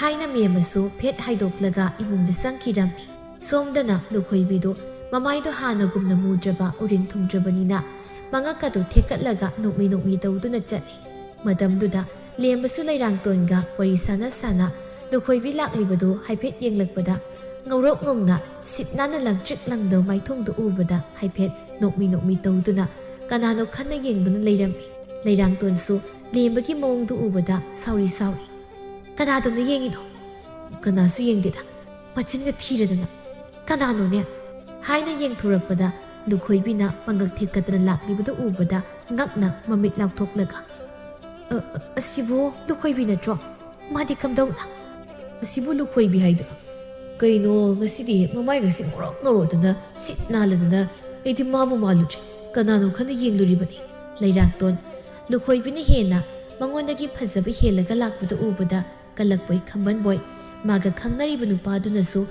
ꯍꯥꯏꯅ ꯃꯦꯝꯃꯁꯨ ꯐꯦꯠ ꯍꯥꯏꯗꯣꯛꯂꯒ ꯏꯃꯨꯡꯗ ꯆꯪꯈꯤꯔꯝꯃꯤ꯫ ꯁꯣꯝꯗꯅ ꯂꯨꯈꯣꯏꯕꯤꯗꯨ ꯃꯃꯥꯏꯗꯨ ꯍꯥꯟꯅꯒꯨꯝꯅ ꯃꯨꯗ꯭ꯔꯕ, ꯎꯔꯤꯡ ꯊꯨꯡꯗ꯭ꯔꯕꯅꯤꯅ ꯃꯉꯛꯀꯗꯨ ꯊꯦꯛꯀꯠꯂꯒ ꯅꯣꯛꯃꯤ ꯅꯣꯛꯃꯤ ꯇꯧꯗꯨꯅ ꯆꯠꯂꯤ꯫ ꯃꯇꯝꯗꯨꯗ ꯂꯦꯝꯕꯁꯨ ꯂꯩꯔꯥꯡꯇꯣꯟꯒ ꯋꯥꯔꯤ ꯁꯥꯟꯅ ꯁꯥꯟꯅ ꯂꯨꯈꯣꯏꯕꯤ ꯂꯥꯛꯂꯤꯕꯗꯨ ꯍꯥꯏꯐꯦꯠ ꯌꯦꯡꯂꯛꯄꯗ, ꯉꯧꯔꯣꯛ ꯉꯧꯅ ꯁꯤꯠ ꯅꯥꯟꯅ ꯂꯪꯇ꯭ꯔꯤꯛ ꯂꯪꯗꯕ ꯃꯥꯏꯊꯣꯡꯗꯨ ꯎꯕꯗ ꯍꯥꯏꯐꯦꯠ ꯅꯣꯛꯃꯤ ꯅꯣꯛꯃꯤ ꯇꯧꯗꯨꯅ ꯀꯅꯥꯅꯣ ꯈꯟꯅ ꯌꯦꯡꯗꯨꯅ ꯂꯩꯔꯝꯃꯤ꯫ ꯂꯩꯔꯥꯡꯇꯣꯟꯁꯨ ꯂꯦꯝꯕꯒꯤ ꯃꯑꯣꯡꯗꯨ ꯎꯕꯗ ꯁꯥꯎꯔꯤ ꯁꯥꯎꯔꯤ꯫ "ꯀꯅꯥꯗꯅꯣ ꯌꯦꯡꯉꯤꯗꯣ?" "ꯀꯅꯥꯁꯨ ꯌꯦꯡꯗꯦꯗ, ꯃꯆꯤꯟꯒ ꯊꯤꯔꯗꯅ꯫ ꯀꯅꯥꯅꯣꯅꯦ?" ꯍꯥꯏꯅ ꯌꯦꯡꯊꯣꯔꯛꯄꯗ ꯂꯨꯈꯣꯏꯕꯤꯅ ꯃꯉꯛ ꯊꯦꯛꯀꯠꯇꯅ ꯂꯥꯛꯂꯤꯕꯗꯨ ꯎꯕꯗ ꯉꯛꯅ ꯃꯃꯤꯠ ꯂꯥꯎꯊꯣꯛꯂꯒ, "ꯑ, ꯑ, ꯑꯁꯤꯕꯨ ꯂꯨꯈꯣꯏꯕꯤ ꯅꯠꯇ꯭ꯔꯣ? ꯃꯥꯗꯤ ꯀꯝꯗꯧꯅ?" "ꯑꯁꯤꯕꯨ ꯂꯨꯈꯣꯏꯕꯤ ꯍꯥꯏꯗꯨꯔꯣ? ꯀꯩꯅꯣ, ꯉꯁꯤꯗꯤ ꯃꯃꯥꯏꯒꯁꯤ ꯉꯧꯔꯣꯛ ꯉꯧꯔꯣꯛꯗꯅ, ꯁꯤꯠ ꯅꯥꯜꯂꯗꯅ, ꯑꯩꯗꯤ ꯃꯥꯕꯨ ꯃꯥꯜꯂꯨꯗ꯭ꯔꯦ꯫ ꯀꯅꯥꯅꯣ ꯈꯟꯅ ꯌꯦꯡꯂꯨꯔꯤꯕꯅꯤ꯫" ꯂꯩꯔꯥꯡꯇꯣꯟ, ꯂꯨꯈꯣꯏꯕꯤꯅ ꯍꯦꯟꯅ ꯃꯉꯣꯟꯗꯒꯤ ꯐꯖꯕ ꯍꯦꯜꯂꯒ ꯂꯥꯛꯄꯗꯨ ꯎꯕꯗ ꯀꯜꯂꯛꯄꯣꯏ ꯈꯝꯕꯟꯕꯣꯏ, ꯃꯥꯒ ꯈꯪꯅꯔꯤꯕ ꯅꯨꯄꯥꯗꯨꯅꯁꯨ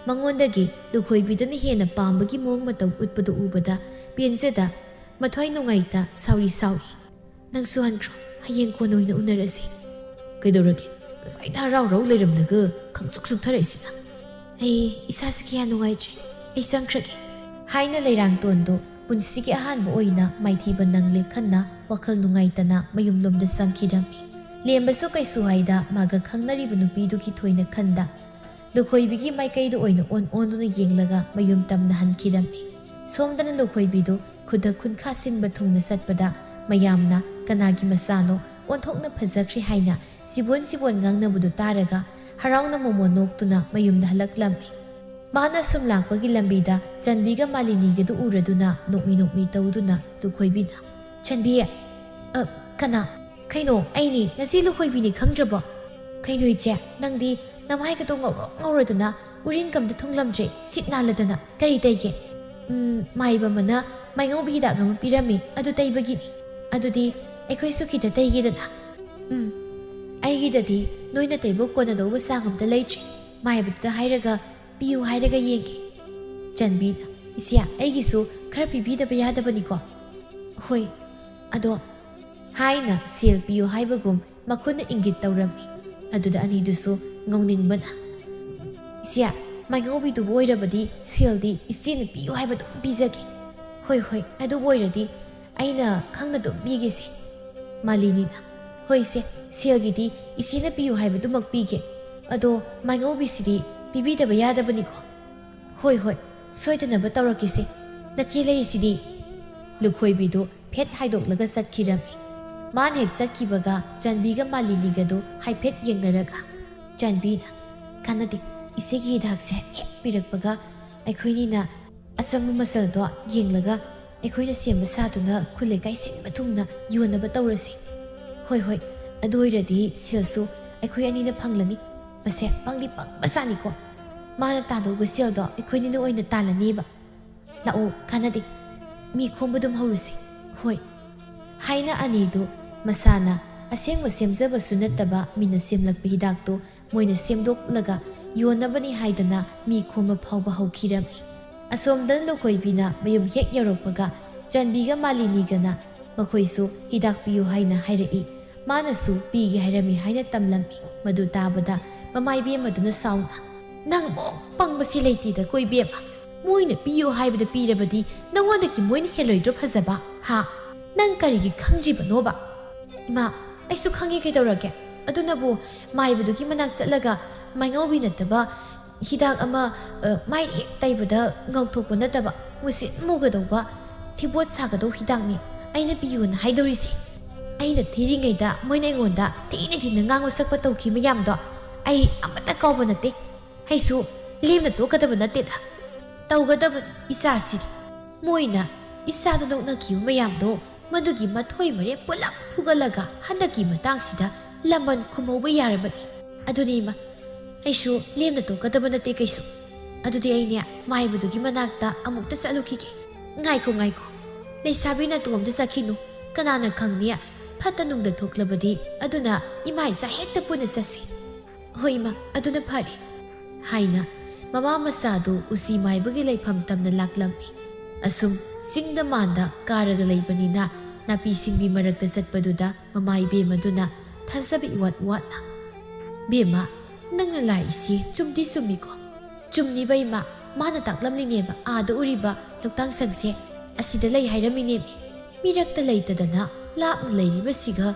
ꯃꯉꯣꯟꯗꯒꯤ ꯂꯨꯈꯣꯏꯕꯤꯗꯅ ꯍꯦꯟꯅ ꯄꯥꯝꯕꯒꯤ ꯃꯑꯣꯡ ꯃꯇꯧ ꯎꯠꯄꯗꯨ ꯎꯕꯗ ꯄꯦꯟꯖꯗ, ꯃꯊ꯭ꯋꯥꯏ ꯅꯨꯡꯉꯥꯏꯇ ꯁꯥꯎꯔꯤ ꯁꯥꯎꯔꯤ꯫ "ꯅꯪꯁꯨ ꯍꯟꯈ꯭ꯔꯣ, ꯍꯌꯦꯡ ꯀꯣꯟꯅ ꯑꯣꯏꯅ ꯎꯅꯔꯁꯤ꯫" "ꯀꯩꯗꯧꯔꯒꯦ? ꯉꯁꯥꯏꯗ ꯍꯔꯥꯎ ꯍꯔꯥꯎ ꯂꯩꯔꯝꯂꯒ ꯈꯪꯁꯨꯛ ꯁꯨꯛꯊꯔꯛꯏꯁꯤꯅ?" "ꯑꯩ ꯏꯁꯥꯁꯤ ꯀꯌꯥ ꯅꯨꯡꯉꯥꯏꯇ꯭ꯔꯦ, ꯑꯩ ꯆꯪꯈ꯭ꯔꯒꯦ" ꯍꯥꯏꯅ ꯂꯩꯔꯥꯡꯇꯣꯟꯗꯣ ꯄꯨꯟꯁꯤꯒꯤ ꯑꯍꯥꯟꯕ ꯑꯣꯏꯅ ꯃꯥꯏꯊꯤꯕ ꯅꯪꯂꯦ ꯈꯟꯅ ꯋꯥꯈꯜ ꯅꯨꯡꯉꯥꯏꯇꯅ ꯃꯌꯨꯝꯂꯣꯝꯗ ꯆꯪꯈꯤꯔꯝꯃꯤ꯫ ꯂꯦꯝꯕꯁꯨ ꯀꯩꯁꯨ ꯍꯥꯏꯗ ꯃꯥꯒ ꯈꯪꯅꯔꯤꯕ ꯅꯨꯄꯤꯗꯨꯒꯤ ꯊꯣꯏꯅ ꯈꯟꯗ ꯂꯨꯈꯣꯏꯕꯤꯒꯤ ꯃꯥꯏꯀꯩꯗ ꯑꯣꯏꯅ ꯑꯣꯟ ꯑꯣꯟꯗꯨꯅ ꯌꯦꯡꯂꯒ ꯃꯌꯨꯝ ꯇꯝꯅ ꯍꯟꯈꯤꯔꯝꯃꯤ꯫ ꯁꯣꯝꯗꯅ ꯂꯨꯈꯣꯏꯕꯤꯗꯨ ꯈꯨꯗꯛ ꯈꯨꯟꯈꯥ ꯁꯤꯟꯕ ꯊꯨꯡꯅ ꯆꯠꯄꯗ ꯃꯌꯥꯝꯅ ꯀꯅꯥꯒꯤ ꯃꯆꯥꯅꯣ ꯑꯣꯟꯊꯣꯛꯅ ꯐꯖꯈ꯭ꯔꯦ ꯍꯥꯏꯅ ꯆꯤꯕꯣꯟ ꯆꯤꯕꯣꯟ ꯉꯥꯡꯅꯕꯗꯨ ꯇꯥꯔꯒ ꯍꯔꯥꯎꯅ ꯃꯣꯃꯣꯟ ꯅꯣꯛꯇꯨꯅ ꯃꯌꯨꯝꯗ ꯍꯜꯂꯛꯂꯝꯃꯤ꯫ ꯃꯥꯅ ꯁꯨꯝ ꯂꯥꯛꯄꯒꯤ ꯂꯝꯕꯤꯗ ꯆꯟꯕꯤꯒ ꯃꯥꯂꯤꯅꯤꯒꯗꯨ ꯎꯔꯗꯨꯅ ꯅꯣꯛꯃꯤ ꯅꯣꯛꯃꯤ ꯇꯧꯗꯨꯅ ꯂꯨꯈꯣꯏꯕꯤꯅ, "ꯆꯟꯕꯤ!" "ꯑ, ꯀꯅꯥ?" "ꯀꯩꯅꯣ, ꯑꯩꯅꯤ, ꯅꯆꯦ ꯂꯨꯈꯣꯏꯕꯤꯅꯤ, ꯈꯪꯗ꯭ꯔꯕꯣ?" "ꯀꯩꯅꯣ ꯏꯆꯦ, ꯅꯪꯗꯤ ꯅꯃꯥꯏꯒꯗꯣ ꯉꯧꯔꯣꯛ ꯉꯧꯔꯗꯅ ꯎꯔꯤꯡ ꯀꯝꯇ ꯊꯨꯡꯂꯝꯗ꯭ꯔꯦ, ꯁꯤꯠ ꯅꯥꯜꯂꯗꯅ꯫ ꯀꯔꯤ ꯇꯩꯒꯦ? ꯎꯝ, ꯃꯥꯏꯕ ꯑꯃꯅ ꯃꯥꯏꯉꯧꯕꯤ ꯍꯤꯗꯥꯛ ꯑꯃ ꯄꯤꯔꯝꯃꯤ, ꯑꯗꯨ ꯇꯩꯕꯒꯤꯅꯤ꯫ ꯑꯗꯨꯗꯤ ꯑꯩꯈꯣꯏꯁꯨ ꯈꯤꯇ ꯇꯩꯒꯦꯗꯅ꯫ ꯎꯝ, ꯑꯩꯒꯤꯗꯗꯤ ꯅꯣꯏꯅ ꯇꯩꯕ ꯀꯣꯟꯅꯗꯧꯕ ꯆꯥꯡ ꯑꯝꯇ ꯂꯩꯇ꯭ꯔꯦ꯫ ꯃꯥꯏꯕꯗꯨꯗ ꯍꯥꯏꯔꯒ ꯄꯤꯌꯨ ꯍꯥꯏꯔꯒ ꯌꯦꯡꯒꯦ꯫ ꯆꯟꯕꯤꯅ, "ꯏꯆꯦ, ꯑꯩꯒꯤꯁꯨ ꯈꯔ ꯄꯤꯕꯤꯗꯕ ꯌꯥꯗꯕꯅꯤꯀꯣ?" "ꯍꯣꯏ, ꯑꯗꯣ" ꯍꯥꯏꯅ ꯁꯦꯜ ꯄꯤꯌꯨ ꯍꯥꯏꯕꯒꯨꯝ ꯃꯈꯨꯠꯅ ꯏꯪꯒꯤꯠ ꯇꯧꯔꯝꯃꯤ꯫ ꯑꯗꯨꯗ ꯑꯅꯤꯗꯨꯁꯨ ꯉꯧꯅꯤꯡꯕꯅ, "ꯏꯆꯦ, ꯃꯥꯏꯉꯧꯕꯤꯗꯨꯕꯨ ꯑꯣꯏꯔꯕꯗꯤ ꯁꯦꯜꯗꯤ ꯏꯆꯦꯅ ꯄꯤꯌꯨ ꯍꯥꯏꯕꯗꯨꯝ ꯄꯤꯖꯒꯦ꯫" "ꯍꯣꯏ, ꯍꯣꯏ, ꯑꯗꯨꯕꯨ ꯑꯣꯏꯔꯗꯤ ꯑꯩꯅ ꯈꯪꯅ ꯑꯗꯨꯝ ꯄꯤꯒꯦꯁꯦ꯫" ꯃꯥꯂꯤꯅꯤꯅ, "ꯍꯣꯏꯁꯦ, ꯁꯦꯜꯒꯤꯗꯤ ꯏꯆꯦꯅ ꯄꯤꯌꯨ ꯍꯥꯏꯕꯗꯨꯃꯛ ꯄꯤꯒꯦ꯫ ꯑꯗꯣ ꯃꯥꯏꯉꯧꯕꯤꯁꯤꯗꯤ ꯄꯤꯕꯤꯗꯕ ꯌꯥꯗꯕꯅꯤꯀꯣ?" "ꯍꯣꯏ, ꯍꯣꯏ, ꯁꯣꯏꯗꯅꯕ ꯇꯧꯔꯛꯀꯦꯁꯦ꯫ ꯅꯆꯦ ꯂꯩꯔꯤꯁꯤꯗꯤ꯫" ꯂꯨꯈꯣꯏꯕꯤꯗꯨ ꯐꯦꯠ ꯍꯥꯏꯗꯣꯛꯂꯒ ꯆꯠꯈꯤꯔꯝꯃꯤ꯫ ꯃꯥꯅ ꯍꯦꯛ ꯆꯠꯈꯤꯕꯒ ꯆꯥꯟꯕꯤꯒ ꯃꯥꯂꯤꯅꯤꯒꯗꯨ ꯍꯥꯏꯐꯦꯠ ꯌꯦꯡꯅꯔꯒ, ꯆꯥꯟꯕꯤꯅ, "ꯀꯥꯟꯅꯗꯦ, ꯏꯆꯦꯒꯤ ꯍꯤꯗꯥꯛꯁꯦ ꯍꯦꯛ ꯄꯤꯔꯛꯄꯒ ꯑꯩꯈꯣꯏꯅꯤꯅ ꯑꯆꯪꯕ ꯃꯆꯜꯗꯣ ꯌꯦꯡꯂꯒ ꯑꯩꯈꯣꯏꯅ ꯁꯦꯝꯕ ꯁꯥꯗꯨꯅ ꯈꯨꯜ ꯂꯩꯀꯥꯏ ꯁꯤꯟꯕ ꯊꯨꯡꯅ ꯌꯣꯟꯅꯕ ꯇꯧꯔꯁꯤ꯫" "ꯍꯣꯏ, ꯍꯣꯏ, ꯑꯗꯨ ꯑꯣꯏꯔꯗꯤ ꯁꯦꯜꯁꯨ ꯑꯩꯈꯣꯏ ꯑꯅꯤꯅ ꯐꯪꯂꯅꯤ꯫ ꯃꯁꯦ ꯄꯪꯗꯤ ꯄꯪꯕꯖꯥꯠꯅꯤꯀꯣ꯫ ꯃꯥꯅ ꯇꯥꯗꯧꯕ ꯁꯦꯜꯗꯣ ꯑꯩꯈꯣꯏꯅꯤꯅ ꯑꯣꯏꯅ ꯇꯥꯜꯂꯅꯦꯕ꯫ ꯂꯥꯛꯑꯣ, ꯀꯥꯟꯅꯗꯦ, ꯃꯤ ꯈꯣꯝꯕ ꯑꯗꯨꯝ ꯍꯧꯔꯁꯤ꯫" "ꯍꯣꯏ" ꯍꯥꯏꯅ ꯑꯅꯤꯗꯨ ꯃꯁꯥꯅ ꯑꯁꯦꯡꯕ ꯁꯦꯝꯖꯕꯁꯨ ꯅꯠꯇꯕ ꯃꯤꯅ ꯁꯦꯝꯂꯛꯄ ꯍꯤꯗꯥꯛꯇꯨ ꯃꯣꯏꯅ ꯁꯦꯝꯗꯣꯛꯂꯒ ꯌꯣꯟꯅꯕꯅꯤ ꯍꯥꯏꯗꯅ ꯃꯤ ꯈꯣꯝꯕ ꯐꯥꯎꯕ ꯍꯧꯈꯤꯔꯝꯃꯤ꯫ ꯑꯁꯣꯝꯗ ꯂꯨꯈꯣꯏꯕꯤꯅ ꯃꯌꯨꯝ ꯍꯦꯛ ꯌꯧꯔꯛꯄꯒ ꯆꯥꯟꯕꯤꯒ ꯃꯥꯂꯤꯅꯤꯒꯅ ꯃꯈꯣꯏꯁꯨ ꯍꯤꯗꯥꯛ ꯄꯤꯌꯨ ꯍꯥꯏꯅ ꯍꯥꯏꯔꯛꯏ꯫ ꯃꯥꯅꯁꯨ ꯄꯤꯒꯦ ꯍꯥꯏꯔꯝꯃꯤ ꯍꯥꯏꯅ ꯇꯝꯂꯝꯃꯤ꯫ ꯃꯗꯨ ꯇꯥꯕꯗ ꯃꯃꯥ ꯏꯕꯦꯝꯃꯗꯨꯅ ꯁꯥꯎꯅ, "ꯅꯪ ꯃꯑꯣꯡ ꯄꯪꯕꯁꯤ ꯂꯩꯇꯦꯗꯀꯣ ꯏꯕꯦꯝꯃ꯫ ꯃꯣꯏꯅ ꯄꯤꯌꯨ ꯍꯥꯏꯕꯗ ꯄꯤꯔꯕꯗꯤ ꯅꯉꯣꯟꯗꯒꯤ ꯃꯣꯏꯅ ꯍꯦꯜꯂꯣꯏꯗ꯭ꯔꯣ ꯐꯖꯕ? ꯍꯥ? ꯅꯪ ꯀꯔꯤꯒꯤ ꯈꯪꯗ꯭ꯔꯤꯕꯅꯣꯕ?" "ꯏꯃꯥ, ꯑꯩꯁꯨ ꯈꯪꯉꯤ ꯀꯩꯗꯧꯔꯒꯦ? ꯑꯗꯨꯅꯕꯨ ꯃꯥꯏꯕꯗꯨꯒꯤ ꯃꯅꯥꯛ ꯆꯠꯂꯒ ꯃꯥꯏꯉꯧꯕꯤ ꯅꯠꯇꯕ ꯍꯤꯗꯥꯛ ꯑꯃ, ꯑ, ꯃꯥꯏ ꯍꯦꯛ ꯇꯩꯕꯗ ꯉꯧꯊꯣꯛꯄ ꯅꯠꯇꯕ ꯃꯨꯁꯤꯟ ꯃꯨꯒꯗꯧꯕ ꯊꯤꯕꯣꯠ ꯁꯥꯒꯗꯧ ꯍꯤꯗꯥꯛꯅꯤ ꯑꯩꯅ ꯄꯤꯌꯨꯅ ꯍꯥꯏꯗꯧꯔꯤꯁꯦ꯫ ꯑꯩꯅ ꯊꯤꯔꯤꯉꯩꯗ ꯃꯣꯏꯅ ꯑꯩꯉꯣꯟꯗ ꯊꯤꯅ ꯊꯤꯅ ꯉꯥꯡꯕ ꯁꯛꯄ ꯇꯧꯈꯤ ꯃꯌꯥꯝꯗꯣ ꯑꯩ ꯑꯃꯠꯇ ꯀꯥꯎꯕ ꯅꯠꯇꯦ꯫ ꯑꯩꯁꯨ ꯂꯦꯝꯅ ꯇꯣꯛꯀꯗꯕ ꯅꯠꯇꯦꯗ꯫ ꯇꯧꯒꯗꯕꯅꯤ ꯏꯆꯥꯁꯤꯗꯤ꯫ ꯃꯣꯏꯅ ꯏꯆꯥꯗ ꯅꯣꯛꯅꯈꯤꯕ ꯃꯌꯥꯝꯗꯣ ꯃꯗꯨꯒꯤ ꯃꯊꯣꯏ ꯃꯔꯦꯞ ꯄꯨꯂꯞ ꯐꯨꯒꯠꯂꯒ ꯍꯟꯗꯛꯀꯤ ꯃꯇꯥꯡꯁꯤꯗ ꯂꯃꯟ ꯈꯨꯝꯍꯧꯕ ꯌꯥꯔꯕꯅꯤ꯫ ꯑꯗꯨꯅꯤ ꯏꯃꯥ, ꯑꯩꯁꯨ ꯂꯦꯝꯅ ꯇꯣꯛꯀꯗꯕ ꯅꯠꯇꯦ ꯀꯩꯁꯨ꯫ ꯑꯗꯨꯗꯤ ꯑꯩꯅꯦ ꯃꯥꯏꯕꯗꯨꯒꯤ ꯃꯅꯥꯛꯇ ꯑꯃꯨꯛꯇ ꯆꯠꯂꯨꯈꯤꯒꯦ꯫ ꯉꯥꯏꯈꯣ, ꯉꯥꯏꯈꯣ꯫ ꯂꯩꯁꯥꯕꯤ ꯅꯥꯇꯣꯝꯗ ꯆꯠꯈꯤꯅꯨ꯫ ꯀꯅꯥꯅ ꯈꯪꯅꯤ? ꯐꯠꯇ ꯅꯨꯡꯗ ꯊꯣꯛꯂꯕꯗꯤ꯫ ꯑꯗꯨꯅ ꯏꯃꯥ ꯏꯆꯥ ꯍꯦꯛꯇ ꯄꯨꯟꯅ ꯆꯠꯁꯤ꯫ "ꯍꯣꯏ ꯏꯃꯥ, ꯑꯗꯨꯅ ꯐꯔꯦ," ꯍꯥꯏꯅ ꯃꯃꯥ ꯃꯆꯥꯗꯨ ꯎꯆꯤ ꯃꯥꯏꯕꯒꯤ ꯂꯩꯐꯝ ꯇꯝꯅ ꯂꯥꯛꯂꯝꯃꯤ꯫ ꯑꯁꯨꯝ ꯆꯤꯡꯗ ꯃꯥꯟꯗ ꯀꯥꯔꯒ ꯂꯩꯕꯅꯤꯅ ꯅꯥꯄꯤ ꯁꯤꯡꯕꯤ ꯃꯔꯛꯇ ꯆꯠꯄꯗꯨꯗ ꯃꯃꯥ ꯏꯕꯦꯝꯃꯗꯨꯅ ꯊꯥꯖꯕ ꯏꯋꯥꯠ ꯋꯥꯠꯅ, "ꯕꯦꯝꯃ, ꯅꯪꯅ ꯂꯥꯛꯏꯁꯤ ꯆꯨꯝꯗꯤ ꯆꯨꯝꯃꯤꯀꯣ?" "ꯆꯨꯝꯃꯤꯕ ꯏꯃꯥ, ꯃꯥꯅ ꯇꯥꯛꯂꯝꯂꯤꯅꯦꯕ, ꯑꯥꯗ ꯎꯔꯤꯕ ꯂꯧꯇꯥꯡ ꯁꯪꯁꯦ ꯑꯁꯤꯗ ꯂꯩ ꯍꯥꯏꯔꯝꯃꯤꯅꯦꯃꯤ꯫ ꯃꯤꯔꯛꯇ ꯂꯩꯇꯗꯅ ꯂꯥꯞꯅ ꯂꯩꯔꯤꯕꯁꯤꯒ꯫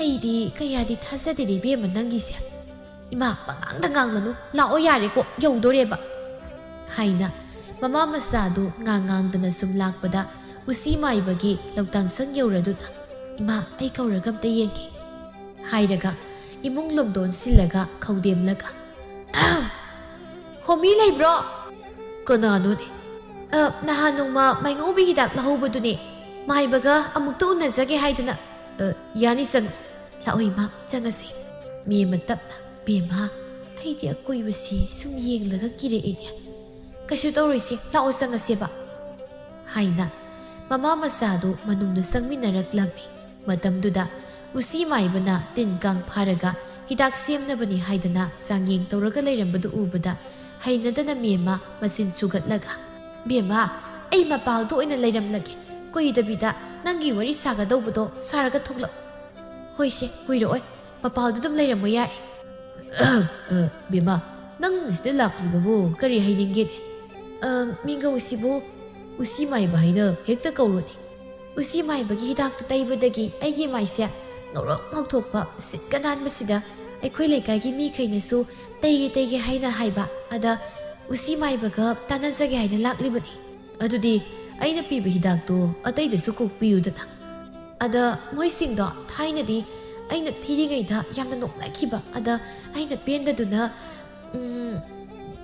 ꯑꯩꯗꯤ ꯀꯌꯥꯗꯤ ꯊꯥꯖꯗꯦꯅꯦ ꯏꯕꯦꯝꯃ ꯅꯪꯒꯤꯁꯦ꯫ ꯏꯃꯥ, ꯄꯉꯥꯡꯗ ꯉꯥꯡꯒꯅꯨ, ꯂꯥꯛꯑꯣ ꯌꯥꯔꯦꯀꯣ, ꯌꯧꯗꯣꯔꯦꯕ," ꯍꯥꯏꯅ ꯃꯃꯥ ꯃꯆꯥꯗꯨ ꯉꯥꯡ ꯉꯥꯡꯗꯅ ꯁꯨꯝ ꯂꯥꯛꯄꯗ ꯎꯆꯤ ꯃꯥꯏꯕꯒꯤ ꯂꯧꯇꯥꯡ ꯁꯪ ꯌꯧꯔꯗꯨꯅ, "ꯏꯃꯥ, ꯑꯩ ꯀꯧꯔꯒ ꯑꯝꯇ ꯌꯦꯡꯒꯦ," ꯍꯥꯏꯔꯒ ꯏꯃꯨꯡ ꯂꯣꯝꯗꯣꯟ ꯁꯤꯜꯂꯒ ꯈꯧꯗꯦꯝꯂꯒ, "ꯍꯣꯃꯤ ꯂꯩꯕ꯭ꯔꯣ?" "ꯀꯅꯥꯅꯣꯅꯦ?" "ꯑ, ꯅꯍꯥꯟ ꯅꯣꯡꯃ ꯃꯥꯏꯉꯧꯕꯤ ꯍꯤꯗꯥꯛ ꯂꯧꯍꯧꯕꯗꯨꯅꯦ꯫ ꯃꯥꯏꯕꯒ ꯑꯃꯨꯛꯇ ꯎꯅꯖꯒꯦ ꯍꯥꯏꯗꯅ꯫" "ꯑ, ꯌꯥꯅꯤ, ꯆꯪꯉꯨ꯫ ꯂꯥꯛꯑꯣ ꯏꯃꯥ, ꯆꯪꯉꯁꯤ꯫" ꯃꯦꯝꯃ ꯇꯞꯅ, "ꯕꯦꯝꯃ, ꯑꯩꯗꯤ ꯑꯀꯣꯏꯕꯁꯤ ꯁꯨꯝ ꯌꯦꯡꯂꯒ ꯀꯤꯔꯛꯑꯦꯅꯦ꯫ ꯀꯩꯁꯨ ꯇꯧꯔꯣꯏꯁꯦ, ꯂꯥꯛꯑꯣ ꯆꯪꯉꯁꯦꯕ," ꯍꯥꯏꯅ ꯃꯃꯥ ꯃꯆꯥꯗꯨ ꯃꯅꯨꯡꯗ ꯆꯪꯃꯤꯟꯅꯔꯛꯂꯝꯃꯤ꯫ ꯃꯇꯝꯗꯨꯗ ꯎꯆꯤ ꯃꯥꯏꯕꯅ ꯇꯤꯟ ꯀꯥꯡ ꯐꯥꯔꯒ ꯍꯤꯗꯥꯛ ꯁꯦꯝꯅꯕꯅꯤ ꯍꯥꯏꯗꯅ ꯆꯥꯡꯌꯦꯡ ꯇꯧꯔꯒ ꯂꯩꯔꯝꯕꯗꯨ ꯎꯕꯗ ꯍꯩꯅꯗꯅ ꯃꯦꯝꯃ ꯃꯆꯤꯟ ꯁꯨꯒꯠꯂꯒ, "ꯕꯦꯝꯃ, ꯑꯩ ꯃꯄꯥꯜꯗ ꯑꯣꯏꯅ ꯂꯩꯔꯝꯂꯒꯦ꯫ ꯀꯨꯏꯗꯕꯤꯗ ꯅꯪꯒꯤ ꯋꯥꯔꯤ ꯁꯥꯒꯗꯧꯕꯗꯣ ꯁꯥꯔꯒ ꯊꯣꯛꯂꯛꯑꯣ꯫" "ꯍꯣꯏꯁꯦ, ꯀꯨꯏꯔꯛꯑꯣꯏ꯫ ꯃꯄꯥꯜꯗ ꯑꯗꯨꯝ ꯂꯩꯔꯝꯃꯣ ꯌꯥꯔꯦ꯫" "ꯑ, ꯕꯦꯝꯃ, ꯅꯪ ꯁꯤꯗ ꯂꯥꯛꯂꯤꯕꯕꯨ ꯀꯔꯤ ꯍꯥꯏꯅꯤꯡꯒꯦꯅꯦ?" "ꯑ, ꯃꯤꯡꯒꯧꯁꯤꯕꯨ ꯎꯆꯤ ꯃꯥꯏꯕ ꯍꯥꯏꯅ ꯍꯦꯛꯇ ꯀꯧꯔꯨꯅꯦ꯫ ꯎꯆꯤ ꯃꯥꯏꯕꯒꯤ ꯍꯤꯗꯥꯛꯇꯨ ꯇꯩꯕꯗꯒꯤ ꯑꯩꯒꯤ ꯃꯥꯏꯁꯦ ꯉꯧꯔꯣꯛ ꯉꯧꯊꯣꯛꯄ, ꯁꯤꯠꯀ ꯅꯥꯟꯕꯁꯤꯗ ꯑꯩꯈꯣꯏ ꯂꯩꯀꯥꯏꯒꯤ ꯃꯤꯈꯩꯅꯁꯨ ꯇꯩꯒꯦ ꯇꯩꯒꯦ ꯍꯥꯏꯅ ꯍꯥꯏꯕ꯫ ꯑꯗ ꯎꯆꯤ ꯃꯥꯏꯕꯒ ꯇꯥꯟꯅꯖꯒꯦ ꯍꯥꯏꯅ ꯂꯥꯛꯂꯤꯕꯅꯤ꯫" "ꯑꯗꯨꯗꯤ ꯑꯩꯅ ꯄꯤꯕ ꯍꯤꯗꯥꯛꯇꯣ ꯑꯇꯩꯗꯁꯨ ꯀꯣꯛꯄꯤꯌꯨꯗꯅ꯫" "ꯑꯗ ꯃꯣꯏꯁꯤꯡꯗꯣ ꯊꯥꯏꯅꯗꯤ ꯑꯩꯅ ꯊꯤꯔꯤꯉꯩꯗ ꯌꯥꯝꯅ ꯅꯣꯛꯅꯈꯤꯕ꯫ ꯑꯗ ꯑꯩꯅ ꯄꯦꯟꯗꯗꯨꯅ, ꯎꯝ,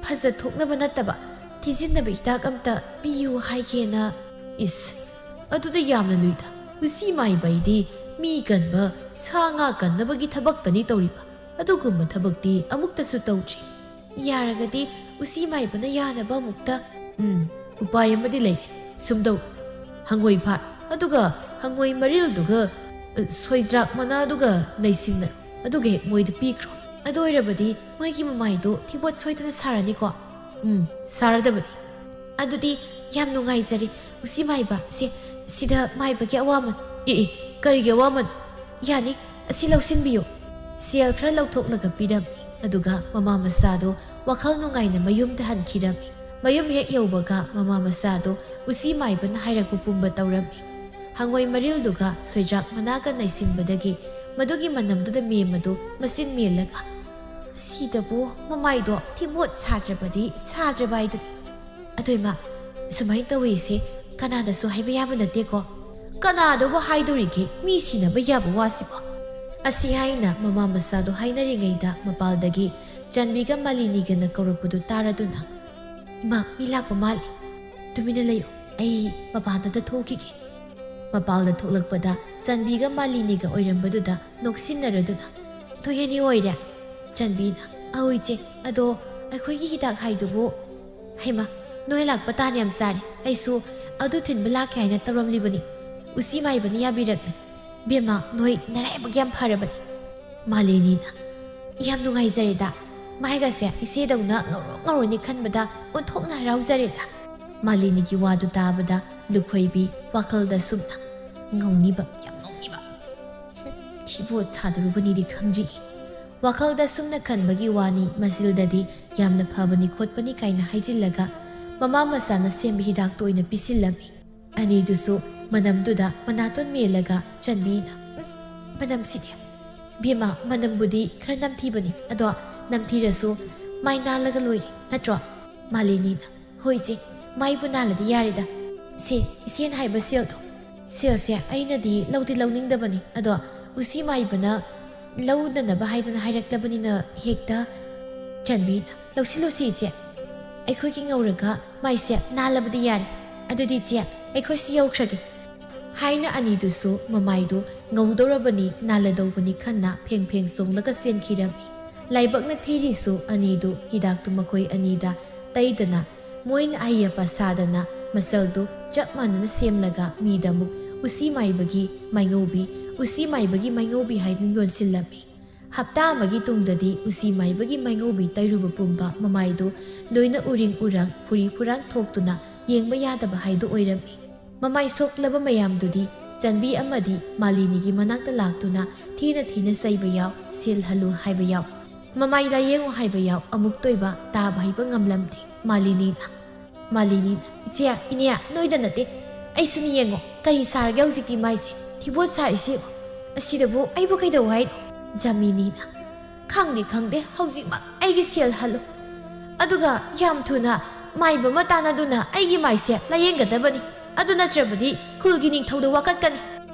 ꯐꯖꯊꯣꯛꯅꯕ ꯅꯠꯇꯕ ꯊꯤꯖꯤꯟꯅꯕ ꯍꯤꯗꯥꯛ ꯑꯝꯇ ꯄꯤꯌꯨ ꯍꯥꯏꯒꯦꯅ꯫" "ꯏꯁ, ꯑꯗꯨꯗ ꯌꯥꯝꯅ ꯂꯨꯏꯗ꯫ ꯎꯆꯤ ꯃꯥꯏꯕ ꯍꯥꯏꯗꯤ ꯃꯤ ꯀꯟꯕ, ꯁꯥ ꯉꯥ ꯀꯟꯅꯕꯒꯤ ꯊꯕꯛꯇꯅꯤ ꯇꯧꯔꯤꯕ꯫ ꯑꯗꯨꯒꯨꯝꯕ ꯊꯕꯛꯇꯤ ꯑꯃꯨꯛꯇꯁꯨ ꯇꯧꯗ꯭ꯔꯤ꯫ ꯌꯥꯔꯒꯗꯤ ꯎꯆꯤ ꯃꯥꯏꯕꯅ ꯌꯥꯅꯕ ꯑꯃꯨꯛꯇ, ꯎꯝ, ꯎꯄꯥꯏ ꯑꯃꯗꯤ ꯂꯩ꯫ ꯁꯨꯝꯗꯧ, ꯍꯪꯉꯣꯏ ꯐꯥꯔꯣ, ꯑꯗꯨꯒ ꯍꯪꯉꯣꯏ ꯃꯔꯤꯜꯗꯨꯒ, ꯑ, ꯁꯣꯏꯗ꯭ꯔꯥꯛ ꯃꯅꯥꯗꯨꯒ ꯅꯩꯁꯤꯟꯅꯔꯣ, ꯑꯗꯨꯒ ꯍꯦꯛ ꯃꯣꯏꯗ ꯄꯤꯈ꯭ꯔꯣ꯫ ꯑꯗꯨ ꯑꯣꯏꯔꯕꯗꯤ ꯃꯣꯏꯒꯤ ꯃꯃꯥꯏꯗꯣ ꯊꯤꯕꯣꯠ ꯁꯣꯏꯗꯅ ꯁꯥꯔꯅꯤꯀꯣ꯫ ꯎꯝ, ꯁꯥꯔꯗꯕꯅꯤ꯫ ꯑꯗꯨꯗꯤ ꯌꯥꯝ ꯅꯨꯡꯉꯥꯏꯖꯔꯦ, ꯎꯆꯤ ꯃꯥꯏꯕ꯫ ꯁꯦ, ꯁꯤꯗ ꯃꯥꯏꯕꯒꯤ ꯑꯋꯥꯃꯟ꯫ ꯑꯦ, ꯑꯦ, ꯀꯔꯤꯒꯤ ꯑꯋꯥꯃꯟ? ꯌꯥꯅꯤ, ꯑꯁꯤ ꯂꯧꯁꯤꯟꯕꯤꯌꯨ꯫ ꯁꯦꯜ ꯈꯔ ꯂꯧꯊꯣꯛꯂꯒ ꯄꯤꯔꯝꯃꯤ, ꯑꯗꯨꯒ ꯃꯃꯥ ꯃꯆꯥꯗꯣ ꯋꯥꯈꯜ ꯅꯨꯡꯉꯥꯏꯅ ꯃꯌꯨꯝꯗ ꯍꯟꯈꯤꯔꯝꯃꯤ꯫ ꯃꯌꯨꯝ ꯍꯦꯛ ꯌꯧꯕꯒ ꯃꯃꯥ ꯃꯆꯥꯗꯣ ꯎꯆꯤ ꯃꯥꯏꯕꯅ ꯍꯥꯏꯔꯛꯄ ꯄꯨꯝꯕ ꯇꯧꯔꯝꯃꯤ꯫ ꯍꯪꯉꯣꯏ ꯃꯔꯤꯜꯗꯨꯒ ꯁꯣꯏꯗ꯭ꯔꯥꯛ ꯃꯅꯥꯒ ꯅꯩꯁꯤꯟꯕꯗꯒꯤ ꯃꯗꯨꯒꯤ ꯃꯅꯝꯗꯨꯗ ꯃꯦꯝ ꯑꯗꯨ ꯃꯆꯤꯟ ꯃꯦꯜꯂꯒ, "ꯁꯤꯗꯕꯨ ꯃꯃꯥꯏꯗꯣ ꯊꯤꯕꯣꯠ ꯁꯥꯗ꯭ꯔꯕꯗꯤ ꯁꯥꯗ꯭ꯔꯕ ꯍꯥꯏꯗꯨꯅꯤ꯫ ꯑꯗꯨ ꯏꯃꯥ, ꯁꯨꯃꯥꯏꯅ ꯇꯧꯋꯤꯁꯦ ꯀꯅꯥꯗꯁꯨ ꯍꯥꯏꯕ ꯌꯥꯕ ꯅꯠꯇꯦꯀꯣ?" "ꯀꯅꯥꯗꯕꯨ ꯍꯥꯏꯗꯣꯔꯤꯒꯦ, ꯃꯤ ꯁꯤꯅꯕ ꯌꯥꯕ ꯋꯥꯁꯤꯕꯣ?" ꯑꯁꯤ ꯍꯥꯏꯅ ꯃꯃꯥ ꯃꯆꯥꯗꯣ ꯍꯥꯏꯅꯔꯤꯉꯩꯗ ꯃꯄꯥꯜꯗꯒꯤ ꯆꯥꯟꯕꯤꯒ ꯃꯥꯂꯤꯅꯤꯒꯅ ꯀꯧꯔꯛꯄꯗꯨ ꯇꯥꯔꯗꯨꯅ, "ꯏꯃꯥ, ꯃꯤ ꯂꯥꯛꯄ ꯃꯥꯜꯂꯤ꯫ ꯇꯨꯃꯤꯟꯅ ꯂꯩꯌꯨ, ꯑꯩ ꯃꯄꯥꯟꯗ ꯊꯣꯛꯈꯤꯒꯦ꯫" ꯃꯄꯥꯜꯗ ꯊꯣꯛꯂꯛꯄꯗ ꯆꯥꯟꯕꯤꯒ ꯃꯥꯂꯤꯅꯤꯒ ꯑꯣꯏꯔꯝꯕꯗꯨꯗ ꯅꯣꯛꯁꯤꯟꯅꯔꯗꯨꯅ, "ꯅꯣꯏ ꯑꯅꯤ ꯑꯣꯏꯔꯦ?" ꯆꯥꯟꯕꯤꯅ, "ꯑꯧ ꯏꯆꯦ, ꯑꯗꯣ ꯑꯩꯈꯣꯏꯒꯤ ꯍꯤꯗꯥꯛ ꯍꯥꯏꯗꯨꯕꯨ?" "ꯍꯩꯃꯥ, ꯅꯣꯏ ꯂꯥꯛꯄ ꯇꯥꯟ ꯌꯥꯝ ꯆꯥꯔꯦ꯫ ꯑꯩꯁꯨ ꯑꯗꯨ ꯊꯤꯟꯕ ꯂꯥꯛꯀꯦ ꯍꯥꯏꯅ ꯇꯧꯔꯝꯂꯤꯕꯅꯤ꯫ ꯎꯆꯤ ꯃꯥꯏꯕꯅ ꯌꯥꯕꯤꯔꯛꯂꯦ꯫ ꯕꯦꯝꯃ, ꯅꯣꯏ ꯅꯔꯥꯏꯕꯛ ꯌꯥꯝ ꯐꯔꯕꯅꯤ꯫" ꯃꯥꯂꯤꯅꯤꯅ, "ꯌꯥꯝ ꯅꯨꯡꯉꯥꯏꯖꯔꯦꯗ꯫ ꯃꯥꯏꯒꯁꯦ ꯏꯆꯦꯗꯧꯅ ꯉꯧꯔꯣꯛ ꯉꯧꯔꯅꯤ ꯈꯟꯕꯗ ꯑꯣꯟꯊꯣꯛꯅ ꯍꯔꯥꯎꯖꯔꯦꯗ꯫" ꯃꯥꯂꯤꯅꯤꯒꯤ ꯋꯥꯗꯨ ꯇꯥꯕꯗ ꯂꯨꯈꯣꯏꯕꯤ ꯋꯥꯈꯜꯗ ꯁꯨꯝꯅ, "ꯉꯧꯅꯤꯕ, ꯌꯥꯝ ꯉꯧꯅꯤꯕ꯫ ꯊꯤꯕꯣꯠ ꯁꯥꯗꯣꯔꯨꯕꯅꯤꯗꯤ ꯈꯪꯗ꯭ꯔꯤ꯫" ꯋꯥꯈꯜꯗ ꯁꯨꯝꯅ ꯈꯟꯕꯒꯤ ꯋꯥꯅꯤ, ꯃꯆꯤꯜꯗꯗꯤ ꯌꯥꯝꯅ ꯐꯕꯅꯤ ꯈꯣꯠꯄꯅꯤ ꯀꯥꯏꯅ ꯍꯥꯏꯖꯤꯜꯂꯒ ꯃꯃꯥ ꯃꯆꯥꯅ ꯁꯦꯝꯕ ꯍꯤꯗꯥꯛꯇꯨ ꯑꯣꯏꯅ ꯄꯤꯁꯤꯜꯂꯝꯃꯤ꯫ ꯑꯅꯤꯗꯨꯁꯨ ꯃꯅꯝꯗꯨꯗ ꯃꯅꯥꯇꯣꯟ ꯃꯦꯜꯂꯒ ꯆꯟꯕꯤꯅ, "ꯎꯝ, ꯃꯅꯝꯁꯤꯗꯤ꯫ ꯕꯦꯝꯃ, ꯃꯅꯝꯕꯨꯗꯤ ꯈꯔ ꯅꯝꯊꯤꯕꯅꯤ, ꯑꯗꯣ ꯅꯝꯊꯤꯔꯁꯨ ꯃꯥꯏ ꯅꯥꯜꯂꯒ ꯂꯣꯏꯔꯦ, ꯅꯠꯇ꯭ꯔꯣ?" ꯃꯥꯂꯤꯅꯤꯅ, "ꯍꯣꯏ ꯏꯆꯦ, ꯃꯥꯏꯕꯨ ꯅꯥꯜꯂꯗꯤ ꯌꯥꯔꯦꯗ꯫ ꯁꯦ, ꯏꯆꯦꯅ ꯍꯥꯏꯕ ꯁꯦꯜꯗꯣ, ꯁꯦꯜꯁꯦ ꯑꯩꯅꯗꯤ ꯂꯧꯗꯤ ꯂꯧꯅꯤꯡꯗꯕꯅꯤ, ꯑꯗꯣ ꯎꯆꯤ ꯃꯥꯏꯕꯅ ꯂꯧꯅꯅꯕ ꯍꯥꯏꯗꯅ ꯍꯥꯏꯔꯛꯂꯕꯅꯤꯅ ꯍꯦꯛꯇ" ꯆꯟꯕꯤꯅ, "ꯂꯧꯁꯤꯜꯂꯨꯁꯤ ꯏꯆꯦ, ꯑꯩꯈꯣꯏꯒꯤ ꯉꯧꯔꯒ ꯃꯥꯏꯁꯦ ꯅꯥꯜꯂꯕꯗꯤ ꯌꯥꯔꯦ꯫ ꯑꯗꯨꯗꯤ ꯏꯆꯦ, ꯑꯩꯈꯣꯏꯁꯨ ꯌꯧꯈ꯭ꯔꯒꯦ" ꯍꯥꯏꯅ ꯑꯅꯤꯗꯨꯁꯨ ꯃꯃꯥꯏꯗꯨ ꯉꯧꯗꯧꯔꯕꯅꯤ, ꯅꯥꯜꯂꯗꯧꯕꯅꯤ ꯈꯟꯅ ꯐꯦꯡ ꯐꯦꯡ ꯆꯣꯡꯂꯒ ꯆꯦꯟꯈꯤꯔꯝꯃꯤ꯫ ꯂꯥꯏꯕꯛꯅ ꯊꯤꯔꯤꯁꯨ ꯑꯅꯤꯗꯨ ꯍꯤꯗꯥꯛꯇꯨ ꯃꯈꯣꯏ ꯑꯅꯤꯗ ꯇꯩꯗꯅ, ꯃꯣꯏꯅ ꯑꯍꯩ ꯑꯄꯥ ꯁꯥꯗꯅ ꯃꯆꯜꯗꯨ ꯆꯞ ꯃꯥꯟꯅꯅ ꯁꯦꯝꯂꯒ ꯃꯤꯗ ꯑꯃꯨꯛ ꯎꯆꯤ ꯃꯥꯏꯕꯒꯤ ꯃꯥꯏꯉꯧꯕꯤ, ꯎꯆꯤ ꯃꯥꯏꯕꯒꯤ ꯃꯥꯏꯉꯧꯕꯤ ꯍꯥꯏꯗꯨꯅ ꯌꯣꯟꯁꯤꯜꯂꯝꯃꯤ꯫ ꯍꯞꯇꯥ ꯑꯃꯒꯤ ꯇꯨꯡꯗꯗꯤ ꯎꯆꯤ ꯃꯥꯏꯕꯒꯤ ꯃꯥꯏꯉꯧꯕꯤ ꯇꯩꯔꯨꯕ ꯄꯨꯝꯕ ꯃꯃꯥꯏꯗꯨ ꯂꯣꯏꯅ ꯎꯔꯤꯡ ꯎꯔꯪ, ꯐꯨꯔꯤ ꯐꯨꯔꯥꯟ ꯊꯣꯛꯇꯨꯅ ꯌꯦꯡꯕ ꯌꯥꯗꯕ ꯍꯥꯏꯗꯨ ꯑꯣꯏꯔꯝꯃꯤ꯫ ꯃꯃꯥꯏ ꯁꯣꯛꯂꯕ ꯃꯌꯥꯝꯗꯨꯗꯤ ꯆꯥꯟꯕꯤ ꯑꯃꯗꯤ ꯃꯥꯂꯤꯅꯤꯒꯤ ꯃꯅꯥꯛꯇ ꯂꯥꯛꯇꯨꯅ ꯊꯤꯅ ꯊꯤꯅ ꯆꯩꯕ ꯌꯥꯎ, ꯁꯦꯜ ꯍꯜꯂꯨ ꯍꯥꯏꯕ ꯌꯥꯎ, ꯃꯃꯥꯏ ꯂꯥꯌꯦꯡꯉꯨ ꯍꯥꯏꯕ ꯌꯥꯎ, ꯑꯃꯨꯛꯇ ꯑꯣꯏꯕ ꯇꯥꯕ ꯍꯩꯕ ꯉꯝꯂꯝꯗꯦ ꯃꯥꯂꯤꯅꯤꯅ꯫ ꯃꯥꯂꯤꯅꯤꯅ, "ꯏꯆꯦ, ꯏꯅꯦ, ꯅꯣꯏꯗ ꯅꯠꯇꯦ, ꯑꯩꯁꯨꯅꯤ ꯌꯦꯡꯉꯣ, ꯀꯔꯤ ꯁꯥꯔꯒꯦ ꯍꯧꯖꯤꯛꯇꯤ ꯃꯥꯏꯁꯦ? ꯊꯤꯕꯣꯠ ꯁꯥꯔꯤꯁꯤ ꯌꯦꯡꯉꯣ꯫ ꯑꯁꯤꯗꯕꯨ ꯑꯩꯕꯨ ꯀꯩꯗꯧ ꯍꯥꯏꯅꯣ?" ꯖꯥꯃꯤꯅꯤꯅ, "ꯈꯪꯗꯦ, ꯈꯪꯗꯦ, ꯍꯧꯖꯤꯛꯃꯛ ꯑꯩꯒꯤ ꯁꯦꯜ ꯍꯜꯂꯨ꯫ ꯑꯗꯨꯒ ꯌꯥꯝ ꯊꯨꯅ ꯃꯥꯏꯕ ꯑꯃ ꯇꯥꯟꯅꯗꯨꯅ ꯑꯩꯒꯤ ꯃꯥꯏꯁꯦ ꯂꯥꯌꯦꯡꯒꯗꯕꯅꯤ꯫ ꯑꯗꯨ ꯅꯠꯇ꯭ꯔꯕꯗꯤ ꯈꯨꯜꯒꯤ ꯅꯤꯡꯊꯧꯗ ꯋꯥꯀꯠꯀꯅꯤ꯫"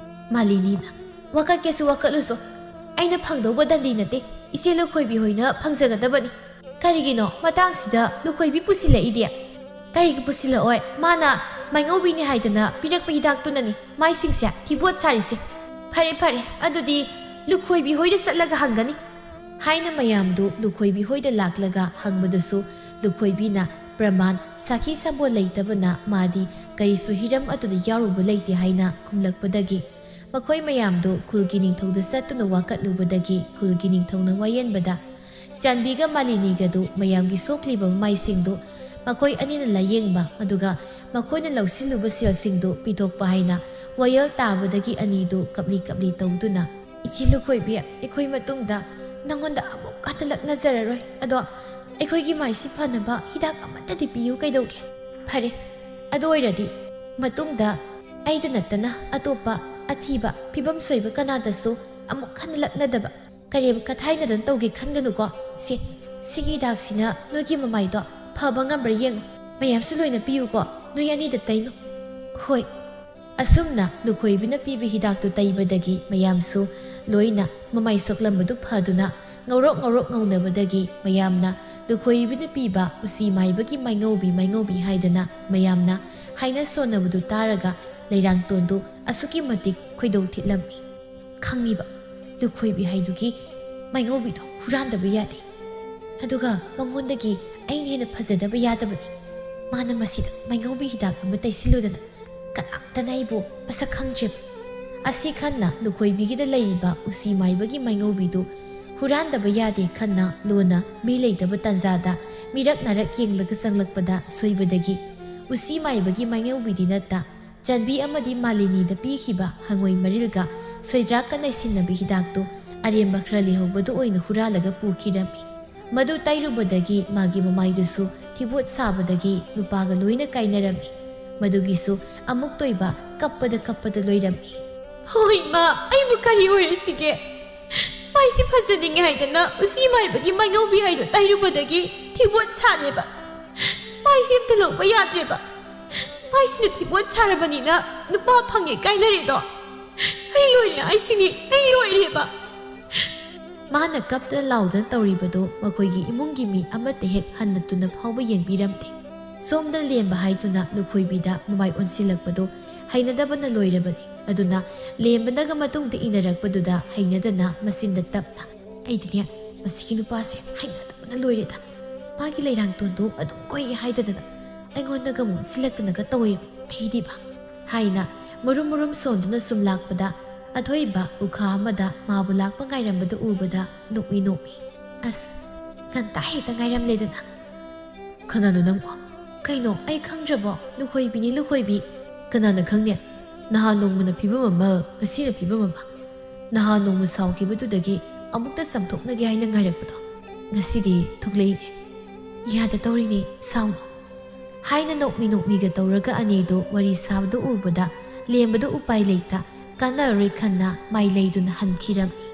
ꯃꯥꯂꯤꯅꯤꯅ, "ꯋꯥꯀꯠꯀꯦꯁꯨ ꯋꯥꯀꯠꯂꯨꯁꯨ, ꯑꯩꯅ ꯐꯪꯗꯧꯕ ꯗꯟꯗꯤ ꯅꯠꯇꯦ, ꯏꯆꯦ ꯂꯨꯈꯣꯏꯕꯤ ꯍꯣꯏꯅ ꯐꯪꯖꯒꯗꯕꯅꯤ꯫ ꯀꯔꯤꯒꯤꯅꯣ ꯃꯇꯥꯡꯁꯤꯗ ꯂꯨꯈꯣꯏꯕꯤ ꯄꯨꯁꯤꯜꯂꯛꯏꯗꯤ?" "ꯀꯔꯤꯒꯤ ꯄꯨꯁꯤꯜꯂꯛꯑꯣꯏ? ꯃꯥꯅ ꯃꯥꯏꯉꯧꯕꯤꯅꯤ ꯍꯥꯏꯗꯅ ꯄꯤꯔꯛꯄ ꯍꯤꯗꯥꯛꯇꯨꯅꯅꯤ ꯃꯥꯏꯁꯤꯡꯁꯦ ꯊꯤꯕꯣꯠ ꯁꯥꯔꯤꯁꯦ꯫ ꯐꯔꯦ, ꯐꯔꯦ, ꯑꯗꯨꯗꯤ ꯂꯨꯈꯣꯏꯕꯤ ꯍꯣꯏꯗ ꯆꯠꯂꯒ ꯍꯪꯒꯅꯤ꯫" ꯍꯥꯏꯅ ꯃꯌꯥꯝꯗꯨ ꯂꯨꯈꯣꯏꯕꯤ ꯍꯣꯏꯗ ꯂꯥꯛꯂꯒ ꯍꯪꯕꯗꯁꯨ ꯂꯨꯈꯣꯏꯕꯤꯅ ꯄ꯭ꯔꯃꯥꯟ, ꯁꯥꯈꯤ ꯁꯥꯕꯣꯜ ꯂꯩꯇꯕꯅ ꯃꯥꯗꯤ ꯀꯔꯤꯁꯨ ꯍꯤꯔꯝ ꯑꯗꯨꯗ ꯌꯥꯎꯔꯨꯕ ꯂꯩꯇꯦ ꯍꯥꯏꯅ ꯈꯨꯝꯂꯛꯄꯗꯒꯤ ꯃꯈꯣꯏ ꯃꯌꯥꯝꯗꯨ ꯈꯨꯜꯒꯤ ꯅꯤꯡꯊꯧꯗ ꯆꯠꯇꯨꯅ ꯋꯥꯀꯠꯂꯨꯕꯗꯒꯤ ꯈꯨꯜꯒꯤ ꯅꯤꯡꯊꯧꯅ ꯋꯥꯌꯦꯟꯕꯗ ꯆꯥꯟꯕꯤꯒ ꯃꯥꯂꯤꯅꯤꯒꯗꯨ ꯃꯌꯥꯝꯒꯤ ꯁꯣꯛꯂꯤꯕ ꯃꯃꯥꯏꯁꯤꯡꯗꯨ ꯃꯈꯣꯏ ꯑꯅꯤꯅ ꯂꯥꯌꯦꯡꯕ, ꯑꯗꯨꯒ ꯃꯈꯣꯏꯅ ꯂꯧꯁꯤꯜꯂꯨꯕ ꯁꯦꯜꯁꯤꯡꯗꯨ ꯄꯤꯊꯣꯛꯄ ꯍꯥꯏꯅ ꯋꯥꯌꯦꯜ ꯇꯥꯕꯗꯒꯤ ꯑꯅꯤꯗꯨ ꯀꯞꯂꯤ ꯀꯞꯂꯤ ꯇꯧꯗꯨꯅ, "ꯏꯆꯦ ꯂꯨꯈꯣꯏꯕꯤ, ꯑꯩꯈꯣꯏ ꯃꯇꯨꯡꯗ ꯅꯉꯣꯟꯗ ꯑꯃꯨꯛ ꯍꯟꯅꯂꯛꯅꯖꯔꯔꯣꯏ꯫ ꯑꯗꯣ ꯑꯩꯈꯣꯏꯒꯤ ꯃꯥꯏꯁꯤ ꯐꯅꯕ ꯍꯤꯗꯥꯛ ꯑꯃꯠꯇꯗꯤ ꯄꯤꯌꯨ ꯀꯩꯗꯧꯒꯦ? ꯐꯔꯦ, ꯑꯗꯨ ꯑꯣꯏꯔꯗꯤ ꯃꯇꯨꯡꯗ ꯑꯩꯗ ꯅꯠꯇꯅ ꯑꯇꯣꯞꯄ ꯑꯊꯤꯕ ꯐꯤꯕꯝ ꯁꯣꯏꯕ ꯀꯅꯥꯗꯁꯨ ꯑꯃꯨꯛ ꯍꯟꯅꯂꯛꯅꯗꯕ ꯀꯔꯦꯝ ꯀꯊꯥꯏꯅꯗꯅ ꯇꯧꯒꯦ ꯈꯟꯒꯅꯨꯀꯣ꯫ ꯁꯤ, ꯁꯤꯒꯤ ꯍꯤꯗꯥꯛꯁꯤꯅ ꯅꯣꯏꯒꯤ ꯃꯃꯥꯏꯗꯣ ꯐꯕ ꯉꯝꯕ꯭ꯔꯥ ꯌꯦꯡꯉꯨ꯫ ꯃꯌꯥꯝꯁꯨ ꯂꯣꯏꯅ ꯄꯤꯌꯨꯀꯣ, ꯅꯣꯏ ꯑꯅꯤꯗ ꯇꯩꯅꯨ꯫" ꯍꯣꯏ꯫ ꯑꯁꯨꯝꯅ ꯂꯨꯈꯣꯏꯕꯤꯅ ꯄꯤꯕ ꯍꯤꯗꯥꯛꯇꯨ ꯇꯩꯕꯗꯒꯤ ꯃꯌꯥꯝꯁꯨ ꯂꯣꯏꯅ ꯃꯃꯥꯏ ꯁꯣꯛꯂꯝꯕꯗꯨ ꯐꯗꯨꯅ ꯉꯧꯔꯣꯛ ꯉꯧꯔꯣꯛ ꯉꯧꯅꯕꯗꯒꯤ ꯃꯌꯥꯝꯅ ꯂꯨꯈꯣꯏꯕꯤꯅ ꯄꯤꯕ ꯎꯆꯤ ꯃꯥꯏꯕꯒꯤ ꯃꯥꯏꯉꯧꯕꯤ, ꯃꯥꯏꯉꯧꯕꯤ ꯍꯥꯏꯗꯅ ꯃꯌꯥꯝꯅ ꯍꯥꯏꯅ ꯁꯣꯟꯅꯕꯗꯨ ꯇꯥꯔꯒ ꯂꯩꯔꯥꯡꯇꯣꯟꯗꯨ ꯑꯁꯨꯛꯀꯤ ꯃꯇꯤꯛ ꯈꯣꯏꯗꯧ ꯊꯤꯠꯂꯝꯃꯤ꯫ ꯈꯪꯉꯤꯕ, ꯂꯨꯈꯣꯏꯕꯤ ꯍꯥꯏꯗꯨꯒꯤ ꯃꯥꯏꯉꯧꯕꯤꯗꯣ ꯍꯨꯔꯥꯟꯗꯕ ꯌꯥꯗꯦ꯫ ꯑꯗꯨꯒ ꯃꯉꯣꯟꯗꯒꯤ ꯑꯩꯅ ꯍꯦꯟꯅ ꯐꯖꯗꯕ ꯌꯥꯗꯕꯅꯤ꯫ ꯃꯥꯅ ꯃꯁꯤꯗ ꯃꯥꯏꯉꯧꯕꯤ ꯍꯤꯗꯥꯛ ꯑꯃ ꯇꯩꯁꯤꯜꯂꯨꯗꯅ ꯀꯅꯥꯝꯇꯅ ꯑꯩꯕꯨ ꯃꯁꯛ ꯈꯪꯗ꯭ꯔꯦꯕ꯫ ꯑꯁꯤ ꯈꯟꯅ ꯂꯨꯈꯣꯏꯕꯤꯒꯤꯗ ꯂꯩꯔꯤꯕ ꯎꯆꯤ ꯃꯥꯏꯕꯒꯤ ꯃꯥꯏꯉꯧꯕꯤꯗꯨ ꯍꯨꯔꯥꯟꯗꯕ ꯌꯥꯗꯦ ꯈꯟꯅ ꯂꯣꯟꯅ ꯃꯤ ꯂꯩꯇꯕ ꯇꯥꯟꯖꯥꯗ ꯃꯤꯔꯛ ꯅꯥꯔꯛ ꯌꯦꯡꯂꯒ ꯆꯪꯂꯛꯄꯗ ꯁꯣꯏꯕꯗꯒꯤ ꯎꯆꯤ ꯃꯥꯏꯕꯒꯤ ꯃꯥꯏꯉꯧꯕꯤꯗꯤ ꯅꯠꯇ ꯆꯟꯕꯤ ꯑꯃꯗꯤ ꯃꯥꯂꯤꯅꯤꯗ ꯄꯤꯈꯤꯕ ꯍꯪꯉꯣꯏ ꯃꯔꯤꯜꯒ ꯁꯣꯏꯗ꯭ꯔꯥꯛꯀ ꯅꯩꯁꯤꯟꯅꯕ ꯍꯤꯗꯥꯛꯇꯨ ꯑꯔꯦꯝꯕ ꯈꯔ ꯂꯩꯍꯧꯕꯗꯨ ꯑꯣꯏꯅ ꯍꯨꯔꯥꯜꯂꯒ ꯄꯨꯈꯤꯔꯝꯃꯤ꯫ ꯃꯗꯨ ꯇꯩꯔꯨꯕꯗꯒꯤ ꯃꯥꯒꯤ ꯃꯃꯥꯏꯗꯨꯁꯨ ꯊꯤꯕꯣꯠ ꯁꯥꯕꯗꯒꯤ ꯅꯨꯄꯥꯒ ꯂꯣꯏꯅ ꯀꯥꯏꯅꯔꯝꯃꯤ꯫ ꯃꯗꯨꯒꯤꯁꯨ ꯑꯃꯨꯛꯇꯣꯏꯕ ꯀꯞꯄꯗ ꯀꯞꯄꯗ ꯂꯣꯏꯔꯝꯃꯤ꯫ "ꯍꯣꯏ ꯏꯃꯥ, ꯑꯩꯕꯨ ꯀꯔꯤ ꯑꯣꯏꯔꯁꯤꯒꯦ? ꯃꯥꯏꯁꯤ ꯐꯖꯅꯤꯡꯉꯦ ꯍꯥꯏꯗꯅ ꯎꯆꯤ ꯃꯥꯏꯕꯒꯤ ꯃꯥꯏꯉꯧꯕꯤ ꯍꯥꯏꯗꯣ ꯇꯩꯔꯨꯕꯗꯒꯤ ꯊꯤꯕꯣꯠ ꯁꯥꯔꯦꯕ꯫ ꯃꯥꯏꯁꯤ ꯑꯝꯇ ꯂꯧꯕ ꯌꯥꯗ꯭ꯔꯦꯕ꯫ ꯃꯥꯏꯁꯤꯅ ꯊꯤꯕꯣꯠ ꯁꯥꯔꯕꯅꯤꯅ ꯅꯨꯄꯥ ꯐꯪꯉꯦ ꯀꯥꯏꯅꯔꯦꯗꯣ꯫ ꯑꯩ ꯂꯣꯏꯔꯦ ꯍꯥꯏꯁꯤꯅꯤ, ꯑꯩ ꯂꯣꯏꯔꯦꯕ꯫" ꯃꯥꯅ ꯀꯞꯇꯅ ꯂꯥꯎꯗꯅ ꯇꯧꯔꯤꯕꯗꯨ ꯃꯈꯣꯏꯒꯤ ꯏꯃꯨꯡꯒꯤ ꯃꯤ ꯑꯃꯠꯇ ꯍꯦꯛ ꯍꯟꯅ ꯇꯨꯅ ꯐꯥꯎꯕ ꯌꯦꯡꯕꯤꯔꯝꯗꯦ꯫ ꯁꯣꯝꯗ ꯂꯦꯝꯕ ꯍꯥꯏꯗꯨꯅ ꯂꯨꯈꯣꯏꯕꯤꯗ ꯃꯃꯥꯏ ꯑꯣꯟꯁꯤꯜꯂꯛꯄꯗꯨ ꯍꯩꯅꯗꯕꯅ ꯂꯣꯏꯔꯕꯅꯤ꯫ ꯑꯗꯨꯅ ꯂꯦꯝꯕꯅꯒ ꯃꯇꯨꯡꯗ ꯏꯟꯅꯔꯛꯄꯗꯨꯗ ꯍꯩꯅꯗꯅ ꯃꯆꯤꯟꯗ ꯇꯞꯅ, "ꯑꯩꯗꯤꯅꯦ, ꯃꯁꯤꯒꯤ ꯅꯨꯄꯥꯁꯦ ꯍꯩꯅꯗꯕꯅ ꯂꯣꯏꯔꯦꯗ꯫ ꯃꯥꯒꯤ ꯂꯩꯔꯥꯡꯇꯣꯟꯗꯨ ꯑꯗꯨꯝ ꯀꯣꯏꯒꯦ ꯍꯥꯏꯗꯅ ꯑꯩꯉꯣꯟꯗꯒ ꯑꯃꯨꯛ ꯑꯣꯟꯁꯤꯜꯂꯛꯇꯅꯒ ꯇꯧꯋꯦꯕ꯫ ꯑꯩꯗꯤꯕ", ꯍꯥꯏꯅ ꯃꯔꯨꯝ ꯃꯔꯨꯝ ꯁꯣꯟꯗꯨꯅ ꯁꯨꯝ ꯂꯥꯛꯄꯗ ꯑꯊꯣꯏꯕ ꯎꯈꯥ ꯑꯃꯗ ꯃꯥꯕꯨ ꯂꯥꯛꯄ ꯉꯥꯏꯔꯝꯕꯗꯨ ꯎꯕꯗ ꯅꯣꯛꯃꯤ ꯅꯣꯛꯃꯤ꯫ "ꯑꯁ, ꯉꯟꯇꯥ ꯍꯦꯛꯇ ꯉꯥꯏꯔꯝꯂꯦꯗꯅ꯫ ꯀꯅꯥꯅꯣ ꯅꯪꯕꯣ?" "ꯀꯩꯅꯣ, ꯑꯩ ꯈꯪꯗ꯭ꯔꯕꯣ? ꯂꯨꯈꯣꯏꯕꯤꯅꯤ, ꯂꯨꯈꯣꯏꯕꯤ꯫" "ꯀꯅꯥꯅ ꯈꯪꯅꯤ? ꯅꯍꯥꯟ ꯅꯣꯡꯃꯅ ꯐꯤꯕꯝ ꯑꯃ, ꯉꯁꯤꯅ ꯐꯤꯕꯝ ꯑꯃ꯫ ꯅꯍꯥꯟ ꯅꯣꯡꯃ ꯁꯥꯎꯈꯤꯕꯗꯨꯗꯒꯤ ꯑꯃꯨꯛꯇ ꯆꯥꯝꯊꯣꯛꯅꯒꯦ ꯍꯥꯏꯅ ꯉꯥꯏꯔꯛꯄꯗꯣ, ꯉꯁꯤꯗꯤ ꯊꯣꯛꯂꯛꯏꯅꯦ꯫ ꯌꯥꯗ ꯇꯧꯔꯤꯅꯦ, ꯁꯥꯎꯅꯨ꯫" ꯍꯥꯏꯅ ꯅꯣꯛꯃꯤ ꯅꯣꯛꯃꯤꯒ ꯇꯧꯔꯒ ꯑꯅꯤꯗꯨ ꯋꯥꯔꯤ ꯁꯥꯕꯗꯨ ꯎꯕꯗ ꯂꯦꯝꯕꯗꯨ ꯎꯄꯥꯏ ꯂꯩꯇ ꯀꯥꯟꯅꯔꯔꯣꯏ ꯈꯟꯅ ꯃꯥꯏ ꯂꯩꯗꯨꯅ ꯍꯟꯈꯤꯔꯝꯃꯤ꯫